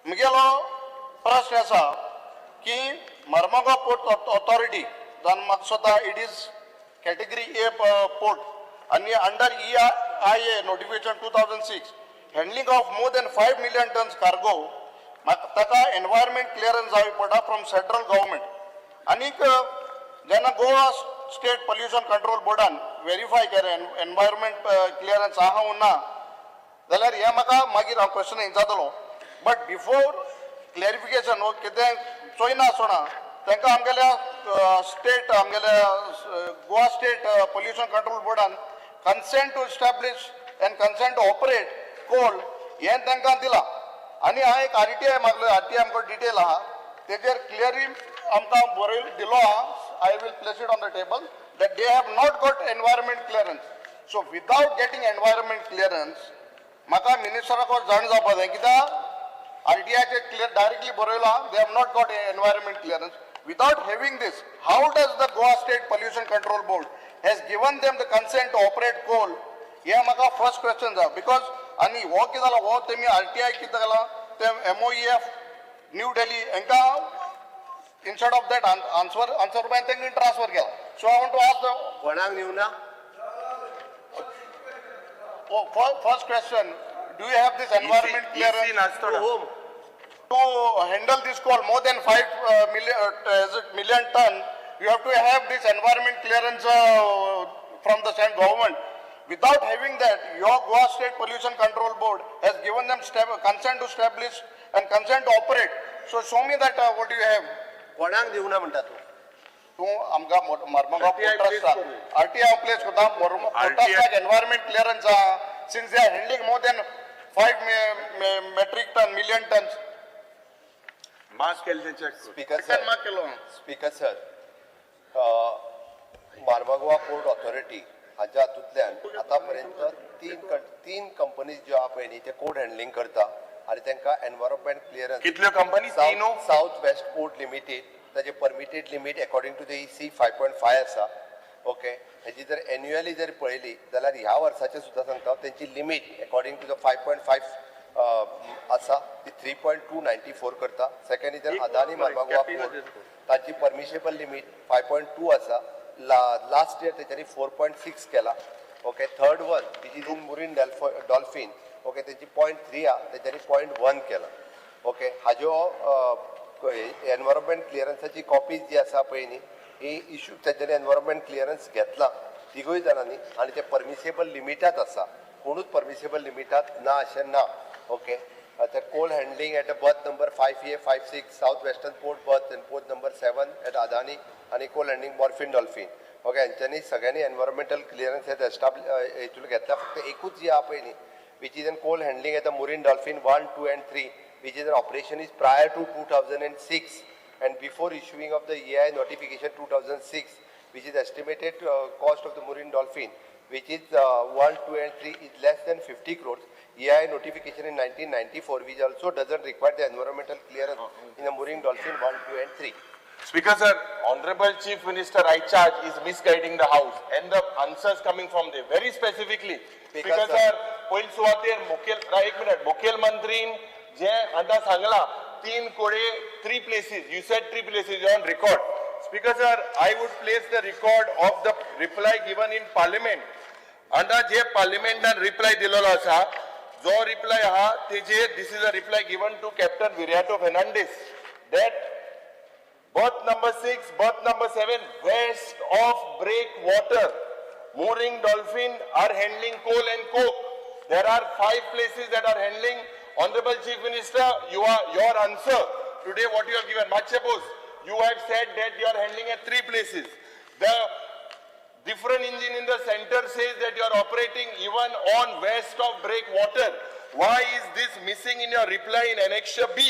[SPEAKER 6] म्हगेलो प्रश्न आसा की मर्मगांव पोर्ट ऑथॉरिटी जावन म्हाका दिसता it is category A port आनी under EIA notification 2006, handling of more than 5 million tons cargo, म्हाका ताका एनवायरमेंट क्लियरन्स जाय पडटा फ्रॉम सेंट्रल गव्हर्मेंट. आनीक जेन्ना गोवा स्टेट पोल्युशन कंट्रोल बोर्डान वेरीफाय केलें एनवायरमेंट क्लियरन्स आहा वो ना, जाल्यार हें म्हाका मागीर हांव क्वेश्चन विचारतलो. बट बिफोर क्लॅरिफिकेशन वो कितें चोयना आसतना तांकां आमगेल्या स्टेट आमगेल्या गोवा स्टेट पोल्युशन कंट्रोल बोर्डान consent to establish and consent to operate coal हें तांकां दिलां. आनी हांवें एक आरटीआय मागलो. आरटीआय आमकां डिटेल आहा, तेजेर क्लियरली आमकां बरयल दिलो आहा. I will place it on the table that they have not got environment clearance. So without getting environment clearance, म्हाका मिनिस्टराक जाण जावपा जाय, कित्याक आरटीआयचे क्लियर डायरेक्टली बरयला, they have not got environment clearance. Without having this, how does the Goa State Pollution Control Board has given them the consent to operate coal? हे म्हाका first question जाय, because आनी हो कितें जाला, हो तेमी आरटीआय कितें केला, ते एमओईएफ न्यू दिल्ली हांकां instead of that answer by तेंकां ट्रान्सफर केला. So I want to ask the
[SPEAKER 2] कोणाक दिवना?
[SPEAKER 6] First question, do you have this environment clearance
[SPEAKER 4] नाचतो
[SPEAKER 2] whom?
[SPEAKER 6] To handle this coal more than 5 million, is it million ton, you have to have this environment clearance from the state government. Without having that, your Goa State Pollution Control Board has given them consent to establish and consent to operate. So show me that what you have.
[SPEAKER 2] कोणाक दिवना म्हणटा तूं?
[SPEAKER 6] तूं आमकां Mormugao
[SPEAKER 4] RTI
[SPEAKER 6] port
[SPEAKER 4] place
[SPEAKER 6] ट्रस्टाक RTI place करता, port ट्रस्टाक environment clearance आहा, since they are handling more than 5 metric ton, million tons.
[SPEAKER 4] Mark केले ते चेक कर.
[SPEAKER 2] स्पीकर सर,
[SPEAKER 6] मार्क केलो.
[SPEAKER 2] Speaker sir, Marmagao port authority हाच्या हातूंतल्यान आतां पर्यंत तीन कंपनीज ज्यो आहा पळय न्ही, ते कोड हँडलिंग करता आनी तांकां एनवायरमेंट क्लियरन्स.
[SPEAKER 4] कितल्यो कंपनी? तीन.
[SPEAKER 2] सावथ वेस्ट पोर्ट लिमिटेड, ताजे permitted limit according to the EC 5.5 आसा. ओके, हेजी जर एन्युअली जर पळयली जाल्यार ह्या वर्साचें सुद्दां सांगता हांव, तेंची limit according to the 5.5 आसा ती 3.294 करता. Second is Adani Marmagao port, ताची परमिशेबल लिमीट 5.2 आसा, लास्ट इयर तेच्यांनी 4.6 केला. Okay, third one which is in Mooring Dolphin, okay, तेची 0.3 आहा, तेच्यांनी 0.1 केला. ओके, हाज्यो एनवायरमेंट क्लियरन्साची कॉपीज जी आसा पळय न्ही, ही इशू तेच्यांनी एनवायरमेंट क्लियरन्स घेतला तिगूय जाणांनी आनी ते परमिसेबल लिमिटात आसा, कोणूच परमिसेबल लिमिटात ना अशें ना. ओके, आतां coal handling at a berth number 5A, 5, 6, South Western Port berth and port number 7 at Adani आनी कोल हँडलिंग मॉर्फिन डॉल्फीन. ओके, हेंच्यांनी सगळ्यांनी एनवायरमेंटल क्लियरन्स हे एस्टाब्ल हितून घेतला. फक्त एकूच जी आहा पळय न्ही, which is an coal handling at the Mooring Dolphin 1, 2 and 3, which is an operation is prior to 2006 and before issuing of the EI notification 2006, which is estimated cost of the Mooring Dolphin, which is 1, 2 and 3 is less than 50 crores. EI notification in 1994, which also doesn't require the environmental clearance in the Mooring Dolphin 1, 2 and 3.
[SPEAKER 4] Speaker sir, Honorable Chief Minister, I charge is misguiding the house and the answers coming from there very specifically.
[SPEAKER 2] Speaker
[SPEAKER 4] Speaker
[SPEAKER 2] sir.
[SPEAKER 4] sir, पयली सुवातेर मुखेल एक minute, मुखेलमंत्रीन जे आतां सांगला तीन कोडे, three places, you said three places on record. Speaker sir, I would place the record of the reply given in parliament. आतां जे पार्लिमेंटान reply दिलेलो आसा, जो रिप्लाय आहा तेजेर, this is a reply given to Captain Viriato Fernandes that berth number 6, berth number 7, west of breakwater, Mooring Dolphin are handling coal and coke. There are 5 places that are handling. Honorable Chief Minister, you are your answer today what you have given. Machepos, you have said that you are handling at 3 places. The different engine in the center says that you are operating even on west of breakwater. Why is this missing in your reply in Annexure B?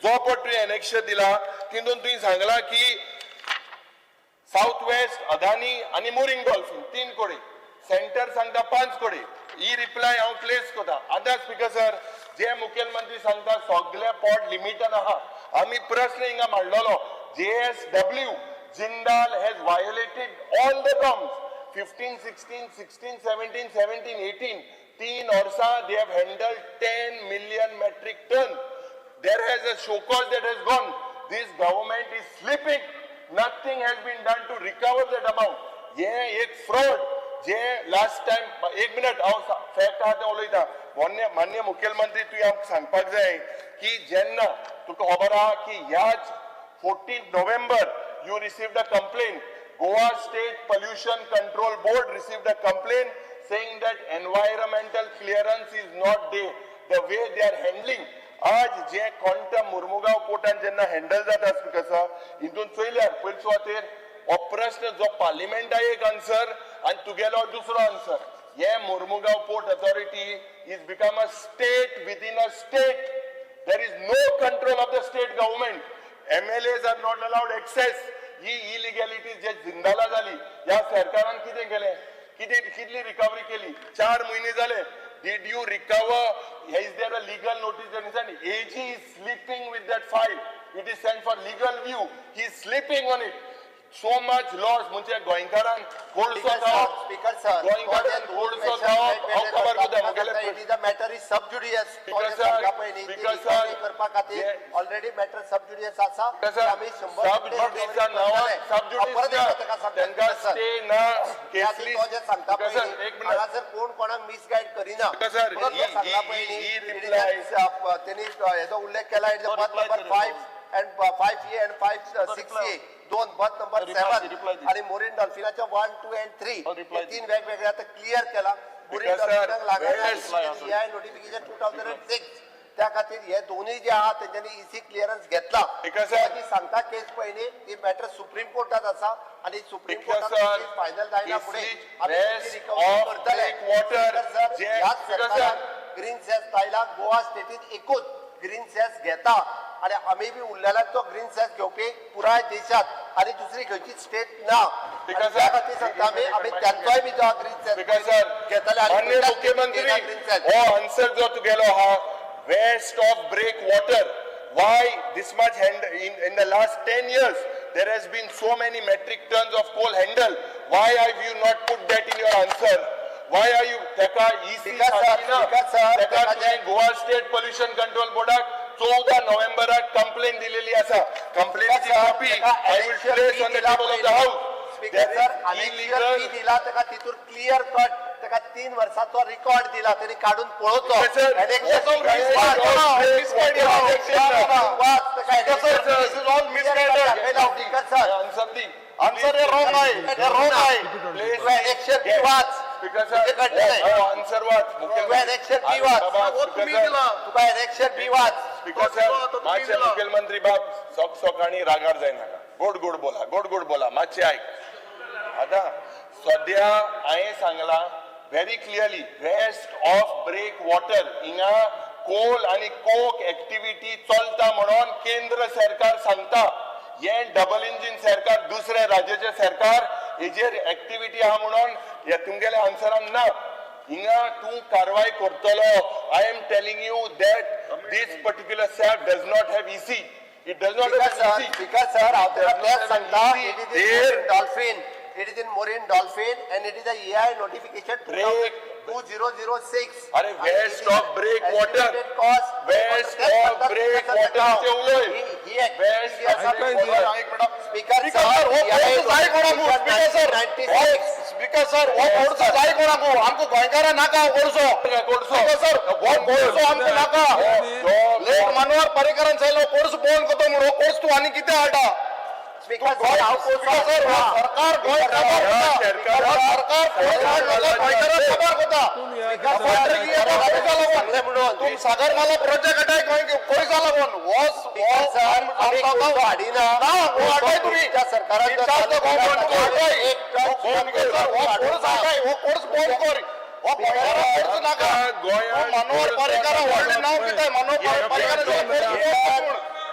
[SPEAKER 4] जो पण तुवें annexure दिला तितून तुवें सांगला की south west, Adani आनी mooring dolphin तीन कोडी, सेंटर सांगता 5 कोडी. ही रिप्लाय हांव प्लेस करता. आतां स्पीकर सर, जे मुखेलमंत्री सांगता सगळे पोर्ट लिमिटान आहा, आमी प्रश्न हिंगा मांडलेलो, JSW Jindal has violated all the norms, 15 16 16 17 17 18, 3 वर्सां they have handle 10 million metric ton. There has a show cause that has gone. This government is sleeping. Nothing has been done to recover that amount. हे एक fraud जे last time, एक minute, हांव fact आहा तें उलयता. मान्य मुखेलमंत्री, तुवें आमकां सांगपाक जाय की जेन्ना तुका खबर आहा की ह्याच 14 November you received a complaint. Goa State Pollution Control Board received a complaint saying that environmental clearance is not there, the way they are handling. आज जे क्वांटम मुर्मुगांव पोर्टान जेन्ना हँडल जाता, स्पीकर सर, हितून चोयल्यार पयले सुवातेर हो प्रश्न जो पार्लिमेंटा एक आन्सर आनी तुगेलो दुसरो आन्सर. हे Mormugao Port Authority is become a state within a state. There is no control of the state government. MLAs are not allowed access. He इलिगॅलिटी जे जिंदाला जाली, ह्या सरकारान कितें केलें, कितें कितली रिकवरी केली? 4 म्हयने जाले. Did you recover? Is there a legal notice that is sent? AG is sleeping with that file. It is sent for legal view. He is sleeping on it. So much loss म्हणजे गोंयकारान कोळसो
[SPEAKER 2] speaker sir,
[SPEAKER 4] खावप
[SPEAKER 2] speaker sir,
[SPEAKER 4] गोंयकारान कोळसो खावप हांव खबर कोता मुगेले
[SPEAKER 2] It is a matter is sub judice.
[SPEAKER 4] Speaker sir, speaker sir,
[SPEAKER 2] करपा खातीर ऑलरेडी मॅटर सब ज्युडियस आसा.
[SPEAKER 4] Speaker sir,
[SPEAKER 2] आमी 100
[SPEAKER 4] सब ज्युडिसा नांवान सब
[SPEAKER 2] परत एकदा ताका
[SPEAKER 4] ज्युडिस
[SPEAKER 2] सांगता,
[SPEAKER 4] तांकां
[SPEAKER 2] स्पीकर सर.
[SPEAKER 4] स्टे ना
[SPEAKER 2] त्या आदी
[SPEAKER 4] केसली
[SPEAKER 2] तो जे सांगता
[SPEAKER 4] स्पीकर
[SPEAKER 2] पळय
[SPEAKER 4] सर,
[SPEAKER 2] न्ही,
[SPEAKER 4] एक मिनिट.
[SPEAKER 2] हांगासर कोण कोणाक मिसगायड करिना.
[SPEAKER 4] स्पीकर सर,
[SPEAKER 2] म्हणून तो सांगला पळय
[SPEAKER 4] ही
[SPEAKER 2] न्ही, it is
[SPEAKER 4] reply.
[SPEAKER 2] तेणी हेजो उल्लेख केला, it is berth number 5 and 5A and 5 6A, दोन बर्थ नंबर 7 आणि मोरीन डॉल्फिनाचे 1 2 अँड 3 हे तीन वेगवेगळे आता क्लियर केला. मोरीन
[SPEAKER 4] Because, sir,
[SPEAKER 2] डॉल्फिनाक लागना
[SPEAKER 4] whereas-
[SPEAKER 2] EI notification 2006, त्या खातीर हे दोन्ही जे आहा तेंच्यांनी इसी क्लियरन्स घेतला.
[SPEAKER 4] Because, sir,
[SPEAKER 2] ती सांगता केस पळय न्ही, ती मॅटर सुप्रीम कोर्टात आसा आणि सुप्रीम
[SPEAKER 4] Because,
[SPEAKER 2] कोर्टात
[SPEAKER 4] sir,
[SPEAKER 2] case final जायना फुडें
[SPEAKER 4] केसली
[SPEAKER 2] आमी
[SPEAKER 4] rest
[SPEAKER 2] तेची रिकव्हरी
[SPEAKER 4] of
[SPEAKER 2] करतले.
[SPEAKER 4] break water,
[SPEAKER 2] Speaker, sir,
[SPEAKER 4] जे-
[SPEAKER 2] ह्याच
[SPEAKER 4] Speaker, sir,
[SPEAKER 2] सरकारान ग्रीन सेस लायला. गोवा स्टेटीत एकूच ग्रीन सेस घेता आणि आमी बी उरलेला तो ग्रीन सेस घेवपी पुराय देशात आणि दुसरी खंयची स्टेट ना. आणि
[SPEAKER 4] Because,
[SPEAKER 2] त्या
[SPEAKER 4] sir,
[SPEAKER 2] खातीर सांगता आमी, आमी तांचोय बी जो ग्रीन सेस
[SPEAKER 4] because sir,
[SPEAKER 2] घेतले आणि
[SPEAKER 4] माननीय मुख्यमंत्री,
[SPEAKER 2] ग्रीन सेस
[SPEAKER 4] हो आन्सर जो तुगेलो आहा, waste of break water, why this much hand in the last 10 years there has been so many metric tons of coal handle? Why have you not put that in your answer? Why are you ताका EC
[SPEAKER 2] Because, sir,
[SPEAKER 4] सांगिना.
[SPEAKER 2] because, sir,
[SPEAKER 4] ताका
[SPEAKER 2] ताका
[SPEAKER 4] तुवें Goa state pollution control बोर्डाक 14 नोव्हेंबराक complain दिलेली आसा. कंप्लेनीची copy I will place on the table of the house.
[SPEAKER 2] Speaker sir, annexure B दिला ताका, तितूर क्लियर कट ताका 3 वर्साचो रिकॉर्ड दिला, तेणी काडून पळोवचो.
[SPEAKER 4] Speaker sir,
[SPEAKER 2] Annexure
[SPEAKER 4] हो
[SPEAKER 2] B वाच. वाच ताका
[SPEAKER 7] Speaker sir, this is all misguided.
[SPEAKER 2] दाखयला, स्पीकर सर.
[SPEAKER 4] आन्सर दी.
[SPEAKER 7] आन्सर हे रॉंग आहे, हे रॉंग आहे.
[SPEAKER 2] तुवें एनेक्शर बी वाच.
[SPEAKER 4] स्पीकर
[SPEAKER 2] तुजें कळटलें.
[SPEAKER 4] सर, आन्सर वाच.
[SPEAKER 2] तुवें एनेक्शर बी वाच. तुका एनेक्शर बी वाच.
[SPEAKER 4] स्पीकर सर, मातशे मुखेलमंत्री बाब, सोक सोकाणी रागार जायनाका. गोड गोड बोला, गोड गोड बोला, मातशें आयक. आतां सद्या हांवें सांगलां very clearly, waste of break water हिंगा कोल आनी कोक एक्टिविटी चलता म्हणून केंद्र सरकार सांगता. हें डबल इंजीन सरकार, दुसऱ्या राज्याचें सरकार हेजेर एक्टिविटी आहा म्हणून हे तुमगेल्या आन्सरान ना. हिंगा तूं कारवाय करतलो. I am telling you that this particular SAB does not have EC. It does not
[SPEAKER 2] speaker
[SPEAKER 4] have
[SPEAKER 2] sir,
[SPEAKER 4] EC.
[SPEAKER 2] Speaker sir, हांव तुका तेच सांगता, it is in
[SPEAKER 4] There-
[SPEAKER 2] dolphin, it is in Morem Dolphin and it is a EI notification
[SPEAKER 4] Break.
[SPEAKER 2] 2006.
[SPEAKER 4] अरे, waste of break water.
[SPEAKER 2] Cost
[SPEAKER 4] Waste of break water चे उलय. Waste of break water.
[SPEAKER 2] Speaker
[SPEAKER 7] speaker sir, हो course जाय कोणाकू? Speaker sir, हो speaker sir, हो course जाय कोणाकू? आमकां गोंयकारां नाका हो कोळसो.
[SPEAKER 4] कोळसो.
[SPEAKER 7] स्पीकर सर, हो कोळसो आमकां नाका. लेक मनोहर पर्रीकरान सांगलो कोर्स बंद करता म्हूण. हो कोर्स तूं आनी कितें हाडटा?
[SPEAKER 2] स्पीकर सर, हांव
[SPEAKER 7] स्पीकर सर, हो सरकार गोंय काबार करता. हो सरकार कोर्स हाडलो गोंयकारांक काबार करता.
[SPEAKER 2] सांगलें म्हणून.
[SPEAKER 7] तूं सागरमाला प्रोजेक्ट हाडाय गोंय कोळसा लागून. हो
[SPEAKER 2] स्पीकर सर, आमी कोळसो हाडिना.
[SPEAKER 7] ना, हो हाडाय तुमी.
[SPEAKER 2] त्या सरकारान जो
[SPEAKER 7] चार
[SPEAKER 2] चालू केला,
[SPEAKER 7] हाडाय.
[SPEAKER 2] एक टन
[SPEAKER 7] बंद कर सर, हो कोर्स हाडाय, हो कोर्स बंद कर. हो गोंयकारांक कोर्स नाका.
[SPEAKER 4] गोंयांत
[SPEAKER 7] हो मनोहर पर्रीकार व्हडलें नांव कितें? मनोहर पर्रीकार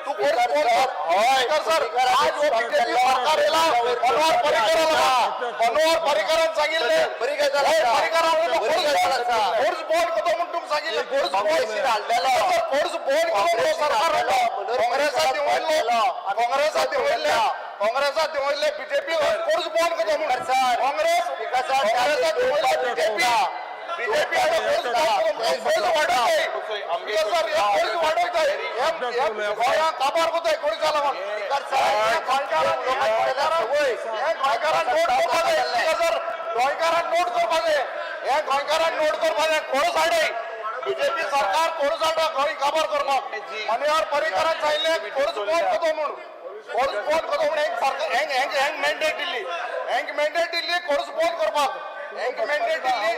[SPEAKER 7] तूं कोर्स बंद कर. स्पीकर सर, आज हो बीजेपी सरकार येयला मनोहर पर्रीकारा लागून. मनोहर पर्रीकारान सांगिल्लें,
[SPEAKER 2] बरी गजाल
[SPEAKER 7] हय,
[SPEAKER 2] आसा.
[SPEAKER 7] पर्रीकारान
[SPEAKER 2] बरी
[SPEAKER 7] कोर्स
[SPEAKER 2] गजाल आसा.
[SPEAKER 7] कोर्स बंद करता म्हूण तुमकां सांगिल्लें. कोर्स बंद
[SPEAKER 2] काँग्रेसीन हाडलेलो.
[SPEAKER 7] कोर्स बंद केलो म्हणून सरकार हाडलो. काँग्रेसाक देंवयल्लो, काँग्रेसाक देंवयल्ले, काँग्रेसाक देंवयल्ले बीजेपी कोर्स बंद करता म्हणून.
[SPEAKER 2] सर,
[SPEAKER 7] काँग्रेस
[SPEAKER 2] स्पीकर सर,
[SPEAKER 7] काँग्रेसाक देंवयल्ले बीजेपी, बीजेपी आतां कोर्स बंद करता म्हणून कोर्स वाडयताय. स्पीकर सर, हे कोर्स वाडयताय. हे गोंयांक काबार करताय कोर्सा लागून.
[SPEAKER 2] स्पीकर सर,
[SPEAKER 7] हे गोंयकारांक, हे गोंयकारांक नोट करपा जाय. स्पीकर सर, गोंयकारांक नोट करपा जाय. हे गोंयकारांक नोट करपा जाय. कोर्स हाडय. बीजेपी सरकार कोर्स हाडटा गोंय काबार करपाक. मनोहर पर्रीकरान सांगिल्लें कोर्स बंद करता म्हूण. कोर्स बंद करता म्हूण हेंक सरकार हेंक हेंक हेंक मॅन्डेट दिल्ली. हेंक मॅन्डेट दिल्ली कोर्स बंद करपाक. हेंक मॅन्डेट दिल्ली.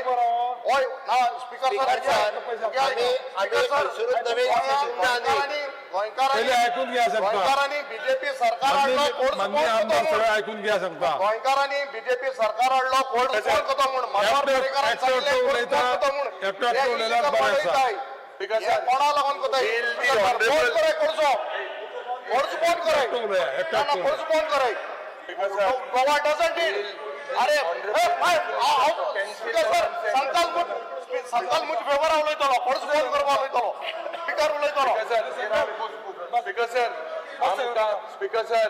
[SPEAKER 7] हय ना स्पीकर
[SPEAKER 2] स्पीकर सर, आमी आमी खंयसरूच नवीन चिंतना न्ही.
[SPEAKER 7] गोंयकारांनी,
[SPEAKER 1] पयलीं आयकून घ्या सांगता.
[SPEAKER 7] गोंयकारांनी बीजेपी सरकार हाडलो कोर्स
[SPEAKER 1] माननीय
[SPEAKER 7] बंद
[SPEAKER 1] आमदार
[SPEAKER 7] करता
[SPEAKER 1] सगळें
[SPEAKER 7] म्हूण.
[SPEAKER 1] आयकून घ्या सांगता.
[SPEAKER 7] गोंयकारांनी बीजेपी सरकार हाडलो कोर्स बंद करता म्हूण. मनोहर
[SPEAKER 1] एकटो-
[SPEAKER 7] पर्रीकरान
[SPEAKER 1] एकटो
[SPEAKER 7] सांगिल्लें कोर्स
[SPEAKER 1] उलयता,
[SPEAKER 7] बंद करता म्हूण.
[SPEAKER 1] एकटो एकटो उलयल्यार बरें आसा.
[SPEAKER 4] स्पीकर
[SPEAKER 7] हे
[SPEAKER 4] सर,
[SPEAKER 7] कोणा लागून करताय?
[SPEAKER 4] Will the
[SPEAKER 7] speaker sir, बंद
[SPEAKER 4] honorable-
[SPEAKER 7] कराय कोर्सो. कोर्स बंद कराय.
[SPEAKER 1] एकटो उलया, एकटो
[SPEAKER 7] ना, ना,
[SPEAKER 1] एकटो
[SPEAKER 7] कोर्स बंद कराय.
[SPEAKER 4] Speaker sir,
[SPEAKER 7] Goa doesn't need. अरे, ए, हांव स्पीकर सर सांगताच म्हूण. सांताल म्हजे फेवरा उलयतलो, कोणूच फोन करपा उलयतलो, स्पिकर उलयतलो.
[SPEAKER 4] स्पीकर सर, आमकां स्पीकर सर,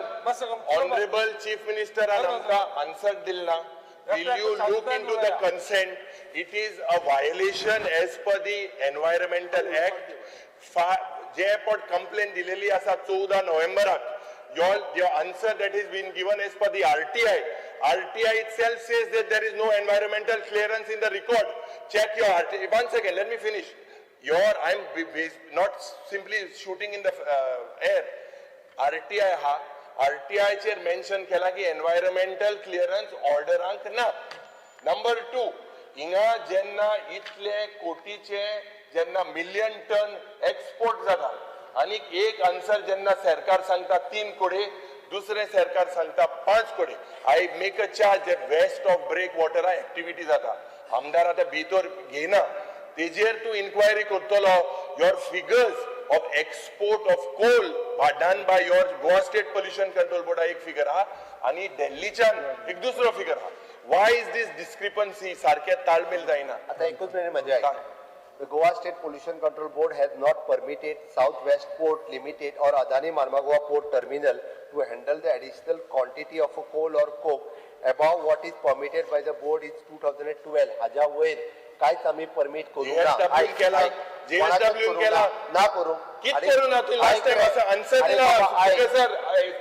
[SPEAKER 4] ऑनरेबल चीफ मिनिस्टरान आमकां आन्सर दिल ना. Will you look into the consent? It is a violation as per the Environmental Act. जे पट कंप्लेन दिलेली आसा 14 नोव्हेंबराक, your answer that is been given as per the RTI. RTI itself says that there is no environmental clearance in the record. Check your RTI. One second, let me finish. Your, I'm not simply shooting in the air. RTI हा, RTI चेर mention केला की environmental clearance ऑर्डरांक ना. Number two, हिंगा जेन्ना इतले कोटीचे जेन्ना million ton export जाता आनी एक आन्सर जेन्ना सरकार सांगता 3 कोटी, दुसरे सरकार सांगता 5 कोटी, I make a charge that west of break वॉटरा activity जाता. आमदार आतां भितर घेयना, तेजेर तूं इन्क्वायरी करतलो. Your figures of export of coal done by your Goa State Pollution Control बोर्डा एक फिगर आहा आनी दिल्लीच्यान एक दुसरो फिगर आहा. Why is this discrepancy? सारकें ताळमेल जायना.
[SPEAKER 2] आता एकूच मिनिट म्हणजे ऐक. The Goa State Pollution Control Board has not permitted South West Port Limited or Adani Marmagoa Port Terminal to handle the additional quantity of a coal or coke above what is permitted by the board in 2012. हाज्या वयर कांयच आमी permit करूंक ना.
[SPEAKER 4] JSW
[SPEAKER 2] ऐक,
[SPEAKER 4] केला.
[SPEAKER 2] ऐक.
[SPEAKER 4] JSW
[SPEAKER 2] कोणाकच करूंक
[SPEAKER 4] केला.
[SPEAKER 2] ना. ना करूंक.
[SPEAKER 4] कित
[SPEAKER 2] आणि
[SPEAKER 4] करू ना तूं? लास्ट
[SPEAKER 2] ऐक
[SPEAKER 4] टायम
[SPEAKER 2] रे.
[SPEAKER 4] असं आन्सर
[SPEAKER 2] अरे
[SPEAKER 4] दिला.
[SPEAKER 2] बाबा, ऐक.
[SPEAKER 4] सर,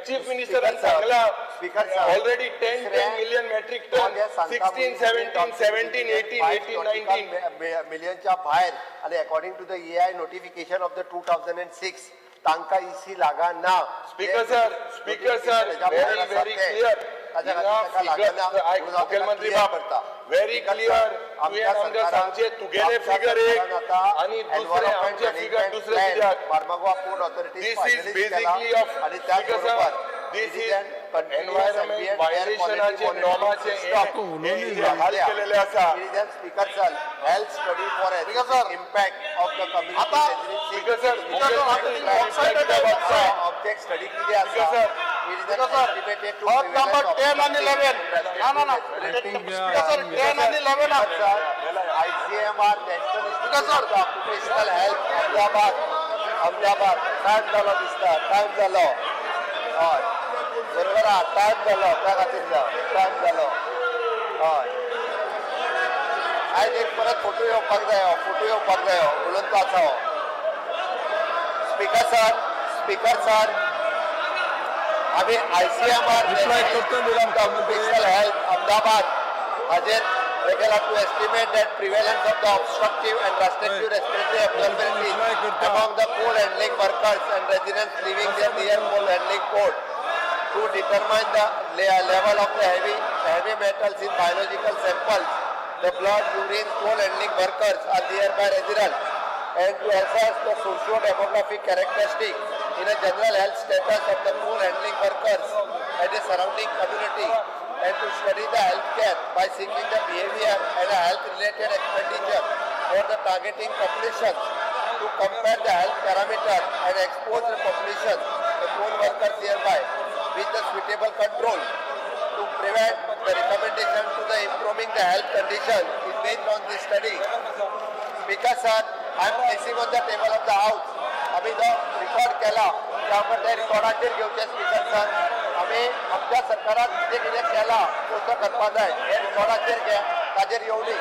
[SPEAKER 4] चीफ मिनिस्टरान
[SPEAKER 2] Speaker sir,
[SPEAKER 4] सांगला
[SPEAKER 2] Speaker sir,
[SPEAKER 4] already 10
[SPEAKER 2] दुसऱ्या-
[SPEAKER 4] 10 million metric ton,
[SPEAKER 2] माझ्या सांगता
[SPEAKER 4] 16, 17, 17, 18, 18, 19.
[SPEAKER 2] मिलियनच्या भायर आणि according to the EIA notification of the 2006 तांकां इसी लागाना.
[SPEAKER 4] Speaker sir, speaker sir, very very clear. मुख्यमंत्री बाब, व्हेरी क्लिअर. तुवें आमकां सांगचें तुगेले फिगर एक आनी दुसरे आमचे फिगर दुसरे कित्याक?
[SPEAKER 2] Marmagoa port authority
[SPEAKER 4] This is basically of
[SPEAKER 2] आणि
[SPEAKER 4] Speaker sir,
[SPEAKER 2] त्याचबरोबर
[SPEAKER 4] this is environment violation नॉर्माचे हे जे हाल केलेले आसा.
[SPEAKER 2] Speaker sir, health study for
[SPEAKER 7] Speaker sir.
[SPEAKER 2] Impact of the
[SPEAKER 7] आता-
[SPEAKER 2] कम्युनिटी.
[SPEAKER 4] Speaker sir, मुख्यमंत्री
[SPEAKER 2] ऑब्जेक्ट स्टडी किती आसा?
[SPEAKER 4] Speaker sir.
[SPEAKER 7] Speaker sir, अर्थ नंबर 10 आणि 11. ना ना ना, स्पीकर सर, 10 आणि 11.
[SPEAKER 2] ICMR National
[SPEAKER 7] Speaker sir.
[SPEAKER 2] Institute of Occupational Health, Ahmedabad, Ahmedabad. Time जालो दिसता, टायम जालो. हय, बरोबर आहा, टायम जालो त्या खातीर टायम जालो. हय, आयज एक परत फोटो येवपाक जायो, फोटो येवपाक जायो उलोवन तो आसा हो. स्पीकर सर, स्पीकर सर, आमी ICMR Occupational Health, Ahmedabad हाजेर हे केला to estimate that prevalence of the obstructive and restrictive respiratory abnormalities among the coal handling workers and residents living there near coal handling port, to determine the level of the heavy metals in biological samples, the blood, urine, coal handling workers are nearby residents, and to assess the socio-demographic characteristics in a general health status of the coal handling workers and the surrounding community, and to study the healthcare by seeking the behavior and the health-related expenditure for the targeting populations, to compare the health parameter and expose the population, the coal workers hereby, with the suitable control, to prevent the recommendation to the improving the health condition is based on this study. Speaker sir, I am placing on the table of the house. आम्ही जो record केला त्यावर त्या रिकॉर्डाचेर घेवचे. Speaker sir, आमी आमच्या सरकारान कितें कितें केलां, कसो करपा जाय, हे रिकॉर्डाचेर घे, ताजेर येवनी.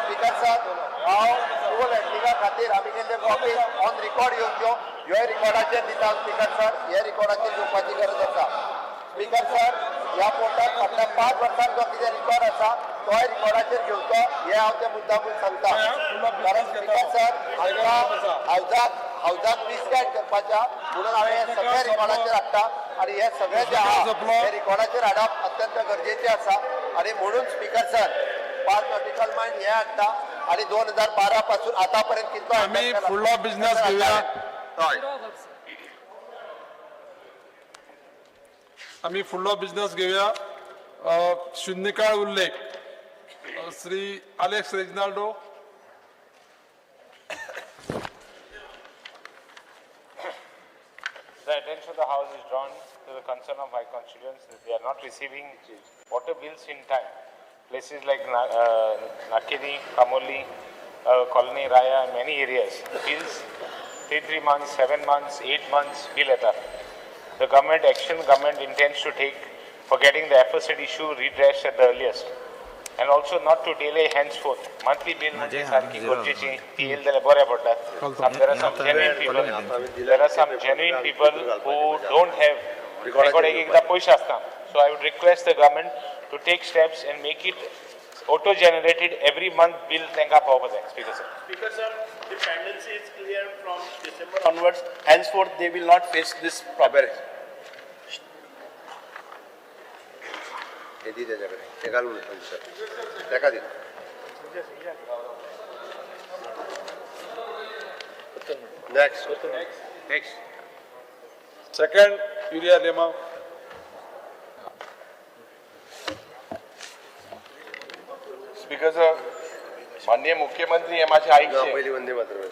[SPEAKER 2] स्पीकर सर, हांव कोल हँडलिंगा खातीर आमी केल्ले कॉपी ऑन रिकॉर्ड येवच्यो, ह्यो रिकॉर्डाचेर दिता. स्पीकर सर, हे रिकॉर्डाचेर घेवपाची गरज आसा. स्पीकर सर, ह्या पोर्टात फाटल्या 5 वर्सांत जो कितें रिकॉर्ड आसा तोय रिकॉर्डाचेर घेवचो, हे हांव ते मुद्दामून सांगता. कारण स्पीकर सर, हांकां हावजाक मिसगायड करपाच्या म्हणून हांवें हे सगळे रिकॉर्डाचेर हाडटा आनी हे सगळे जे आहा हे रिकॉर्डाचेर हाडप अत्यंत गरजेचें आसा. आनी म्हणून स्पीकर सर, 5 नॉटिकल मायल हे हाडटा आनी 2012 पासून आतां पर्यंत कितलो
[SPEAKER 1] आमी फुडलो बिझनेस घेवया.
[SPEAKER 2] हय.
[SPEAKER 1] आमी फुडलो बिझनेस घेवया. शून्यकाळ उल्लेख, Shri Alex Reginaldo.
[SPEAKER 10] The attention of the House is drawn to the concern of my constituents that they are not receiving water bills in time. Places like Nakiri, Kamoli, Colony Raya and many areas, bills 3 months, 7 months, 8 months bill येता. The government action government intends to take for getting the aforesaid issue redressed at the earliest, and also not to delay henceforth. Monthly bill म्हणजे सारखी गरजेची ती येईल जाल्यार बऱ्या पडटा. There are some genuine people, there are some genuine people who don't have record, एक एकदा पयशे आसता. So I would request the government to take steps and make it auto generated every month bill तांकां पावपाक जाय. Speaker sir.
[SPEAKER 8] Speaker sir, the pendency is clear from December onwards. Henceforth, they will not face this problem.
[SPEAKER 2] हे दी तेज्या कडेन ते घालून answer तेका दी. Next.
[SPEAKER 10] Next.
[SPEAKER 1] Second, Uria Lema.
[SPEAKER 4] Speaker sir, माननीय मुख्यमंत्री हे मातशें आयकचें.
[SPEAKER 2] पयली Vande Mataram.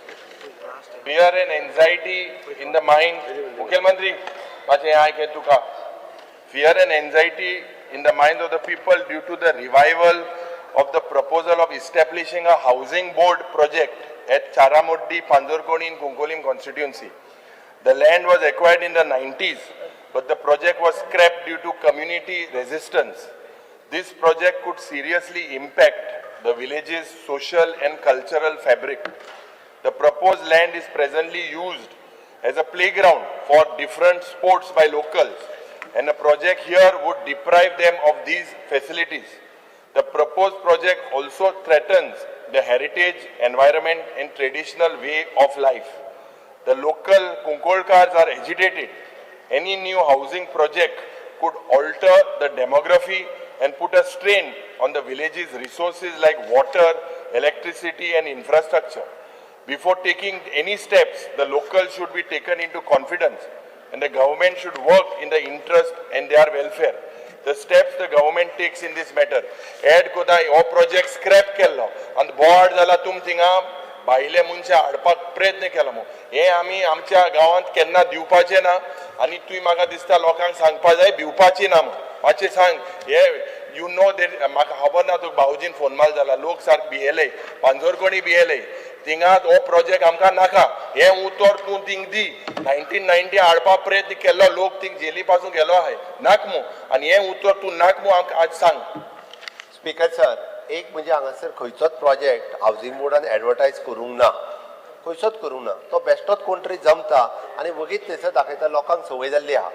[SPEAKER 4] Fear and anxiety in the mind. मुख्यमंत्री मातशें हें आयक हें तुका. Fear and anxiety in the mind of the people due to the revival of the proposal of establishing a housing board project at Charamoddi, Panjorkoni in Cuncolim constituency. The land was acquired in the 90s, but the project was scrapped due to community resistance. This project could seriously impact the village's social and cultural fabric. The proposed land is presently used as a playground for different sports by locals, and a project here would deprive them of these facilities. The proposed project also threatens the heritage, environment, and traditional way of life. The local Kunkolkars are agitated. Any new housing project could alter the demography and put a strain on the village's resources like water, electricity, and infrastructure. Before taking any steps, the locals should be taken into confidence and the government should work in the interest and their welfare. The steps the government takes in this matter. Add कोता हो project scrap केल्लो आनी बोवाळ जाला तुम थिंगा भायले मनशां हाडपाक प्रयत्न केलो म्हूण. हें आमी आमच्या गांवांत केन्ना दिवपाचें ना आनी तुवें म्हाका दिसता लोकांक सांगपा जाय भिवपाची ना म्हूण. मातशें सांग हे you know that म्हाका खबर ना तुका भाऊजीन फोन माल जाला लोक सारके भियेले पांजोरकोणी भियेले थिंगा हो प्रोजेक्ट आमकां नाका हें उतर तूं थिंग दी. 1990 हाडपाक प्रयत्न केल्लो लोक थिंग जेली पासून गेलो आहाय नाक मू आनी हें उतर तूं नाक मू आमकां आज सांग.
[SPEAKER 2] स्पीकर सर, एक म्हणजे हांगासर खंयचोच प्रोजेक्ट हावजींग बोर्डान एडवर्टायज करूंक ना, खंयचोच करूंक ना. तो बेश्टोच कोण तरी जमता आनी वगीत थंयसर दाखयता. लोकांक संवय जाल्ली आहा.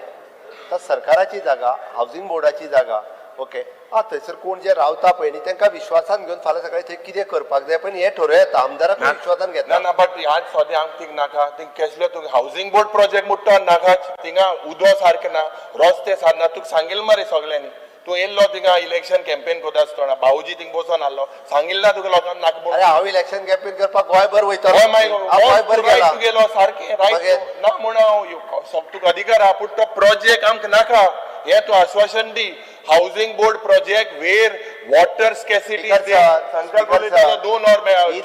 [SPEAKER 2] तर सरकाराची जागा, हावजींग बोर्डाची जागा, ओके आं थंयसर कोण जे रावता पळय न्ही तांकां विश्वासान घेवन फाल्यां सकाळीं थंय कितें करपाक जाय पण हें ठरोवं येता. आमदाराक विश्वासान घेता.
[SPEAKER 4] ना ना बट आज सद्या आमकां थिंग नाका. थिंग कसलो तुका हावजींग बोर्ड प्रोजेक्ट म्हणटा नाका. थिंगा उदो सारकें ना, रस्ते सारके ना. तुका सांगिल्लें मरे सगल्यांनी. तूं येयल्लो थिंगा इलेक्शन कॅम्पेन करता आसतना भाऊजी थिंग बसोन आहलो सांगिल्लें ना तुका लोकांक नाका म्हणून.
[SPEAKER 2] अरे हांव इलेक्शन कॅम्पेन करपाक गोंयभर वयतालो.
[SPEAKER 4] हय मागीर
[SPEAKER 2] हांव गोंयभर गेला
[SPEAKER 4] रायट गेलो सारकें रायट ना म्हूण हांव तुका अधिकार आहा पूण तो प्रोजेक्ट आमकां नाका हें तूं आश्वासन दी. Housing board project where water scarcity संकल्प 2 वर
[SPEAKER 2] ही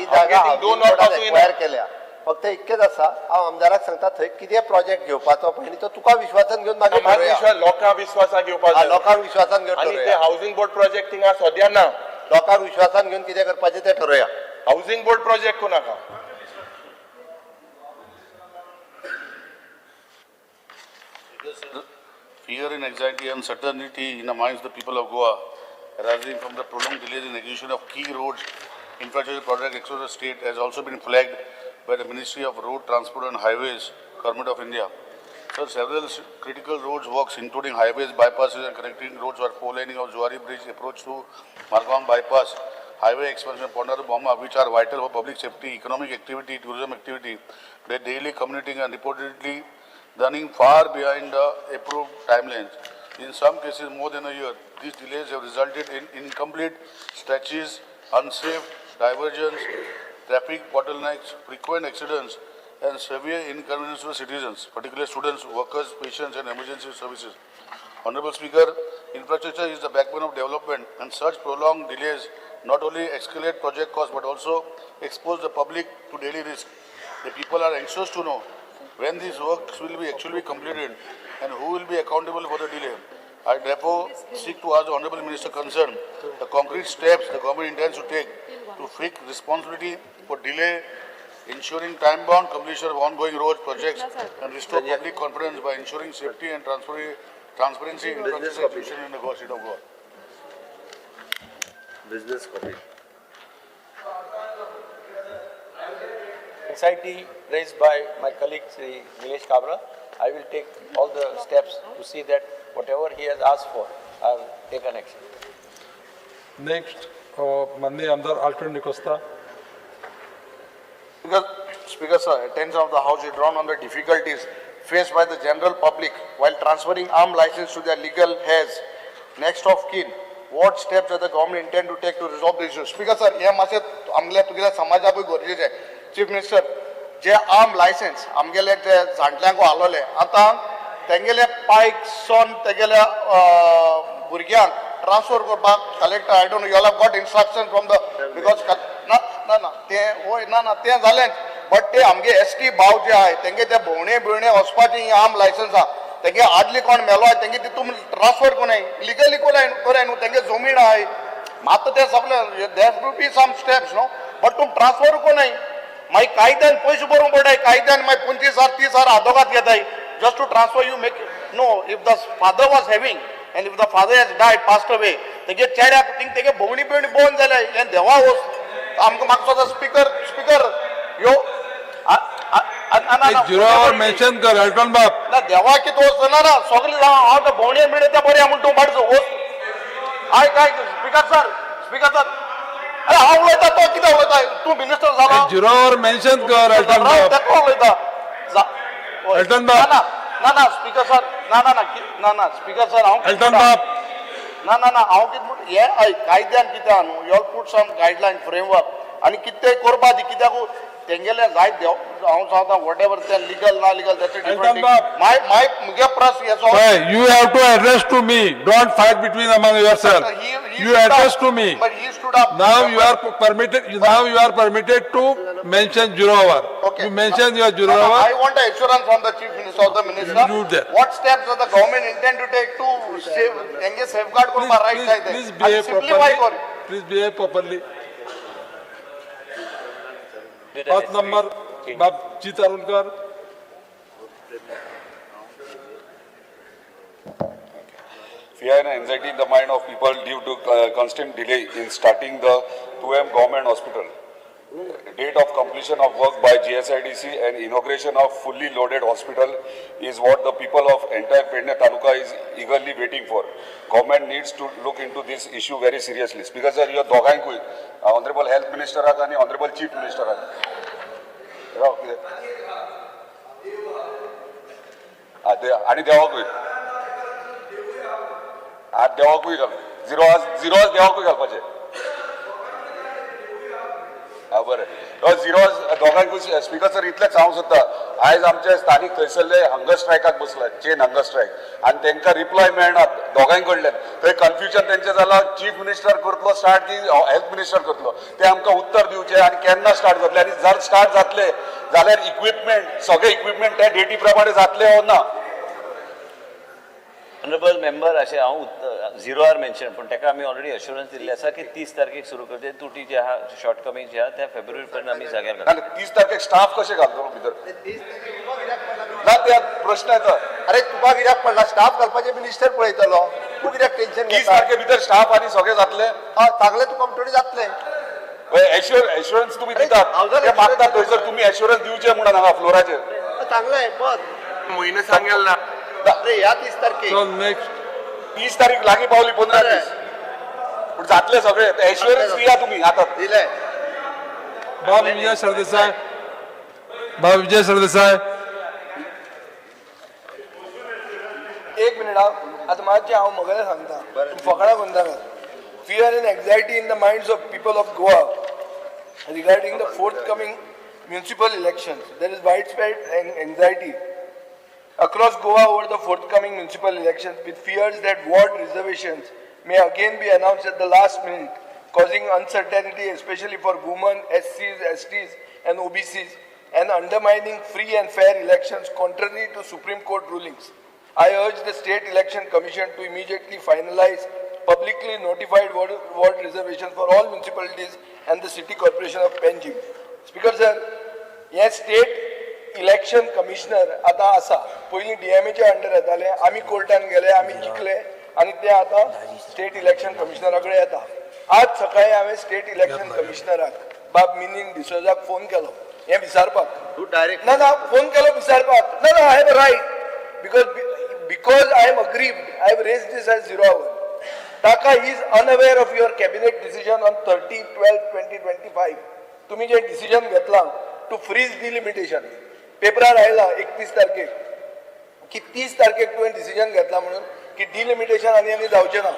[SPEAKER 2] जागा
[SPEAKER 4] 2 वर
[SPEAKER 2] एक्वायर केल्या. फक्त इतकेंच आसा हांव आमदाराक सांगता थंय कितें प्रोजेक्ट घेवपाचो पळय न्ही तो तुका विश्वासान घेवन मागीर ठरोवया.
[SPEAKER 4] लोकांक विश्वासान घेवपाक जाय.
[SPEAKER 2] लोकांक विश्वासान घेवन
[SPEAKER 4] आनी ते हावजींग बोर्ड प्रोजेक्ट थिंगा सद्या ना.
[SPEAKER 2] लोकांक विश्वासान घेवन कितें करपाचें तें ठरोवया.
[SPEAKER 4] हावजींग बोर्ड प्रोजेक्ट कोण नाका.
[SPEAKER 11] Fear and anxiety and uncertainty in the minds of the people of Goa, arising from the prolonged delays in execution of key roads infrastructure projects across the state, has also been flagged by the Ministry of Road Transport and Highways, Government of India. Sir, several critical roads works, including highways, bypasses and connecting roads, were four-laning of Zuari Bridge, approach to Margao bypass, highway expansion, Ponda to Boma, which are vital for public safety, economic activity, tourism activity, their daily commuting and reportedly running far behind the approved timelines. In some cases, more than a year. These delays have resulted in incomplete stretches, unsafe diversions, traffic bottlenecks, frequent accidents, and severe inconvenience to citizens, particularly students, workers, patients, and emergency services. Honorable Speaker, infrastructure is the backbone of development, and such prolonged delays not only escalate project costs but also expose the public to daily risk. The people are anxious to know when these works will be actually completed and who will be accountable for the delay. I therefore seek to ask the Honorable Minister concerned the concrete steps the government intends to take to fix responsibility for delay, ensuring time-bound completion of ongoing road projects and restore public confidence by ensuring safety and transparency in
[SPEAKER 2] Business
[SPEAKER 11] infrastructure
[SPEAKER 2] copy.
[SPEAKER 11] execution in the Goa state of Goa.
[SPEAKER 2] Business copy.
[SPEAKER 9] Anxiety raised by my colleague Sri Nilesh Kabra, I will take all the steps to see that whatever he has asked for are taken action.
[SPEAKER 1] Next, माननीय आमदार Alton D'Costa.
[SPEAKER 6] Speaker, sir, attention of the House is drawn on the difficulties faced by the general public while transferring arm license to their legal heirs, next of kin. What steps does the government intend to take to resolve the issue? Speaker, sir, हे मातशें आमगेल्या तुगेल्या समाजाकूय गरजेचें. Chief minister, जे arm licence आमगेले ते जाणट्यांक आसलोले, आतां तेंगेले पायक सन तेगेल्या भुरग्यांक ट्रान्सफर करपाक collector, I don't know, you have got instruction from the, because ना ना ना तें वय ना ना तें जालेंच, बट ते आमगे एस टी भाव जे आहाय तेंगे ते भोंवणे बिवणे वचपाचे ही आर्म लायसन्स आहा, तेंगे आदली कोण मेलो आहाय तेंगे तितून ट्रान्सफर कोणाय लिगली कोणाय कोराय न्हू, तेंगे जमीन आहाय मात ते सगळे there to be some steps न्हू, बट तूं ट्रान्सफर कोणाय मागीर कायद्यान पयशे भरूंक पडटाय, कायद्यान मागीर 25,000 30,000 आदोगाद घेताय just to transfer. You make no, if the father was having and if the father has died, passed away, तेगे चेड्याक थिंग तेगे भोंवणी बिवणी बंद जाल्या, हें देवा वस आमकां म्हाका दिसता स्पिकर स्पिकर यो
[SPEAKER 1] झिरो मेन्शन कर अल्टन बाब.
[SPEAKER 6] ना देवा कितें वस्त ना ना सगळे जावं हांव त्या भोंवणे बिवणे त्या बरें म्हूण तूं बाडचो वस्त. आयक आयक स्पिकर सर, स्पिकर सर, अरे हांव उलयता तो कितें उलयता, तूं मिनिस्टर जाला.
[SPEAKER 1] झिरो मेन्शन कर अल्टन बाब.
[SPEAKER 6] तेका उलयता.
[SPEAKER 1] अल्टन बाब.
[SPEAKER 6] ना ना ना स्पिकर सर, ना ना ना ना ना स्पिकर सर, हांव
[SPEAKER 1] अल्टन बाब.
[SPEAKER 6] ना ना ना हांव कितें म्हण हें आयक कायद्यान कितें आहा न्हू, you all put some guideline framework आनी कितें करपा दी, कित्याक तेंगेले जायत देव हांव सांगता what ever तें लिगल ना legal that's different. My my मुगे प्रश्न हेचो,
[SPEAKER 1] You have to address to me. Don't fight between among yourself. You address to me.
[SPEAKER 6] But he stood up.
[SPEAKER 1] Now you are permitted. Now you are permitted to mention zero hour.
[SPEAKER 6] Okay.
[SPEAKER 1] You mention your zero
[SPEAKER 6] No, no,
[SPEAKER 1] hour.
[SPEAKER 6] I want an assurance from the Chief Minister or the Minister.
[SPEAKER 1] You do that.
[SPEAKER 6] What steps does the government intend to take to save, तेंगे safeguard करपा rights आहाय ते?
[SPEAKER 1] Please
[SPEAKER 6] आनी
[SPEAKER 1] behave
[SPEAKER 6] simplify
[SPEAKER 1] properly.
[SPEAKER 6] कर.
[SPEAKER 1] Please behave properly. 5 number, Bab Jeet Arulkar.
[SPEAKER 12] Fear and anxiety in the mind of people due to constant delay in starting the 2M government hospital. Date of completion of work by GSIDC and inauguration of fully loaded hospital is what the people of entire Pedne Taluka is eagerly waiting for. Government needs to look into this issue very seriously. Speaker sir, your दोगांकूय Honorable Health Minister आनी Honorable Chief Minister आनी देवाकूय आज देवाकूय घाल, zero आज zero आज देवाकूय घालपाचें. हा बरें, झिरो दोगांकूय. स्पिकर सर, इतलेंच हांव सोदता, आयज आमचे स्थानीक थंयसरले हंगर स्ट्रायकाक बसला, चेन हंगर स्ट्रायक, आनी तांकां रिप्लाय मेळना दोगांय कडल्यान. थंय कन्फ्युजन तेंचें जालां, चीफ मिनिस्टर करतलो स्टार्ट की हेल्थ मिनिस्टर करतलो, ते आमकां उत्तर दिवचें आनी केन्ना स्टार्ट जातलें, आनी जर स्टार्ट जातले जाल्यार इक्विपमेंट सगळे इक्विपमेंट त्या डेटी प्रमाणे जातले वो ना.
[SPEAKER 13] ऑनरेबल मेंबर, अशें हांव झिरो आर मेन्शन, पूण ताका आमी ऑलरेडी अश्युरन्स दिल्लें आसा की 30 तारखेक सुरू करचें, तुटी जे आहा शॉर्ट कमिंग जे आहा त्या फेब्रुवारी पर्यंत आमी जाग्यार घालतले.
[SPEAKER 12] 30 तारखेक स्टाफ कशें घालतलो भितर ना त्या प्रश्न येता.
[SPEAKER 2] अरे तुका कित्याक पडला स्टाफ घालपाचें मिनिस्टर पळयतलो, तूं कित्याक टेन्शन
[SPEAKER 12] 30
[SPEAKER 2] घेता?
[SPEAKER 12] तारखे भितर स्टाफ आनी सगळें जातलें.
[SPEAKER 2] हय, सांगलें तुका म्हणटकीर जातलें.
[SPEAKER 12] एश्युरन्स तुमी दितात, ते मागतात थंयसर तुमी एश्युरन्स दिवचें म्हणून हांगा फ्लोराचेर.
[SPEAKER 2] चांगलें बस
[SPEAKER 4] म्हयनो सांगेल ना.
[SPEAKER 2] अरे ह्या 30 तारखेक.
[SPEAKER 1] चल नेक्स्ट.
[SPEAKER 12] 30 तारीख लागीं पावली, 15 दीस, पूण जातले सगळे एश्युरन्स दिया तुमी आतां.
[SPEAKER 2] दिले.
[SPEAKER 1] बाब विजय सरदेसाय. बाब विजय सरदेसाय.
[SPEAKER 3] एक मिनिट, आतां मातशें हांव म्हगेलें सांगता, फकणां करनाका. Fear and anxiety in the minds of people of Goa regarding the forthcoming municipal elections. There is widespread anxiety across Goa over the forthcoming municipal elections, with fears that ward reservations may again be announced at the last minute, causing uncertainty especially for women, SCs, STs and OBCs, and undermining free and fair elections contrary to Supreme Court rulings. I urge the State Election Commission to immediately finalize publicly notified ward reservation for all municipalities and the City Corporation of Panjim. Speaker sir, हे state election commissioner आतां आसा. पयलीं डीएमएच्या under येताले, आमी कोर्टान गेले, आमी जिखले आनी ते आतां स्टेट इलेक्शन कमिशनरा कडेन येता. आज सकाळी हांवें स्टेट इलेक्शन कमिशनराक बाब मिनीन डिसोजाक फोन केलो हें विचारपाक.
[SPEAKER 2] तूं डायरेक्ट
[SPEAKER 3] ना ना, फोन केलो विचारपाक. ना ना, I have right because I am aggrieved. I have raised this as Zero Hour. ताका is unaware of your cabinet decision on 30/12/2025. तुम्ही जे डिसिजन घेतला टू फ्रीज डिलिमिटेशन, पेपरार आयला 31 तारखेक की 30 तारखेक तुवें डिसिजन घेतला म्हणून की डिलिमिटेशन आनी आनी जावचें ना.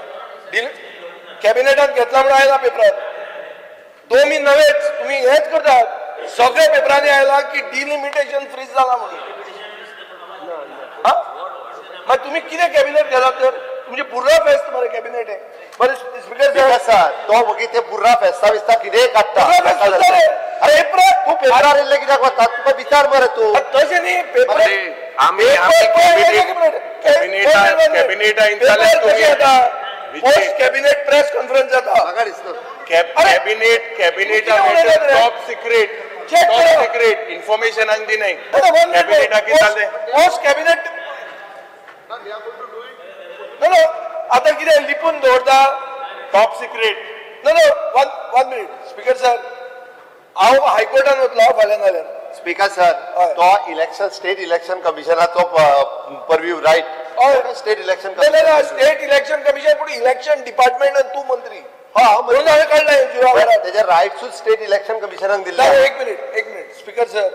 [SPEAKER 3] कॅबिनेटान घेतला म्हणून आयला पेपरार. दोमी नवेच तुम्ही हेच करतात. सगळे पेपरांनी आयला की डिलिमिटेशन फ्रीज जाला म्हणून. हा, मागीर तुम्ही कितें कॅबिनेट घेला तर? तुमचे बुर्रा फेस्त मरे कॅबिनेट हे. बरें स्पीकर
[SPEAKER 2] स्पीकर सर, तो मागीर ते बुर्रा फेस्ता बिस्ता कितेंय काडटा.
[SPEAKER 3] बुर्रा फेस्त रे.
[SPEAKER 2] अरे तूं पेपरार येयल्लें कित्याक वता? तुका विचार मरे तूं.
[SPEAKER 3] तशें न्ही पेपर.
[SPEAKER 4] आमी
[SPEAKER 3] पोस्ट कॅबिनेट प्रेस कॉन्फरन्स जाता.
[SPEAKER 2] म्हाका दिसता
[SPEAKER 4] कॅबिनेट कॅबिनेटा top secret, top secret information आनी दिनाय. कॅबिनेटा कितें जालें?
[SPEAKER 3] पोस्ट कॅबिनेट नो नो, आतां कितें लिपून दवरता?
[SPEAKER 4] Top secret.
[SPEAKER 3] No no, one minute speaker sir. हांव हायकोर्टान वतलो फाल्यां नाल्यार.
[SPEAKER 2] स्पीकर सर, तो इलेक्शन स्टेट इलेक्शन कमिशनाचो परव्यू, रायट? स्टेट इलेक्शन
[SPEAKER 3] ना ना, स्टेट इलेक्शन कमिशन पूण इलेक्शन डिपार्टमेंट तूं मंत्री.
[SPEAKER 2] हा,
[SPEAKER 3] म्हणून हांवें काडला झिरो आवरार.
[SPEAKER 2] तेजे रायट्सूच स्टेट इलेक्शन कमिशनाक दिल्ले.
[SPEAKER 3] एक मिनिट, एक मिनिट स्पीकर सर.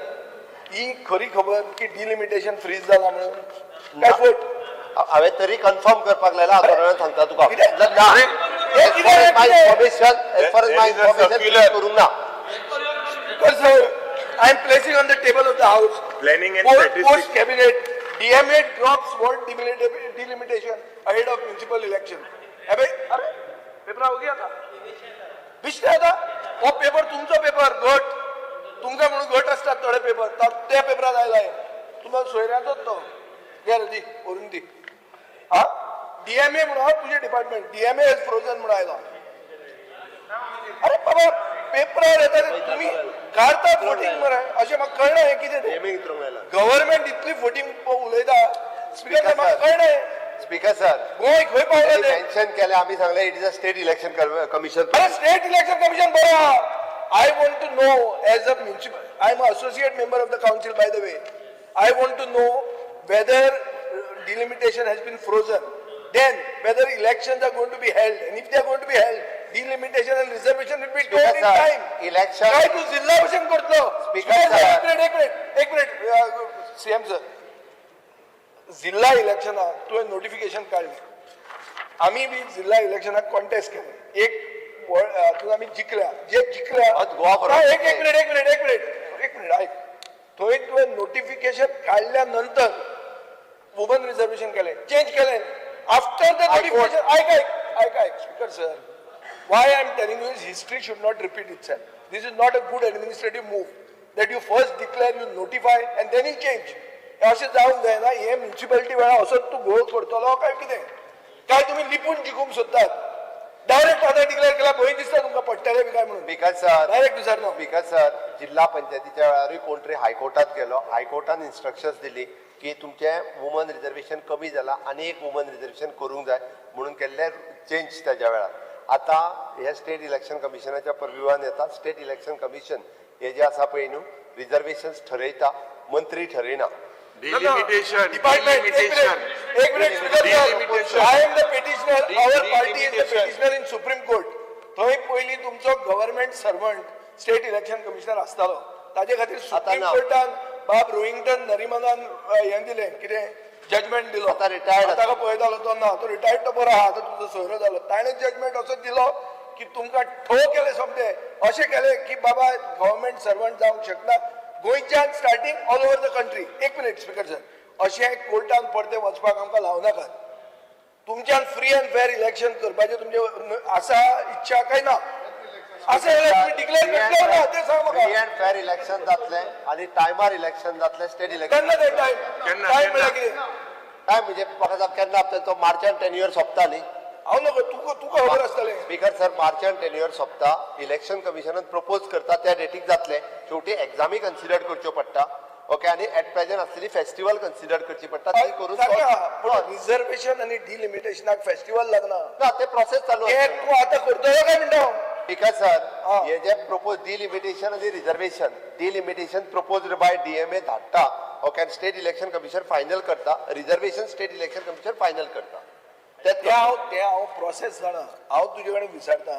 [SPEAKER 3] ही खरी खबर की डिलिमिटेशन फ्रीज जाला म्हणून काय फट?
[SPEAKER 2] हांवें तरी कन्फर्म करपाक लायला, हांव सांगता तुका.
[SPEAKER 3] कितें?
[SPEAKER 2] ना,
[SPEAKER 3] हे कितें?
[SPEAKER 2] My information, as far as my information, करूंक ना.
[SPEAKER 3] Because sir, I am placing on the table of the house.
[SPEAKER 4] Planning and
[SPEAKER 3] Post
[SPEAKER 4] statistics.
[SPEAKER 3] Cabinet, DMA drops ward delimitation ahead of municipal election. अबे, अरे, paper हो गया था. बेश्टे आता, हो paper तुमचो पेपर घट. तुमकां म्हणून घट असतात थोडे पेपर. त्या पेपरात आयला. तुमकां सोयऱ्यांचोच तो. घे रे दी, व्हरून दी. हा? डीएमए म्हणून तुझे डिपार्टमेंट, डीएमए is frozen म्हणून आयला. अरे बाबा, पेपरार येता ते तुम्ही काडतात फटींग मरे. अशें म्हाका कळना हें कितें तें. गव्हर्मेंट इतली फटींग उलयता स्पीकर, म्हाका कळना हें.
[SPEAKER 2] स्पीकर सर,
[SPEAKER 3] गोंय खंय पावलें तें?
[SPEAKER 2] मेन्शन केलें आमी सांगलें, it is a State Election Commission.
[SPEAKER 3] अरे स्टेट इलेक्शन कमिशन बरो आहा. I want to know as a municipal, I am associate member of the council by the way. I want to know whether delimitation has been frozen, then whether elections are going to be held, and if they are going to be held, delimitation and reservation will be done in time.
[SPEAKER 2] Election
[SPEAKER 3] काय तू जिल्हा भशेन करतलो?
[SPEAKER 2] Speaker sir.
[SPEAKER 3] एक minute, एक minute, एक minute CM sir. जिल्हा इलेक्शनाक तुवें नोटिफिकेशन काडलें, आमी बी जिल्हा इलेक्शनाक कॉन्टेस्ट केलें. एक हातूंत आमी जिखल्या, जे जिखल्या
[SPEAKER 2] गोवा बरोबर.
[SPEAKER 3] एक एक मिनिट, एक मिनिट, एक मिनिट, एक मिनिट ऐक. थंय तुवें नोटिफिकेशन काडल्या नंतर वुमन रिझर्वेशन केलें, चेंज केलें आफ्टर the notification. ऐक ऐक ऐक ऐक speaker sir, why I am telling you is history should not repeat itself. This is not a good administrative move that you first declare, you notify and then you change. हे अशें जावंक जायना. हे municipality वेळार असोच तूं घोळ करतलो काय कितें? काय तुमी लिपून जिखूंक सोदतात? डायरेक्ट आतां डिक्लेअर केला, भंय दिसता तुमकां पडटले बी काय म्हणून.
[SPEAKER 2] स्पीकर सर,
[SPEAKER 3] डायरेक्ट विचारना.
[SPEAKER 2] स्पीकर सर, जिल्हा पंचायतीच्या वेळारूय कोण तरी हायकोर्टात गेलो. हायकोर्टान इन्स्ट्रक्शन्स दिली की तुमचें वुमन रिजर्वेशन कमी जाला आनी एक वुमन रिजर्वेशन करूंक जाय म्हणून केल्ले चेंज त्याच्या वेळार. आतां हे स्टेट इलेक्शन कमिशनाच्या परव्युवान येता. स्टेट इलेक्शन कमिशन हे जे आसा पळय न्हू, रिजर्वेशन्स ठरयता, मंत्री ठरयना.
[SPEAKER 4] Delimitation.
[SPEAKER 3] Department, एक मिनिट, एक minute speaker. I am the petitioner, our party is the petitioner in Supreme Court. थंय पयलीं तुमचो government servant state election commissioner आसतालो. ताजे खातीर सुप्रीम
[SPEAKER 2] ना.
[SPEAKER 3] कोर्टान बाब रोहिंग्टन नरिमनान हें दिलें कितें, जजमेंट दिलो.
[SPEAKER 2] आतां retired आसा.
[SPEAKER 3] ताका पळयतालो तो ना, तो रिटायर्ड तो बरो आहा, आतां तुजो सोयरो जालो. ताणें जजमेंट असो दिलो की तुमकां ठो केलें सोमतें, अशें केलें की बाबा गव्हर्मेंट सर्वंट जावंक शकना गोंयच्यान starting all over the country. एक मिनिट स्पीकर सर, अशें कोर्टान परतें वचपाक आमकां लावं नाकात. तुमच्यान फ्री अँड फेर इलेक्शन करपाचें तुमचें आसा इच्छा काय ना? आसा जाल्यार तुमी डिक्लेअर करतले ना तें सांग
[SPEAKER 2] फ्री
[SPEAKER 3] म्हाका.
[SPEAKER 2] अँड फेर इलेक्शन जातलें आनी टायमार इलेक्शन जातलें, स्टेट इलेक्शन.
[SPEAKER 3] केन्ना तें टायम?
[SPEAKER 4] केन्ना,
[SPEAKER 3] टायम
[SPEAKER 4] केन्ना?
[SPEAKER 3] म्हळ्यार कितें?
[SPEAKER 2] काय म्हणजे म्हाका सांग केन्ना तेंचो मार्चान टेन्युअर सोंपता न्ही?
[SPEAKER 3] हांव नको, तुका तुका खबर आसतलें.
[SPEAKER 2] स्पीकर सर, मार्चान टेन्युअर सोंपता, इलेक्शन कमिशनान प्रपोज करता त्या डेटीक जातले. शेवटी एग्जामी कन्सिडर करच्यो पडटा, ओके, आनी एट प्रेझेंट आसलेली फेस्टिवल कन्सिडर करची पडटा, ती करून
[SPEAKER 3] सारकें आहा, पूण रिझर्वेशन आनी डिलिमिटेशनाक फेस्टिवल लागना.
[SPEAKER 2] ना, ते प्रोसेस चालू
[SPEAKER 3] ते
[SPEAKER 2] आसता.
[SPEAKER 3] तूं आतां करतलो काय म्हणटा हांव?
[SPEAKER 2] स्पीकर सर, हे जे प्रपोज डिलिमिटेशन आनी reservation, delimitation proposed by DMA धाडटा, ओके, आनी स्टेट इलेक्शन कमिशन फायनल करता, reservation state election commission final करता.
[SPEAKER 3] ते हांव प्रोसेस जाणा. हांव तुजे कडेन विचारता,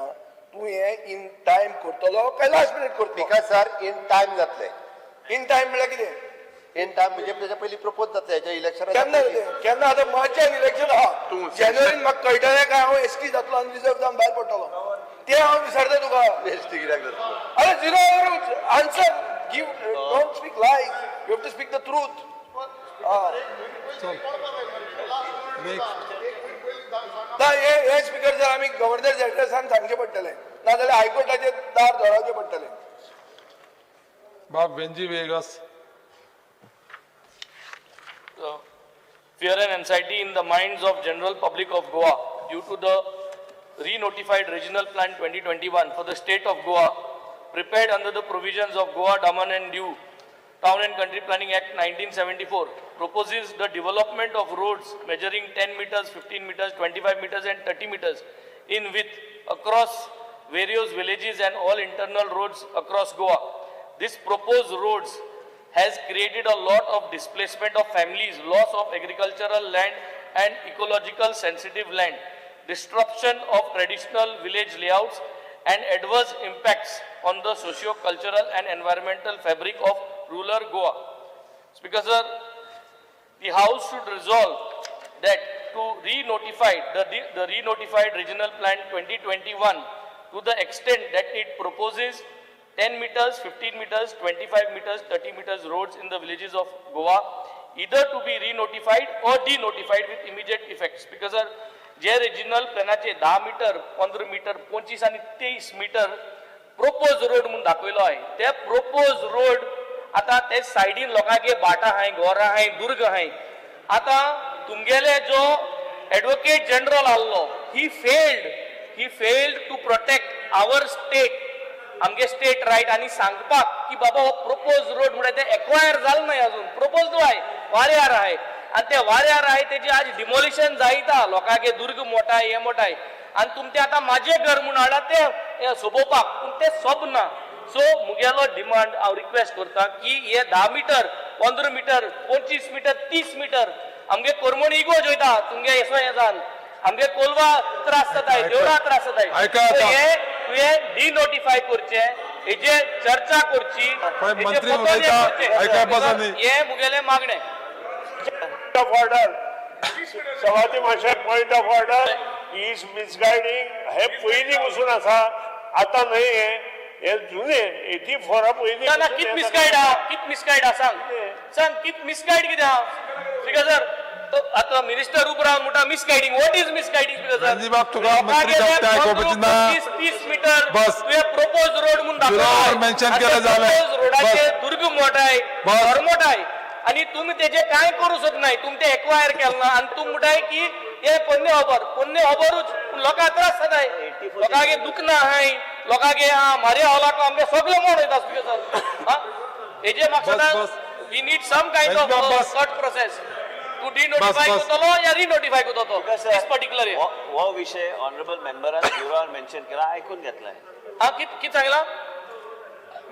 [SPEAKER 3] तूं हें इन टायम करतलो काय लास्ट मिनीट करतलो?
[SPEAKER 2] स्पीकर सर, इन टायम जातले.
[SPEAKER 3] इन टायम म्हणल्यार कितें?
[SPEAKER 2] इन टायम म्हणजे तेच्या पयलीं प्रपोज जातले हेच्या इलेक्शना.
[SPEAKER 3] केन्ना जातलें? केन्ना? आतां मार्चान इलेक्शन आहा, जानेवारीन म्हाका कळटलें काय हांव एस टी जातलो आनी रिजर्व जावन भायर पडटलो? तें हांव विचारता तुका.
[SPEAKER 2] एस टी कित्याक जातलो?
[SPEAKER 3] अरे, zero hour answer give, don't speak lies, you have to speak the truth.
[SPEAKER 1] Next.
[SPEAKER 3] ना, हे हे स्पीकर सर, आमी गव्हर्नर एड्रेसान सांगचें पडटलें, नाजाल्यार हायकोर्टाचें दार धोडावचें पडटलें.
[SPEAKER 1] बाब Venzy Viegas.
[SPEAKER 14] Fear and anxiety in the minds of general public of Goa due to the re-notified Regional Plan 2021 for the state of Goa, prepared under the provisions of Goa, Daman and Diu Town and Country Planning Act 1974, proposes the development of roads measuring 10 meters, 15 meters, 25 meters and 30 meters in width across various villages and all internal roads across Goa. This proposed roads has created a lot of displacement of families, loss of agricultural land and ecological sensitive land, disruption of traditional village layouts and adverse impacts on the socio-cultural and environmental fabric of rural Goa. Speaker sir, the House should resolve that to re-notify the re-notified Regional Plan 2021 to the extent that it proposes 10 meters, 15 meters, 25 meters, 30 meters roads in the villages of Goa, either to be re-notified or denotified with immediate effects. Because sir, J regional प्लॅनाचे 10 metre, 15 metre, 25 आनी 23 metre propose road म्हणून दाखयलो आहे, ते propose road आतां ते सायडीन लोकांगे भाटां आहाय, घरां आहाय, दुर्ग आहाय. आतां तुमगेले जो एडवोकेट जनरल आहलो, he failed to protect our state, आमगे स्टेट रायट, आनी सांगपाक की बाबा हो प्रोपोज रोड म्हळ्यार ते एक्वायर जाल न्हय अजून, प्रोपोज आहाय, वाऱ्यार आहाय, आनी ते वाऱ्यार आहाय तेजी आज डिमोलिशन जायता, लोकांगे दुर्ग मोठाय, हे मोठाय, आनी तुमचे आतां म्हाजें घर म्हूण हाडला ते सोबोवपाक, पूण ते सोबना. सो मुगेलो डिमांड हांव रिक्वेस्ट करता की हे 10 metre, 15 metre, 25 metre, 30 metre आमगे कोरमोणी इगोज वयता तुमगे येसो हें जावन, आमगे कोलवा त्रास जाताय, देवळा त्रास जाताय.
[SPEAKER 1] आयका आतां.
[SPEAKER 14] हे तुवें डिनोटिफाय करचें, हेजेर चर्चा करची,
[SPEAKER 1] पळय,
[SPEAKER 14] हेजेर
[SPEAKER 1] मंत्री
[SPEAKER 14] पतोन हें
[SPEAKER 1] उलयता,
[SPEAKER 14] करचें.
[SPEAKER 1] आयकपाचो न्ही.
[SPEAKER 14] हें मुगेलें मागणें.
[SPEAKER 5] ऑफ ऑर्डर, सभापती मातशें, point of order is misguiding. हे पयलीं पसून आसा, आतां न्हय. हे हे जुने 84 पयलीं
[SPEAKER 14] ना ना,
[SPEAKER 5] पसून
[SPEAKER 14] कित
[SPEAKER 5] हें
[SPEAKER 14] मिसगायड आहा? कित मिसगायड आहा? सांग सांग, कित मिसगायड कितें आहा? स्पीकर सर, तो आतां मिनिस्टर उबो रावन म्हणटा misguiding. What is misguiding, speaker sir?
[SPEAKER 1] Ranji बाब, तुका मंत्री जाप ते आयकुपाची ना.
[SPEAKER 14] 30 मिटर
[SPEAKER 1] बस.
[SPEAKER 14] तुवें प्रोपोज रोड म्हणून दाखयला.
[SPEAKER 1] Zero hour mention केलं जालें.
[SPEAKER 14] रोडाचे
[SPEAKER 1] बस.
[SPEAKER 14] दुर्ग मोठाय,
[SPEAKER 1] बस.
[SPEAKER 14] घर मोठाय, आनी तुमी तेजे कांय करूं शकनाय. तुमी ते एक्वायर केलें ना आनी तूं म्हणटाय की हे पोन्ने खबर, पोन्ने खबरूच, पूण लोकांक त्रास जाताय, लोकांगे दुखना आहाय, लोकांगे मारे हॉलाक आमगे सगळे मोड वयता. स्पीकर सर, हा, हेजे मकसदान
[SPEAKER 1] बस.
[SPEAKER 14] We need some kind of
[SPEAKER 1] bus, bus.
[SPEAKER 14] Short process to denotify
[SPEAKER 1] बस.
[SPEAKER 14] करतलो या रिनोटिफाय करतलो this particular.
[SPEAKER 13] हो विशय ऑनरेबल मेंबरान झिरो our mention केला, आयकून घेतलाय.
[SPEAKER 14] हा, कित कित सांगला?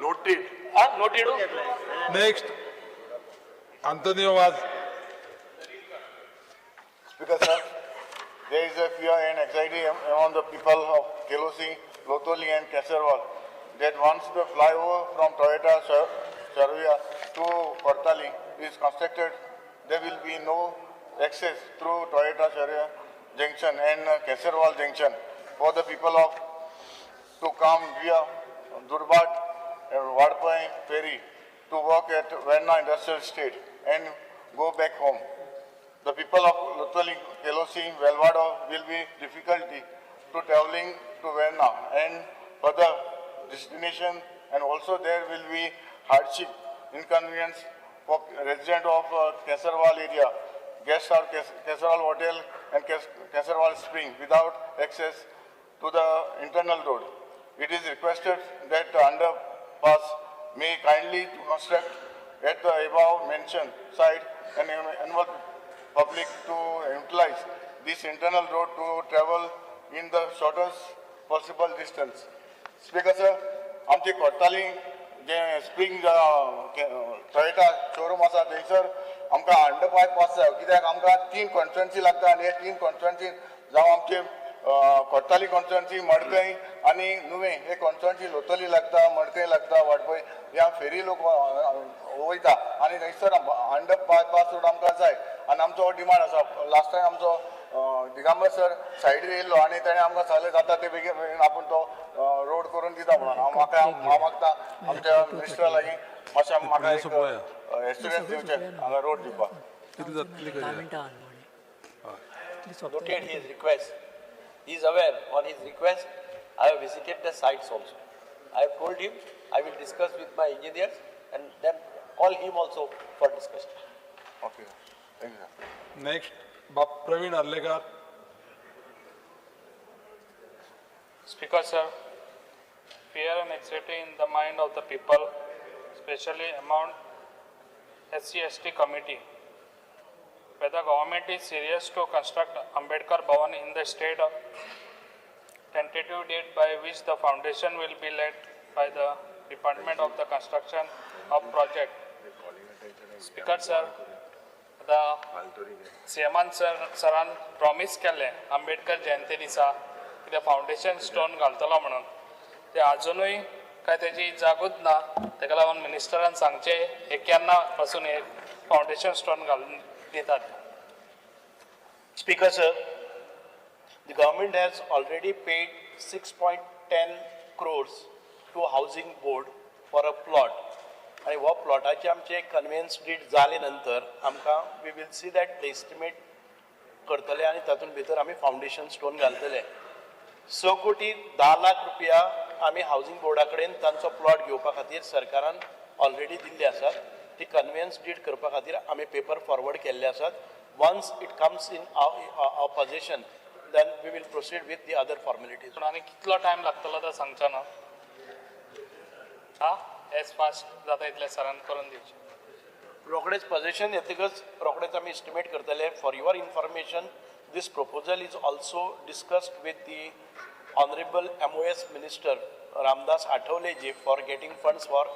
[SPEAKER 4] नोटेड.
[SPEAKER 14] हा, noted.
[SPEAKER 1] Next, Antonio Vaz.
[SPEAKER 6] Speaker sir, there is a fear and anxiety among the people of Kelosi, Lotoli and Kesarwal that once the flyover from Toyota Servia to Kortali is constructed, there will be no access through Toyota Servia Junction and Kesarwal Junction for the people of to come via Durbat and Vadpai ferry to work at Verna Industrial Estate and go back home. The people of Lutali, Kelosi, Velvado will be difficulty to traveling to Verna and further destination, and also there will be hardship, inconvenience for resident of Kesarwal area
[SPEAKER 7] Guest House Kesarwal Hotel and Kesarwal Spring without access to the internal road. It is requested that the underpass may kindly to construct at the above mentioned site and enable public to utilize this internal road to travel in the shortest possible distance. Speaker sir, आमची कोट्टाली जे spring Toyota showroom आसा थंयसर आमकां under bypass जाय, कित्याक आमकां तीन constituency लागता आनी हे तीन कॉन्स्टिट्युएन्सी जावं आमचे कोट्टाली कॉन्स्टिट्युएन्सी, मडकय आनी नुवें हे कॉन्स्टिट्युएन्सी लोतोली लागता, मडकय लागता, वाळपय ह्या फेरी लोक वयता आनी थंयसर अंडर बायपास रोड आमकां जाय आनी आमचो हो डिमांड आसा. लास्ट टायम आमचो दिगंबर सर सायडीर येयल्लो आनी ताणें आमकां सांगलें जाता ते बेगीन बेगीन आपूण तो रोड करून दिता म्हणून. हांव म्हाका हांव मागता आमच्या मिनिस्टरा लागीं मातशें म्हाका एक एश्युरन्स दिवचें हांगा रोड दिवपाक.
[SPEAKER 1] कितली जातली करूया?
[SPEAKER 9] Noted his request. He is aware on his request. I have visited the sites also. I have told him I will discuss with my engineers and then call him also for discussion.
[SPEAKER 7] Okay, thank you sir.
[SPEAKER 1] Next, Bab Praveen Arlekar.
[SPEAKER 15] Speaker sir, fear and anxiety in the mind of the people, especially among SC/ST committee, whether government is serious to construct Ambedkar Bhavan in the state of tentative date by which the foundation will be laid by the Department of the Construction of Project. Speaker sir, the सीएमान sir सरान promise केल्लें आंबेडकर जयंती दिसा कितें foundation stone घालतलो म्हणून, ते आजुनूय काय तेजी जागूच ना. तेका लागून मिनिस्टरान सांगचें हे केन्ना पासून हे फावंडेशन स्टोन घालून दितात.
[SPEAKER 8] Speaker sir, the government has already paid 6.10 crores to housing board for a plot. आनी हो प्लॉटाचे आमचे कन्वेयन्स डीड जाले नंतर आमकां we will see that the estimate करतले आनी तातूंत भितर आमी फावंडेशन स्टोन घालतले. 6 कोटी 10 लाख रुपया आमी हावजींग बोर्डा कडेन तांचो प्लॉट घेवपा खातीर सरकारान ऑलरेडी दिल्ले आसात. ती कन्वेयन्स डीड करपा खातीर आमी पेपर फॉरवर्ड केल्ले आसात. Once it comes in our possession, then we will proceed with the other formalities.
[SPEAKER 15] पूण आनी कितलो टायम लागतलो तो सांगचो ना. हा, एज फास्ट जाता इतलें सरान करून दिवचें.
[SPEAKER 8] रोखडेच पजेशन येतकच रोखडेच आमी एस्टिमेट करतले. For your information, this proposal is also discussed with the honourable MOS Minister Ramdas Athavaleji for getting funds for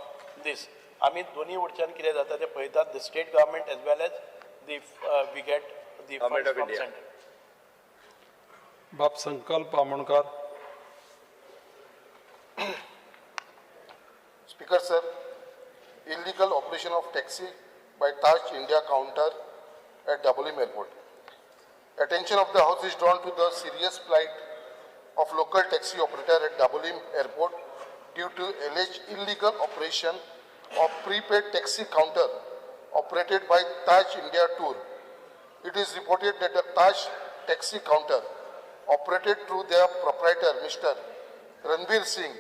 [SPEAKER 8] this. आमी दोन्ही वटच्यान कितें जाता तें पळयतात, the state government as well as the we get the
[SPEAKER 13] Government
[SPEAKER 8] funds
[SPEAKER 13] of
[SPEAKER 8] from
[SPEAKER 13] India.
[SPEAKER 8] Centre.
[SPEAKER 1] Bab Sankalp Amonkar.
[SPEAKER 6] Speaker sir, illegal operation of taxi by Taj India counter at Dabolim Airport. Attention of the House is drawn to the serious plight of local taxi operator at Dabolim Airport due to alleged illegal operation of prepaid taxi counter operated by Taj India Tour. It is reported that the Taj taxi counter operated through their proprietor, Mr. Ranbir Singh,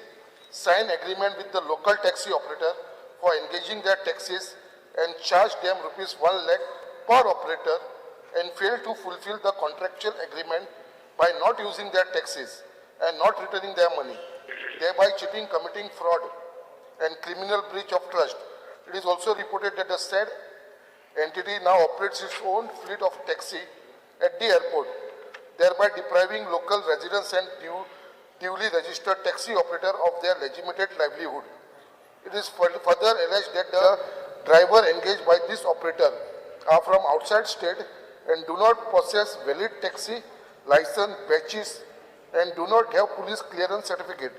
[SPEAKER 6] signed agreement with the local taxi operator for engaging their taxis and charged them rupees 1 lakh per operator and failed to fulfill the contractual agreement by not using their taxis and not returning their money, thereby cheating, committing fraud and criminal breach of trust. It is also reported that the said entity now operates its own fleet of taxi at the airport, thereby depriving local residents and duly registered taxi operator of their legitimate livelihood. It is further alleged that the driver engaged by this operator are from outside state and do not possess valid taxi license badges and do not have police clearance certificate.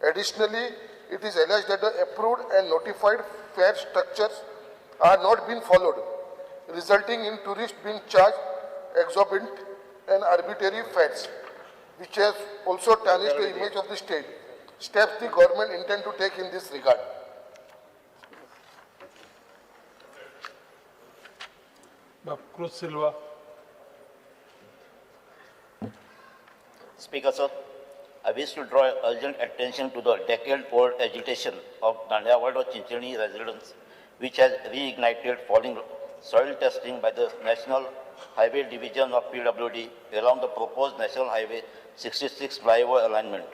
[SPEAKER 6] Additionally, it is alleged that the approved and notified fare structures are not being followed, resulting in tourists being charged exorbitant and arbitrary fares, which has also tarnished the image of the state. Steps the government intend to take in this regard.
[SPEAKER 1] Bab Cruz Silva.
[SPEAKER 16] Speaker, sir, I wish to draw urgent attention to the decade-old agitation of Dandewado Chinchani residents, which has reignited following soil testing by the National Highway Division of PWD along the proposed National Highway 66 flyover alignment.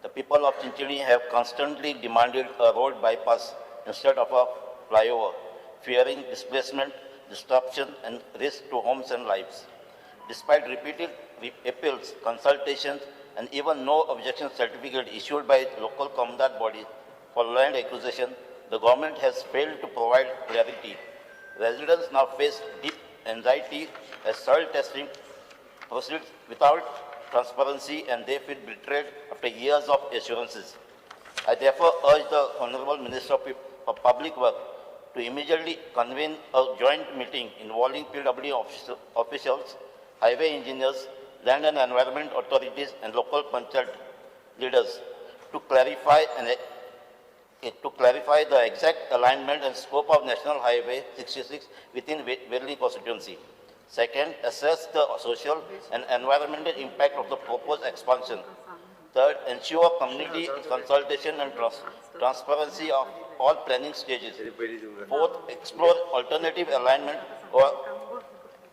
[SPEAKER 16] The people of Chinchinim have constantly demanded a road bypass instead of a flyover, fearing displacement, disruption, and risk to homes and lives. Despite repeated appeals, consultations, and even no objection certificate issued by local comunidade bodies for land acquisition, the government has failed to provide clarity. Residents now face deep anxiety as soil testing proceeds without transparency and they feel betrayed after years of assurances. I therefore urge the Honorable Minister of Public Works to immediately convene a joint meeting involving PWD officials, highway engineers, land and environment authorities, and local panchayat leaders to clarify the exact alignment and scope of National Highway 66 within Velim constituency. Second, assess the social and environmental impact of the proposed expansion. Third, ensure community consultation and transparency of all planning stages. Fourth, explore alternative alignment or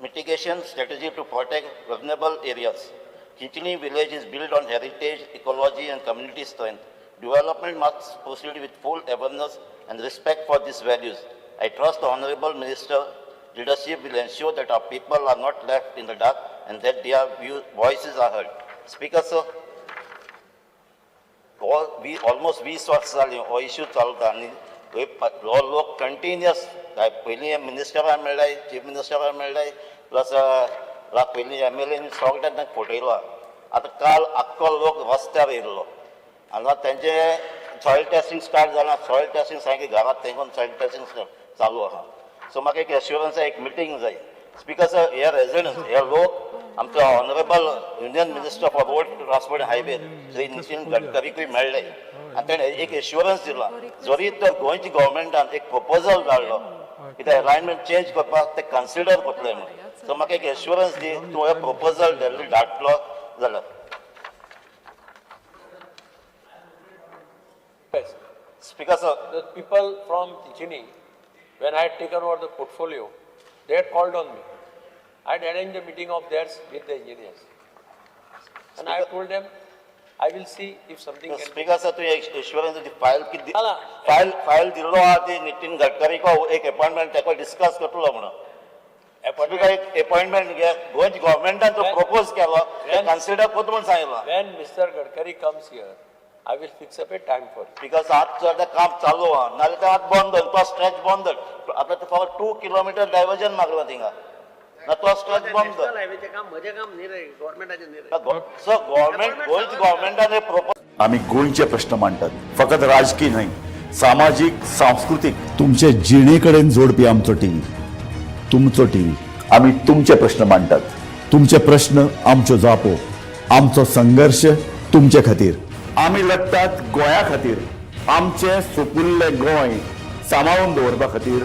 [SPEAKER 16] mitigation strategy to protect vulnerable areas. Chinchinim village is built on heritage, ecology, and community strength. Development must proceed with full awareness and respect for these values. I trust the Honorable Minister leadership will ensure that our people are not left in the dark and that their voices are heard. Speaker, sir, we almost 20 वर्सां जालीं हो issue चलता आनी हो लोक continuous पयलीं मिनिस्टराक मेळ्ळाय, chief मिनिस्टराक मेळ्ळाय, plus पयलीं M L N सगळ्यांक फटयलो. आतां काल आख्खो लोक रस्त्यार येयल्लो आनी तेंचे सॉयल टेस्टिंग स्टार्ट जालां. सॉयल टेस्टिंग सारकें घरांत तेंकून सॉयल टेस्टिंग चालू आहा. सो म्हाका एक एश्युरन्स, एक मिटींग जाय. स्पीकर सर, हे रेजिडंट्स, हे लोक आमचो honourable union minister for road transport highway Shri Nitin गडकरीकूय मेळ्ळे आनी तेणें एक एश्युरन्स दिला, जरी तर गोंयच्या गव्हर्मेंटान एक प्रपोजल धाडलो कित्याक अलायनमेंट चेंज करपाक ते कन्सिडर करतले म्हणून. सो म्हाका एक एश्युरन्स दी, तूं हे प्रपोजल धाडटलो जाल्यार. Speaker sir,
[SPEAKER 9] the people from Chinchinim, when I had taken over the portfolio, they had called on me. I had arranged a meeting of theirs with the engineers. And I told them, I will see if something can be.
[SPEAKER 16] Speaker sir, तुवें assurance file file दिल्लो आहा ती नितीन गडकरीक एक appointment ताका discuss करतलो म्हणून. Speaker, एक appointment घे, गोंयच्या गव्हर्मेंटान तो प्रपोज केलो, कन्सिडर करता म्हणून सांगितलं.
[SPEAKER 9] When Mr. Gadkari comes here, I will fix up a time for it.
[SPEAKER 16] Because आज चड काम चालू आहा, नाजाल्यार ते आतां बंद, तो स्ट्रेच बंद. आतां ते फकत 2 किलोमिटर डायवर्जन मागलां थिंगा, ना तो स्ट्रेच बंद. सो गव्हर्मेंट, गोंयच्या गव्हर्मेंटान प्रपोज.
[SPEAKER 17] आमी गोंयचे प्रश्न मांडटात, फकत राजकीय न्हय, सामाजीक, सांस्कृतीक, तुमचे जिणे कडेन जोडपी आमचो टीव्ही, तुमचो टीव्ही. आमी तुमचे प्रश्न मांडटात, तुमचे प्रश्न आमच्यो जापो, आमचो संघर्श तुमचे खातीर. आमी लढटात गोंया खातीर, आमचें सुपुल्लें गोंय सांबाळून दवरपा खातीर.